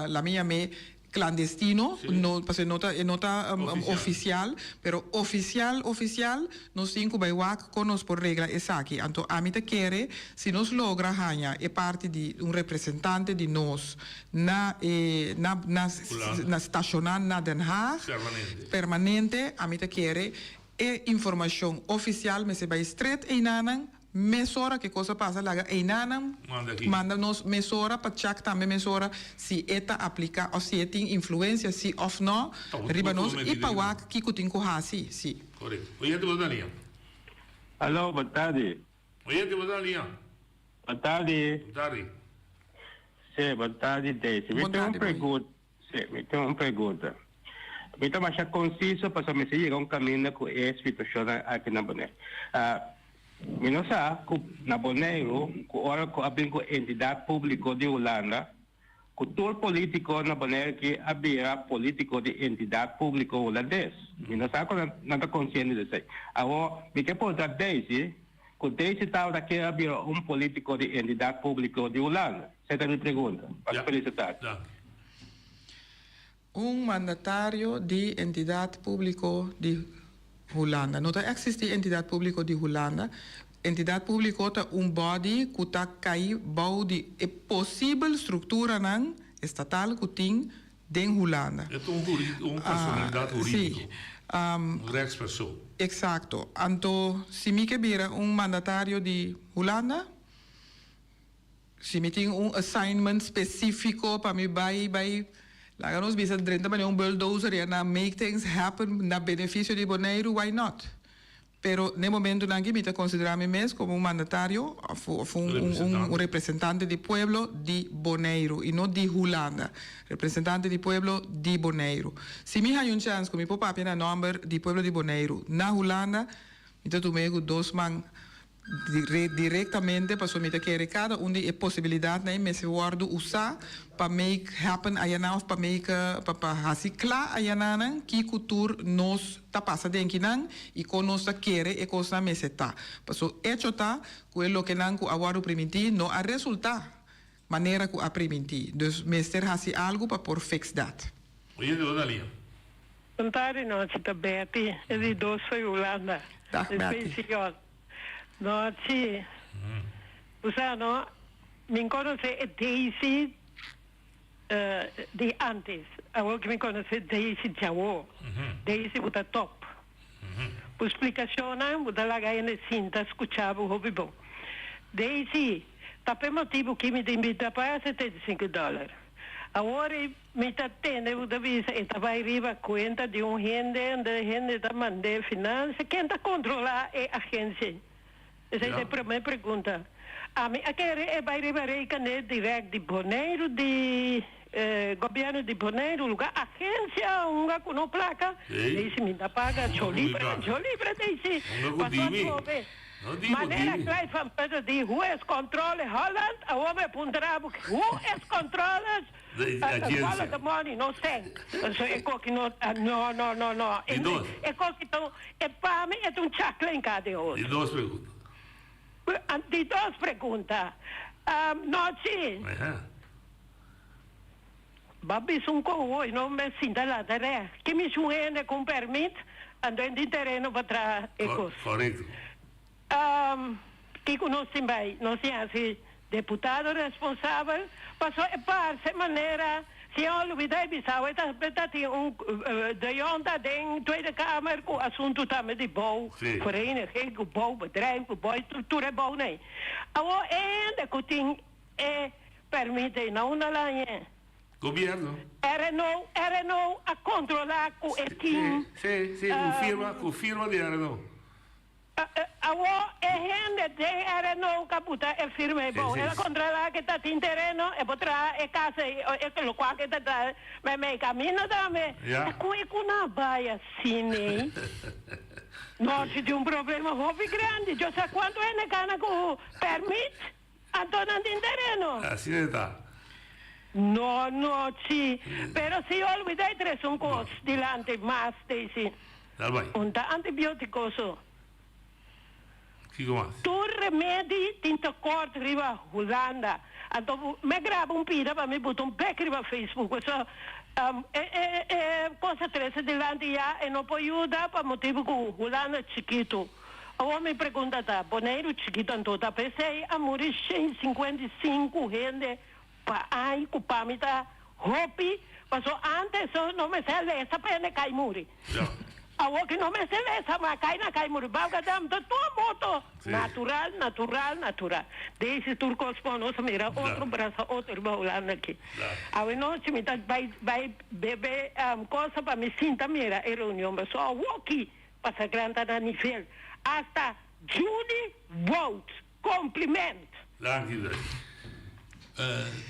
la mi yam'é clandestino, no, pasobra e no ta, e no ta oficial, pero oficial, oficial, nos tin cu bay wak con nos por regla esaki. Anto ami ta kere si nos logra haña e parti di un representante di nos na e, na, na, na staciona na Den Haag, permanente, ami ta kere E informacion oficial mester bay stret eynanan mesora ke cos a pasa laga eynanan manda nos mesora pa check tambe mesora si e ta aplica of si e tin influencia si of no riba nos y pa wak kico tin cu haci si. Correcto. Oyente bo ta na liña. Alo, bon tardi. Oyente bo ta na liña. Bon tardi. Bon tardi. Si, bon tardi Daisy. Mi tin un pregunta. Sí, mi tin un pregunta. Mi ta masha conciso pasobra mi sa yega un caminda cu e situacionnan aki na Boneiru. Mi no sa cu na Boneiru cu ora cu a bin cu entidad publico di Hulanda, cu tur politico na Boneiru aki a bira politico di entidad publico Hulandes. Mi no sa cu nan ta consciente di esey. Awor, mi ke puntra Daisy, cu Daisy tabata kier a bira un politico di entidad publico di Hulanda? Esei ta mi pregunta. Pasa feliz tardi. Un mandatario di entidad publico di. Hulanda. No ta eksistí entidat públiko di Hulanda. Entidat públiko ta un body ku ta kai bou di e posibel strukturanan estatal ku tin den Hulanda. E ta un un personalidat hurídiko. Sí. Un rechtspersoon. Eksakto. Anto si mi ke bira un mandatario di Hulanda, si mi tin un assignment spesífiko pa mi bai bai laga nos bisa drenta manera un bulldozer ya na make things happen na benefisio di Boneiru, why not? Pero n'e momentunan aki mi ta konsiderá mi mes komo un mandatario òf òf un un un representante di pueblo di Boneiru i no di Hulanda. Representante di pueblo di Boneiru. Si mi haña un chèns ku mi por papia na nòmber di pueblo di Boneiru na Hulanda, mi ta tum'é ku dos man Direktamente pasobra mi ta kere kada un di e posibilidatnan ei mester wòrdu usá pa make happen ayanan òf pa make pa pa hasi kla ayananan kiko tur nos ta pasa den kinan i kon nos ta kere e kosnan mester ta. Pasobra echo ta ku e lokenan ku a wòrdu primintí no a resultá manera ku a primintí. Dus mester hasi algu pa por fix dat. Oye de dónde alia? Bon tardi nochi ta Betty e di dos fo'i Hulanda. Dag Betty. Especial. Nochi. Bo sa no, mi conoce e Daisy di antes, awor cu mi conoce Daisy djawo. Daisy bo ta top. Bo splicacionnan bo ta laga hende sinta scucha bo hopi bon. Daisy, ta p'e motibo ki mi ta invita pa 75 dollar. Awor e mi ta tende bo ta bisa e ta bai riba cuenta di un hende, unda e hende ta mand'e financia. Ken ta controla e agencia? Esey ta e prome pregunta. Ami a kere e bai riba rekening direct di Boneiru di gobierno di Boneiru luga agencia hunga cu no placa deysi mi ta paga cholibra cholibra deysi paso atrobe manera Clyde van Putten di hoe is controle Holland awor mi a puntra bo hoe is controle follow the money no cent so e koki no no no no no e koki ta e pa mi e ta un chakla den otro. Di dos pregunta. Nochi. Ba bisa un kohoy no me sinta lata rè. Ki mi su hende ku un permit anto e tin tereno pa traha e kos. Korekto. Kiko nos tin bai? Nos tin hasi deputado responsabel paso e parse manera si e olbida e bisa e ta ta tin un De Jong ta den Tweede Kamer ku asuntu tambe di bou vereniging ku bou bedrijf ku bou tur e bou nei awor e hende ku tin e permit ei na unda la hañ'e? Gobierno. RNO RNO a kontrola ku e tin. Si si ku firma ku firma di RNO. Awor e hende den RNO ka buta e firma ei bou. El a kontrolá ke ta tin tereno, e por traha e kas ei, e lokual ke ta traha meimei kaminda tambe. Ta ku e ku nan a bai asina ei? Nos tin un problema hopi grandi. Yo sa kuantu hende gana ku pèrmit, anto nan tin tereno. Asina e ta. No, no, si. Pero si olbida e tres un kos dilanti mas, Daisy. Dal bai. Un ta antibiotiko so. Kiko mas? Tur remedi tin tekort riba Hulanda. Anto bu me graba un pida pa mi buta un bek riba Facebook. Pasobra e e e kos a trese dilanti ya e no por yuda pa motibu ku Hulanda chikitu. Awor mi pregunta ta, Boneiru chikitu anto ta p'esei a muri 155 hende pa aña ku pa mi ta hopi, paso antes no mester a lesa pa hende kai muri. Awor ki no mester lesa ma kai na kai muri. Bauga dam ta tur moto natural, natural, natural. Deze tur kos por nos a mira otro brasa otro riba Hulanda aki. Awe nochi mi ta bai bai bebe cosa pa mi sinta mira e reunion paso awor ki Pasa gran ta na nivel hasta Judy Wout. Compliment! Danki Dai.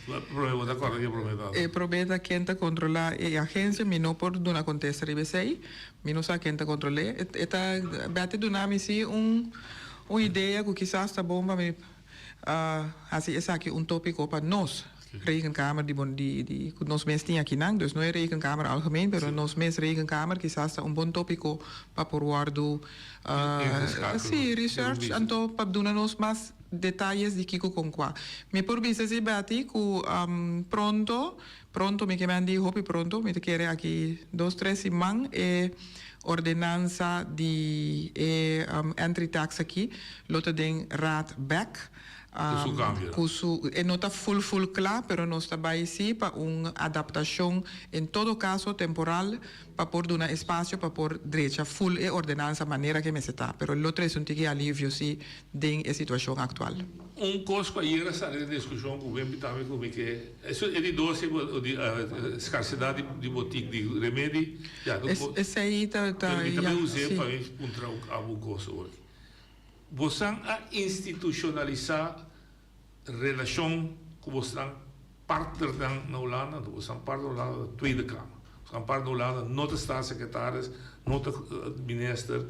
Prome bo ta corda ke prome ta. E prome ta ken ta controla e agencia mi no por duna contesta riba esey mi no sa ken ta controle e ta Betty duna mi si un un idea cu kisas ta bon pa mi haci esaki un topico pa nos Rekenkamer di di di ku nos mes tin akinan, dus no e rekenkamer algemeen, pero nos mes rekenkamer kisas ta un bon topiko pa por wòrdu sí, research, anto pa duna nos mas detayes di kiko kon kua. Mi por bisa si Betty ku pronto, pronto mi ke men di hopi pronto, mi ta kere aki dos tres siman e. ordenansa di e entry tax aki lo ta den Raad bek. Ku su kambionan. Ku su, e no ta full full kla, pero nos ta bai si pa un adaptashon en todo kaso temporal pa por duna espasio pa por drecha full e ordenansa manera ke mester ta. Pero lo trese un tiki alivio si den e situashon aktual. Un kos ku ayera sali den diskushon ku Wemby tambe ku mi ke, eso e di dos di skarsedat di botik di remedi, ya, Esei ta, ta, pero mi ya, tambe us'é si. pa mi puntra un abo un kos awor. Bosan a institucionalisa relacion cu bosnan partnernan na Hulanda, anto bosan partner na Hulanda ta Tweede Kamer. Bosan partner na Hulanda no ta staatssecretaris, no ta minister,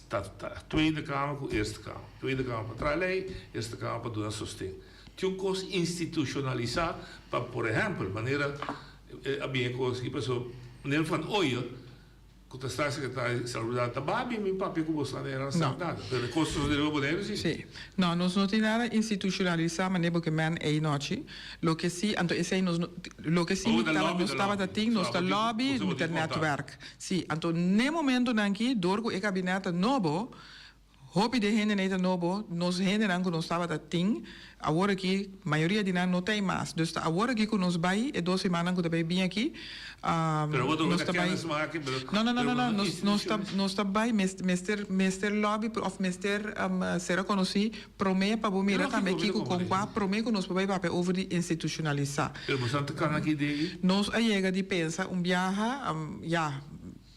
ta Tweede Kamer cu Eerste Kamer. Tweede Kamer pa traha ley, Eerste Kamer pa duna sosten. Tin un cos institucionalisa pa, por ehempel, manera a bin e cos aki pasobra meneer Van Ooijen, Ku ta staatssecretaris di Salubridad ta babi mi papia ku boso nan era sa nada. Pero e kos sosode riba Boneiru si. Sí. No, nos no tin nada institucionalisá manera bo ke men ei nochi. Loke sí, anto esei nos no, loke sí mi tabata, nos tabata tin, nos ta lobby, mi ta netwerk. Sí, anto n'e momentonan aki, dor ku e kabinet ta nobo, Hopi den hendenan ta nobo, nos hendenan ku nos tabata tin, awor aki mayoria di nan no ta ei mas. Dus ta awor aki ku nos bai, e dos simannan ku ta bai bin aki, nos ta bai. No, no, no, no, no, nos, nos ta, nos ta bai, mester, mester lobby òf mester sera konosí promé pa bo mira tambe kiko kon kua, promé ku nos por bai papia over di institushonalisá. Nos a yega di pensa un biaha, ya.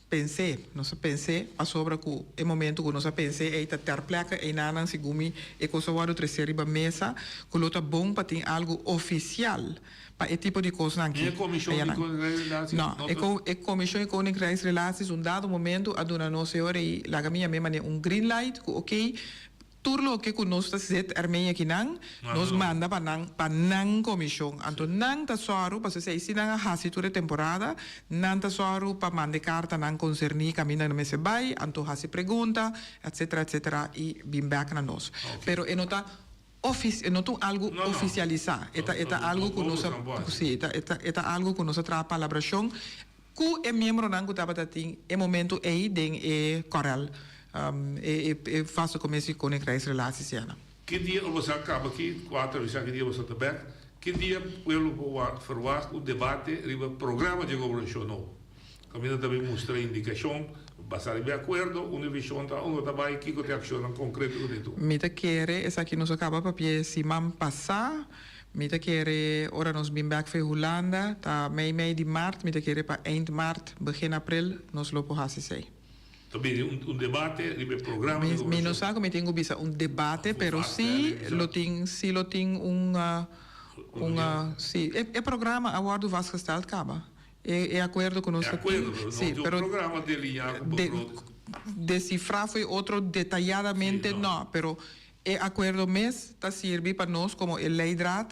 Pens'é, nos a pens'é, pasobra ku e momento ku nos a pens'é ei ta ter plekke einanan segun mi e kos a wòrdu tresé riba mesa ku lo ta bon pa tin algu ofisial pa e tipo di kosnan Ni aki. e Komishon di Eyanan. Koninkrijksrelaties No, no e ta. ko e Komishon di Koninkrijksrelaties un dado momento a duna nos e ora ei laga mi yam'é manera un green light ku okey Tur loke ku nos ta zet ermee akinan, nos manda pa nan, pa nan komishon. Anto nan ta sòru, pasobra esei si nan a hasi tur e temporada, nan ta sòru pa manda e kartanan konserní kaminda nan mester bai, anto hasi pregunta, etsetera, etsetera, i bin bèk na nos. Pero e no ta ofis, e no ta un algu ofisialisá. E ta, e ta algu ku nos a, sí, e ta, e ta, e ta algu ku nos a traha palabrashon Ku e miembronan ku tabata tin e momento ei den e kòrèl, e e vaste commissie Koninkrijksrelaties yena. Ki dia ora boso a kaba ki kuater bisa ki dia boso ta bek? Ki dia pueblo por verwagt un debate riba programa dje gobernashon nobo? Kaminda ta bin mustra indikashon basa riba e akuerdo, unda e vishon ta, unda ta bai, kiko ta e akshonnan konkreto ku tin tuma. Mi ta kere esaki nos a kaba papia e siman pasá. Mi ta kere ora nos bin bek for Hulanda ta mei mei di mart, mi ta kere pa eind mart, begin april nos lo por hasi esei. Ta bini un debate riba e programa di Mi no gobernashon. sa ku mi tin ku bisa un debate, pero si lo tin si lo tin un un si e programa a wordu vastgesteld kaba. E e akuerdo ku nos E ta tin akuerdo, pero no si tin un pero programa deliñá ku de begroting. desifrá fo'i otro detayadamente no, pero E akuerdo mes ta sirbi pa nos komo e leidraad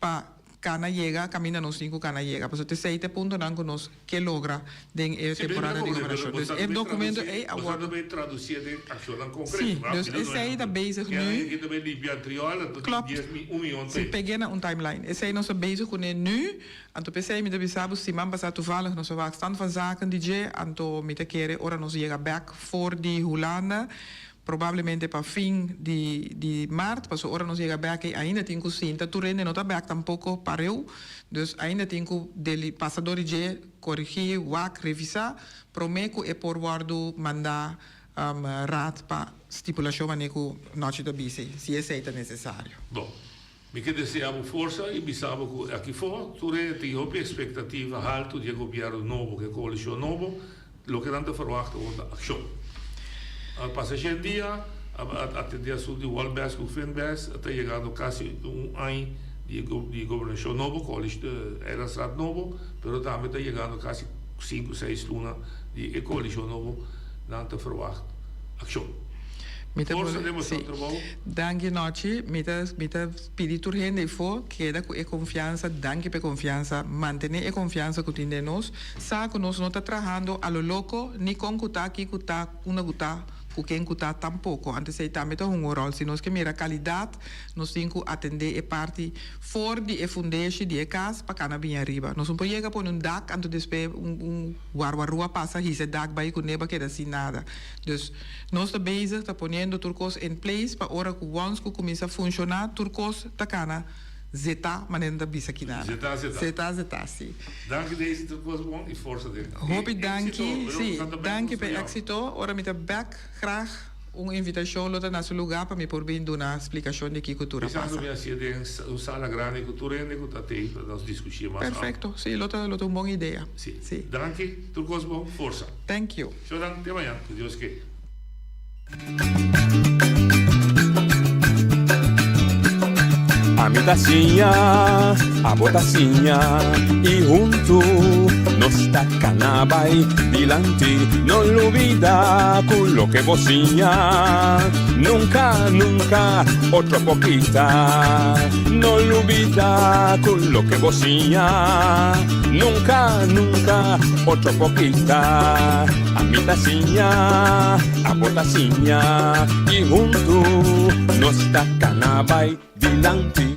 pa kana yega kaminda nos tin ku kana yega. Pasobra t'esei ta e puntonan ku nos ke logra den e temporada di gobernashon. Dus e dokumento ei a wòrdu. Sí, dus esei ta bezig nu. Klopt. Sí, peg'é na un timeline. Esei nos ta bezig kuné nu. Anto p'esei mi ta bisa bo siman pasá toevallig nos a wak stand van zaken di dje. Anto mi ta kere ora nos yega bèk for di Hulanda. Probablemente pa fin di di mart, pasobra ora nos yega bek ei ainda tin ku sinta, tur hende no ta bek tampoko pareu, dus ainda tin ku deli pasa dor di dje, korigí, wak, revisá, promé ku e por wòrdu mandá raad pa stipulashon manera ku Nochi ta bisa ei, si esei ta nesesario. Bon, mi ke desea bo forsa i bisa bo ku aki fo tur hende tin hopi ekspektativa haltu di e gobièrnu nobo, ku e koalishon nobo. Loke nan ta ferwagt awor ta akshon. A pasa shen dia, a atendé asuntu di Walbes ku Finbes, a ta yegando kasi un añ di e gobernashon nobo, eilandsraad nobo, pero tambe ta yegando kasi sinku, seis luna di e koalishon nobo, nan ta ferwagt akshon. Mi ta Forsa den boso sí. trabou. Danki Nochi, mi ta mi ta pidi tur hende eyfo keda ku e konfiansa, danki pa e konfiansa, mantené e konfiansa ku tin den nos, sa ku nos no ta trahando a lo loko, ni kon ku ta, ki ku ta, unda ku ta, ku ken ku ta tampoko. Anto esei tambe ta hunga un ròl. Si nos ke mira kalidat, nos tin ku atendé e parti for di e fundeshi di e kas pa kana bini ariba. Nos no por yega pone un dak anto despues un un warwarua pasa hisa e dak bai ku neba keda sin nada. Dus nos ta bezig ta poniendo tur kos in place pa ora ku once ku kuminsá funshoná tur kos ta kana zetá manera nan ta bisa kinana. Zetá zetá. Zetá zetá si. Danki Daisy tur kos bon i forsa den. Hopi danki si danki pa e éxito ora mi ta bek graag un invitashon lo ta na su lugá pa mi por bin duna splikashon di kiko tur a Kisas pasa. lo bin hasié den un sala grandi ku tur hende ku ta tei pa nos diskushí mas amplio. Perfecto si lo ta lo ta un bon idea Si. si. Danki tur kos bon forsa. Thank you. Shonan te mañan ku Dios ke. Ami ta siña, abo ta siña y huntu nos ta cana bay dilanti. No lubida cu loke bo siña nunca, nunca otro por kita. No lubida cu loke bo siña nunca, nunca otro por kita. Ami ta siña, abo ta siña y huntu nos ta cana bay dilanti.